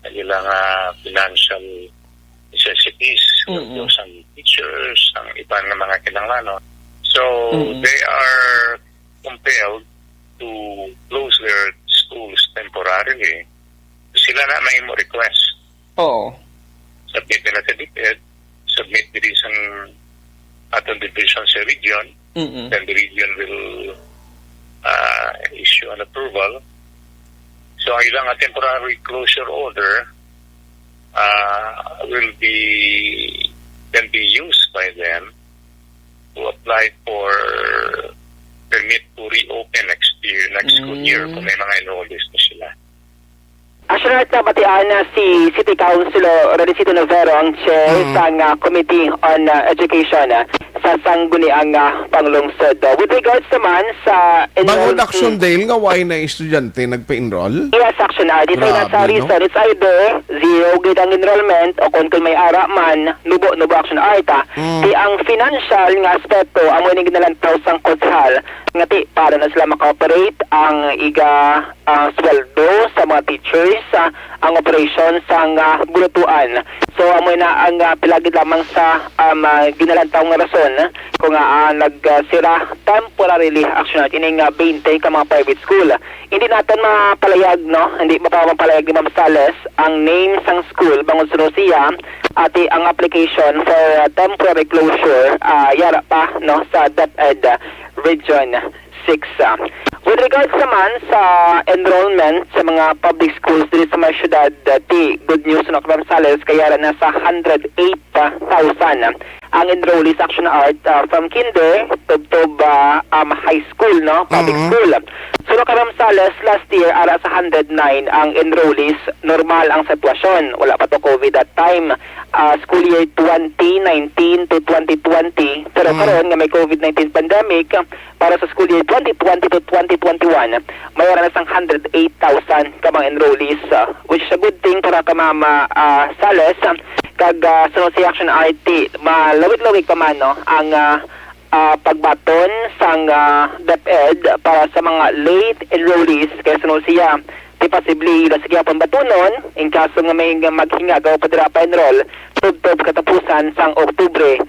ang ila nga financial necessities, Mm-mm. yung sang teachers, ang iban nga mga kinahanglanon. So, Mm-mm. they are compelled to close their schools temporarily. Sila na may mo request. Oo. Submit nila sa DepEd, submit diri sang aton division sa region, Mm-mm. then the region will, ah, issue an approval. So, ang ilang temporary closure order, ah, will be, can be used by them to apply for permit to reopen next year, next school year, Mm. kung may mga enrollees na sila. Action Art, nabatian na si City Councilor Renisito Novero, ang chair Mm. sang, ah, Committee on, ah, Education, ah, sa Sangguniang, ah, Panglungsod. Ah, with regards naman sa Bangod enroll-, Action mm. Dale nga why na estudyante nagpa-enroll? Yes, Action Art. Ito na Grabe, sa no? reason. It's either zero gid ang enrollment o kung, kung may ara man, nubo, nubo, Action Art, ah. Mm. Di ang financial nga aspeto, amo ining ginalantaw sang konsehal nga ti para na sila maka-operate ang iga, ah, sweldo sa mga teachers, ah, ang operasyon sang, ah, bulutuan. So, amo na ang, ah, pila gid lamang sa, um, ah, ginalantaw nga rason kung, ah, ah, nag, ah, sira temporarily, Action Art, ining, ah, twenty ka mga private school. Hindi naton mapalayag, no? Hindi mapa-, mapalayag ni Ma'am Sales ang name sang school bangod suno siya, ati ang application for, ah, temporary closure, ah, yara pa, no, sa DepEd Region six. Ah, With regards naman sa enrollment sa mga public schools diri sa mga syudad, uh, ti good news, no, Kabraham Sales, kay ara na sa hundred eight thousand ang enrollees, Action Art, uh, from kinder tubtob, uh, um, high school, no, public Mhm. school. So, no, Kabraham Sales, last year ara sa hundred nine ang enrollees. Normal ang sitwasyon, wala pa to COVID that time. Uh, school year twenty nineteen to twenty twenty, pero Mhm. karon nga may COVID nineteen pandemic, para sa school year twenty twenty to twenty twenty-one, may ara na sang hundred eight thousand ka mga enrollees, ah, which is a good thing para ka Ma'am, ah, Sales, ah, kag, ah, sunod sa Action Art, malawig-lawig pa man, no, ang, ah, ah, pagbaton sang, ah, DepEd para sa mga late enrollees, kay sunod siya, ti posible ila sa gihapon batunon in kaso nga may maghingagaw pa dira pa enroll tubtob katapusan sang Oktubre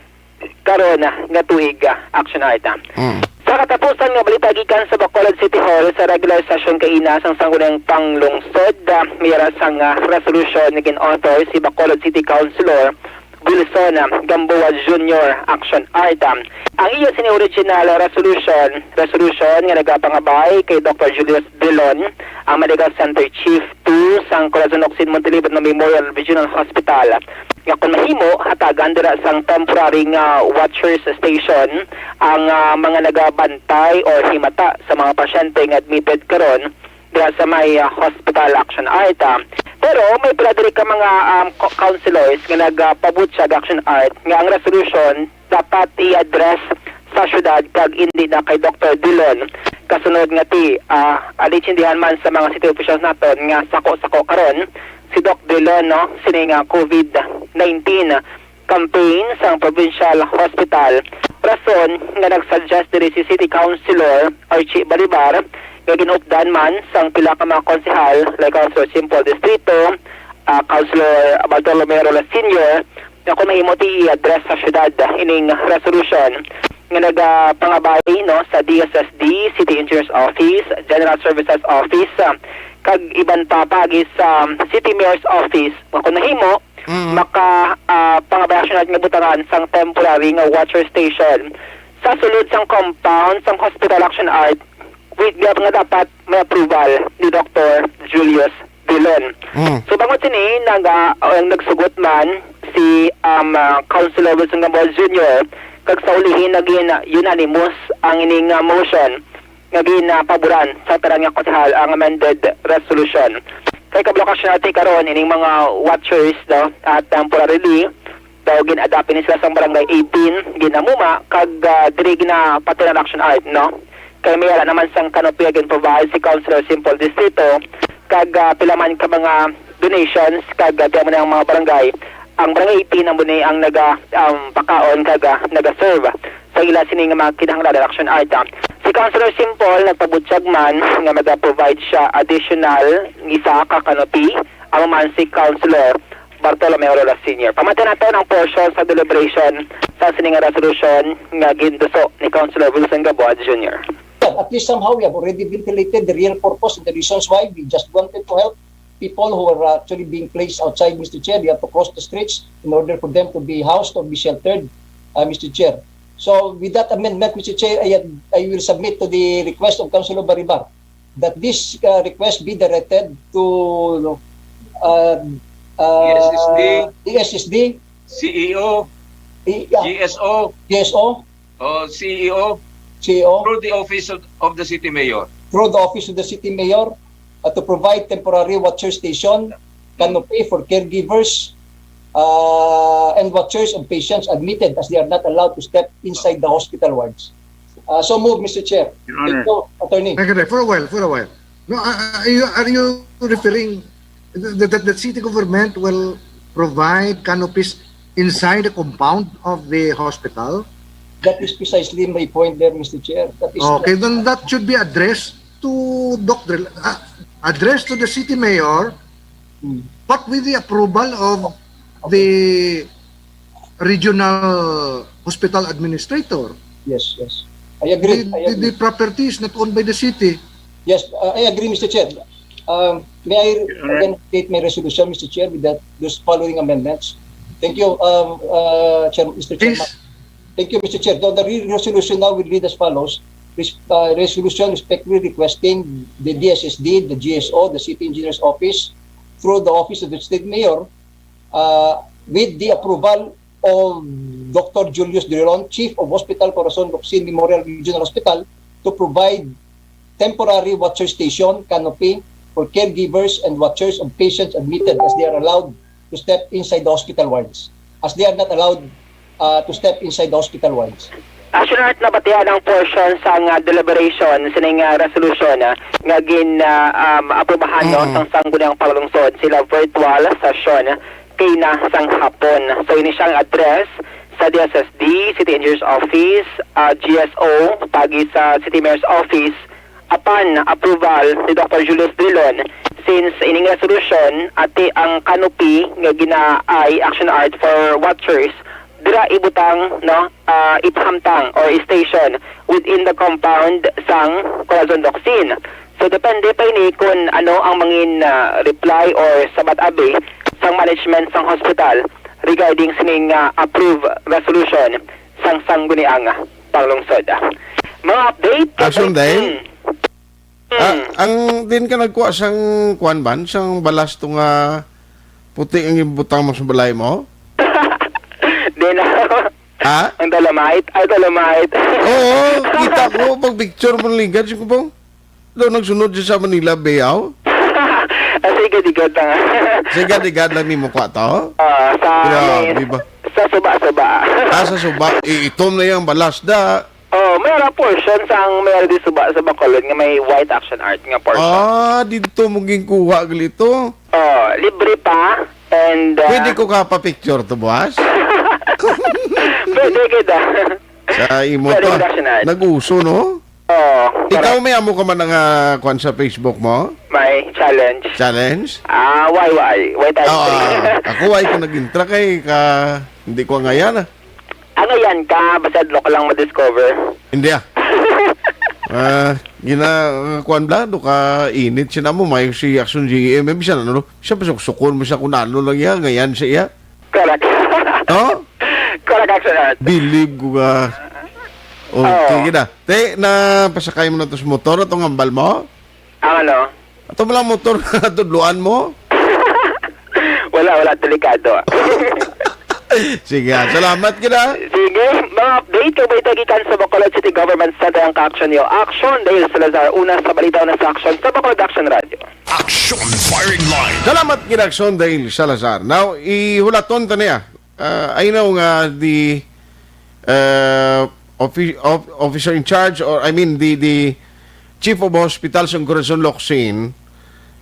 karon nga tuig, ah, Action Art. Mm. Sa katapusan nga balita gikan sa Bacolod City Hall, sa regular session kaina sang Sangguniang Panglungsod, ah, may ara sang, ah, resolution nga gin-author si Bacolod City Councilor Wilson, ah, Gamboa Junior, Action Art. Ang iya sini original resolution, resolution nga nagapangabay kay Doctor Julius Drilon, ang Medical Center Chief two sang Corazon Ocsin Monteliban Memorial Regional Hospital, nga kung mahimo, hatagan dira sang temporary nga watchers station ang, ah, mga nagabantay or himata sa mga pasyente nga admitted karon dira sa may, ah, hospital, Action Art. Pero may pila diri ka mga, um, co-, councilors nga nagapabutyag, Action Art, nga ang resolution dapat i-address sa syudad kag indi na kay Doctor Drilon. Kasunod nga ti, ah, naintindihan man sa mga city officials naton nga sako-sako karon si Doc Drilon, no, sini nga COVID nineteen campaign sang provincial hospital. Rason nga nag-suggest diri si City Councilor Archie Balibar, nga ginupdan man sang pila ka mga konsehal, like Councilor Simple Distrito, ah, Councilor Bartolomero La Senior, nga kung mahimo ti i-address sa syudad, ah, ining resolution nga nagapangabay, no, sa D S S D, City Engineers Office, General Services Office, ah, kag iban pa paagi sa City Mayor's Office, nga kung mahimo, Mm. maka, ah, pangabay, Action Art, nga butangan sang temporary nga watcher station sa sulod sang compound sang Hospital, Action Art, with nga dapat may approval ni Doctor Julius Drilon. Mm. So, bangod sini, naga-, ang nagsugot man si, um, ah, Councilor Wilson Gamboa Junior, kag sa ulihi naging unanimous ang ining, ah, motion nga ginapaboran sa tanan nga konsehal ang amended resolution. Kay kabalo ka, Action Art, karon ining mga watchers, no, at temporarily daw gin-adapt ini sila sang Barangay eighteen, Ginamuma, kag, ah, diri ginapatiran, Action Art, no? Kay may ara naman sang canopy nga gin-provide si Councilor Simple Distrito, kag, ah, pila man ka mga donations, kag, ah, diya mo na ang mga barangay. Ang Barangay eighteen amo ni ang naga, um, pakaon kag, ah, naga-serve sa ila sini nga mga kinahanglan, Action Art. Si Councilor Simple nagpabutyag man nga maga-provide siya additional isa ka canopy, amo man si Councilor Bartolomeo Rolas Senior. Pamati naton ang portion sa deliberation sa sini nga resolution nga ginduso ni Councilor Wilson Gamboa Junior. At least somehow we have already ventilated the real purpose and the reasons why we just wanted to help people who are actually being placed outside, Mister Chair. They have to cross the streets in order for them to be housed or be sheltered, uh, Mister Chair. So with that amendment, Mister Chair, I, I will submit to the request of Councilor Baribar that this, uh, request be directed to, uh, uh, D S S D, D S S D, C E O, I-, uh, G S O, G S O, oh, C E O, C E O, through the office of, of the city mayor. Through the office of the city mayor, uh, to provide temporary watcher station, canopy for caregivers, uh, and watchers of patients admitted, as they are not allowed to step inside the hospital wards. Uh, so move, Mister Chair. Your Honor. Thank you, Attorney. Teka, teka, for a while, for a while. No, uh, uh, are you, are you referring that, that the city government will provide canopies inside the compound of the hospital? That is precisely my point there, Mister Chair. That is Okay, then that should be addressed to Doc Drilon, uh, addressed to the city mayor, Hmm. but with the approval of the regional hospital administrator. Yes, yes. I agree. The, I the, agree. The property is not owned by the city. Yes, uh, I agree, Mister Chair. Um, may I Your Honor. Again state my resolution, Mister Chair, with that, those following amendments? Thank you, um, uh, Chair, Mister Chairman. Please. Thank you, Mister Chair. The, the re-, resolution now will read as follows. res-, uh, resolution respectfully requesting the D S S D, the G S O, the City Engineer's Office, through the Office of the District Mayor, uh, with the approval of Doctor Julius Drilon, Chief of Hospital Corazon Locsin Memorial Regional Hospital, to provide temporary watcher station canopy for caregivers and watchers of patients admitted, as they are allowed to step inside the hospital wards, as they are not allowed, uh, to step inside the hospital wards. Actually, Art, nabatian ang portion sang, ah, deliberation sining, ah, resolution, ah, nga gin, ah, um, aprubahan, no, Mm. sang Sangguniang Panglungsod sila virtual session kay na sang hapon. So, ini siyang address sa D S S D, City Engineer's Office, ah, G S O, pagi sa City Mayor's Office, apan approval ni Doctor Julius Drilon, since ining resolution, ati ang canopy nga ginaay action art for watchers, dira ibutang, no, ah, ipahamtang or station within the compound sang Corazon Locsin. So, depende pa ini kung ano ang mangin, ah, reply or sabat abi sang management sang hospital regarding sining, ah, approve resolution sang Sangguniang Panglungsod. Mga update. Action, Dave. Hmm. Ah, Hmm. ang din ka nagkuha sang kuan ban, sang balas to nga puti ang ibutang mo sa balay mo? Di na. Ha? Ang dolomite? Ay, dolomite. Oo, kita ko, pag picture mo ligad, si Kubong. Daw nagsunod siya sa Manila, Bayaw. Ah, sige, di gata nga. Sige, di gata lang nimo kwa to. Ah, sa, Grabe may, ba? Sa suba-suba. Ah, sa suba. I-, itom na yung balas da. Oh, may ara portion sang may ara di suba sa Bacolod nga may white action art nga portion. Ah, dito mo ginkuha gali to. Oh, libre pa and, uh, Pwede ko ka pa-picture to, boss? Pwede kita. Sa imo Pwede to. Ka, Shinard. Nag-uso, no? Oh, Ikaw correct. May amo ka man nga kwan sa Facebook mo? May challenge. Challenge? Ah, why, why? Why tayo Oo, free? Ah, ako, why ko nag-intra kay ka, hindi ko ngayon, ah. Ang ayan ka, basta adlaw ka lang ma-discover. Hindi, ah. Ah, gina, ah, kuwan bla, do ka init siya mo, may si Action G M, siya, ano, siya pasuksukon mo siya kung ano lang iya, ngayon siya iya. Correct. Oh? Correct, Action Art. Believe ko ka. Okay, Oo. Gina. Te, na pasakay mo na to sa motor, atong hambal mo? Ang ano? Ato mo lang motor na tudluan mo? Wala, wala, delikado. Sige, ah, salamat gid, ah. Sige, mga update kag balita gikan sa Bacolod City Government Center ang ka-action niyo. Action, Dale Salazar, una sa balita, una sa action sa Bacolod Action Radio. Action Firing Line. Salamat gid, Action Dale Salazar. Now, ihulaton ta niya. Ah, I know nga the, uh, offi-, of-, officer in charge, or I mean the, the chief of hospital sa Corazon Locsin,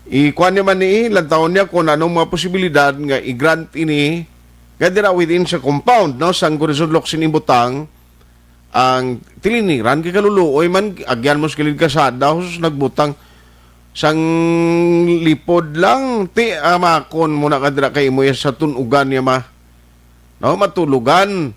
ikuan niya man ni, lantawon niya kung anong mga posibilidad nga i-grant ini nga dira within sa compound, no, sa Corazon Locsin ibutang ang tiliniran kay kaluluoy man, agyan mo sa kilid kasada, husus nagbutang sang lipod lang, ti amakon mo na kadira kay imo ya sa tun-ugan niya ma-, no, matulogan.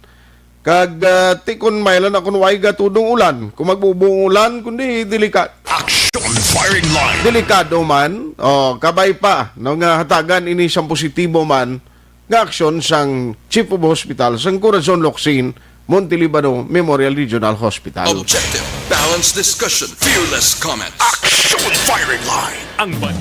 Kag, ah, ti kun may lang akon way gatudong ulan, kung magbubong ulan, kundi delika-, Action Firing Line. Delikado man, oh, kabay pa, no, nga hatagan ini sang positibo man, nga aksyon sang Chief of Hospital sang Corazon Locsin, Montelibano Memorial Regional Hospital. Objective, balanced discussion, fearless comment. Action Firing Line. Ang ban-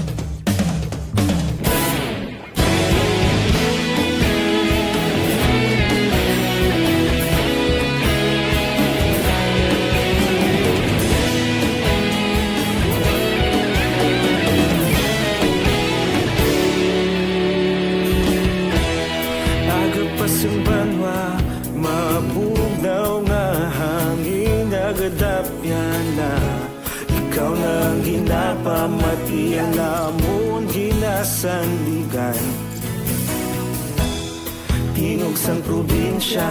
Aga pa sang banwa, mabugnaw nga hangin nagadapyan na. Ikaw na ang ginapamati, ang amon ginasandigan. Tingog sang probinsya,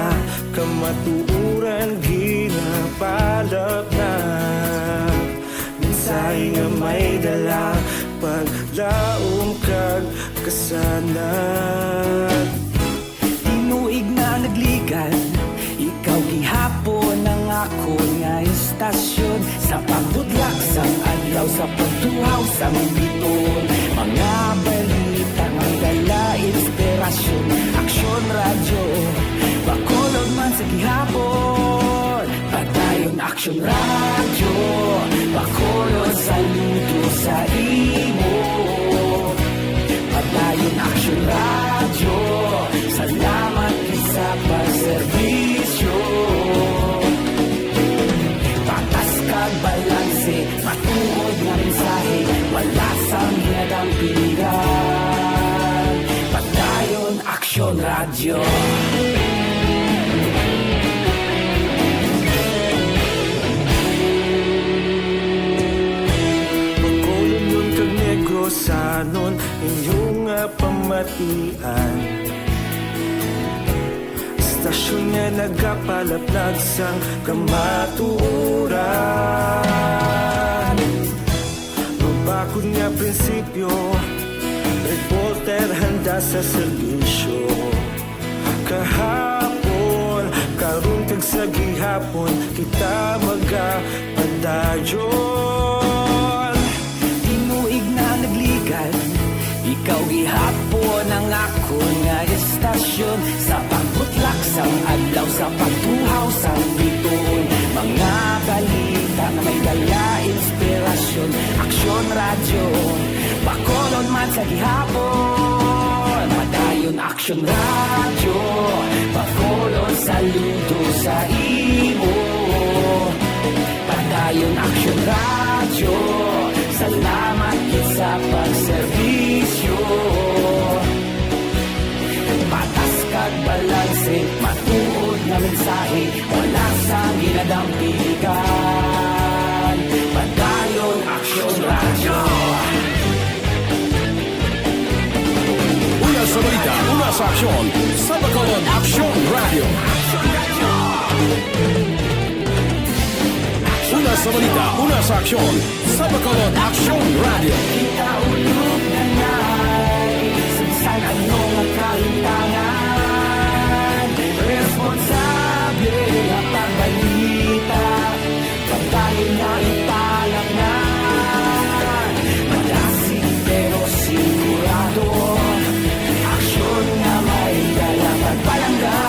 kamatuoran ginapalap na. Mensahe nga may dala, paglaom kag kasanag. Tinuig na nagligad, ikaw gihapon ang akon nga istasyon. Sa pagbudlak sang adlaw, sa pagtuhaw sang biton, mga balita nga dala inspirasyon. Aksyon Radyo, Bacolod man sa gihapon. Padayon, Aksyon. Radyo, Bacolod, saludo sa imo. Padayon Aksyon Radyo, salamat gid sa pagserbisyo. Patas kag balanse, matuod nga mensahe, wala sang ginadampigan. Padayon Aksyon Radyo. Bacolodnon kag Negrosanon, inyo nga pamatian. Istasyon nga nagapalaplag sang kamatuoran. Mabakod nga prinsipyo, reporter handa sa serbisyo. Kahapon, karon kag sa gihapon, kita magapadayon. Tinuig na nagligan, ikaw gihapon ang akon nga estasyon. Sa pagbutlak sang adlaw, sa pagtuhaw sang bituon, mga balita nga may dala inspirasyon. Aksyon Radyo, Bacolod man sa gihapon. Padayon Aksyon Radyo, Bacolod, saludo sa imo. Padayon Aksyon Radyo, salamat gid sa pagserbisyo. Patas kag balanse, matuod nga mensahe, wala sang ginadampigan. Padayon Aksyon Radyo. Una sa balita, una sa aksyon, sa Bacolod Aksyon Radyo. Una sa balita, una sa aksyon, sa Bacolod Aksyon Radyo. Kita ulog na nai, sa bisan ano nga kahitangan, responsable nga pagbalita, pagdali nga ipalaknan. Madasig pero sigurado, aksyon nga may dala pagpalangga.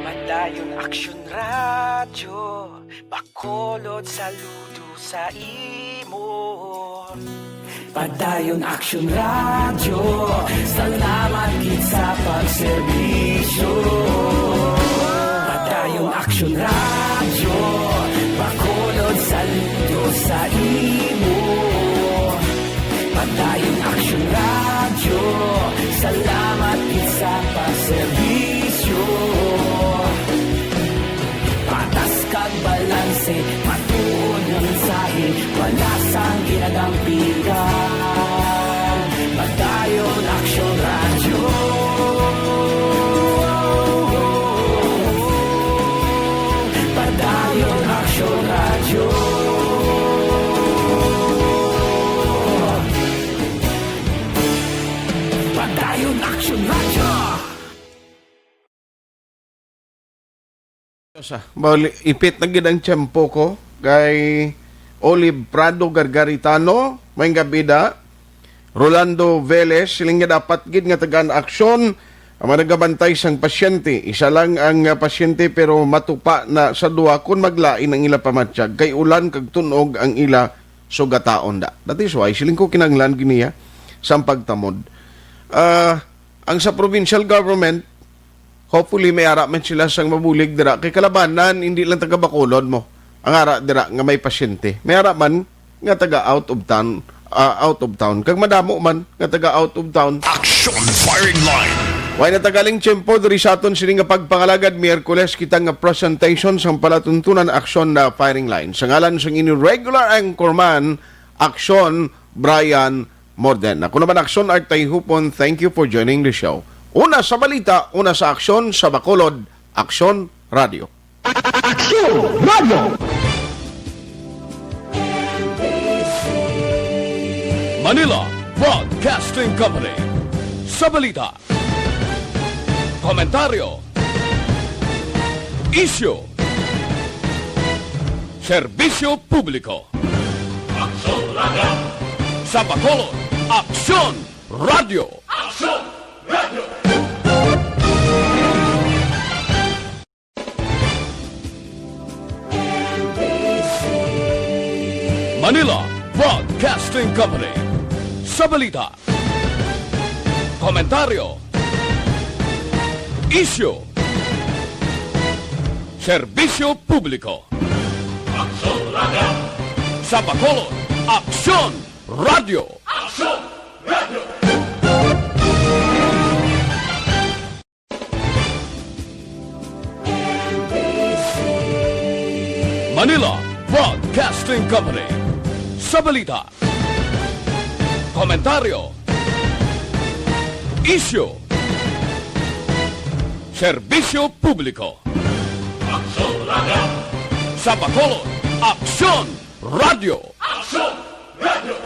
Padayon Aksyon Radyo, Bacolod, saludo sa imo. Padayon Aksyon Radyo, salamat gid sa pagserbisyo. Padayon Aksyon Radyo, Bacolod, saludo sa imo. Padayon Aksyon Radyo, salamat gid sa pagserbisyo. Patas kag balanse, matuod nga mensahe, wala sang ginadampigan. Padayon Aksyon Radyo. Padayon Aksyon Radyo. Padayon Aksyon Radyo. Sa, bali, ipit na gid ang tiyempo ko kay Olive Prado Gargaritano, may gabida. Rolando Velez, siling nga dapat gid nga tagaan aksyon ang mga nagabantay sang pasyente. Isa lang ang, ah, pasyente pero matupa na sa duha kon maglain ang ila pamatyag kay ulan kag tun-og ang ila sugataon da. That is why siling ko kinahanglan gid niya sang pagtamod. Ah, ang sa provincial government, hopefully may ara man sila sang mabulig dira kay kalabanan, hindi lang taga Bacolod mo ang ara dira nga may pasyente. May ara man nga taga out of town, ah, out of town. Kag madamo man nga taga out of town. Action Firing Line. Way na tagaling tiyempo diri sa aton sini nga pagpangalagad. Miyerkules kita nga presentation sang palatuntunan Aksyon na Firing Line. Sa ngalan sang inyo regular anchorman, Aksyon, Brian Morden. Ako naman, Aksyon, Art Tayhupon. Thank you for joining the show. Una sa balita, una sa aksyon, sa Bacolod, Aksyon Radio. Aksyon Radio. Manila Broadcasting Company. Sa balita, komentaryo, Isyu. Serbisyo publiko. Aksyon Radio. Sa Bacolod, Aksyon Radio. Aksyon Radio. Manila Broadcasting Company. Sa balita, komentaryo, isyu, serbisyo publiko. Aksyon Radio. Sa Bacolod, Aksyon Radio. Aksyon Radio. Manila Broadcasting Company. Sa balita, komentaryo, isyu, serbisyo publiko. Aksyon Radio. Sa Bacolod, Aksyon Radio. Aksyon Radio.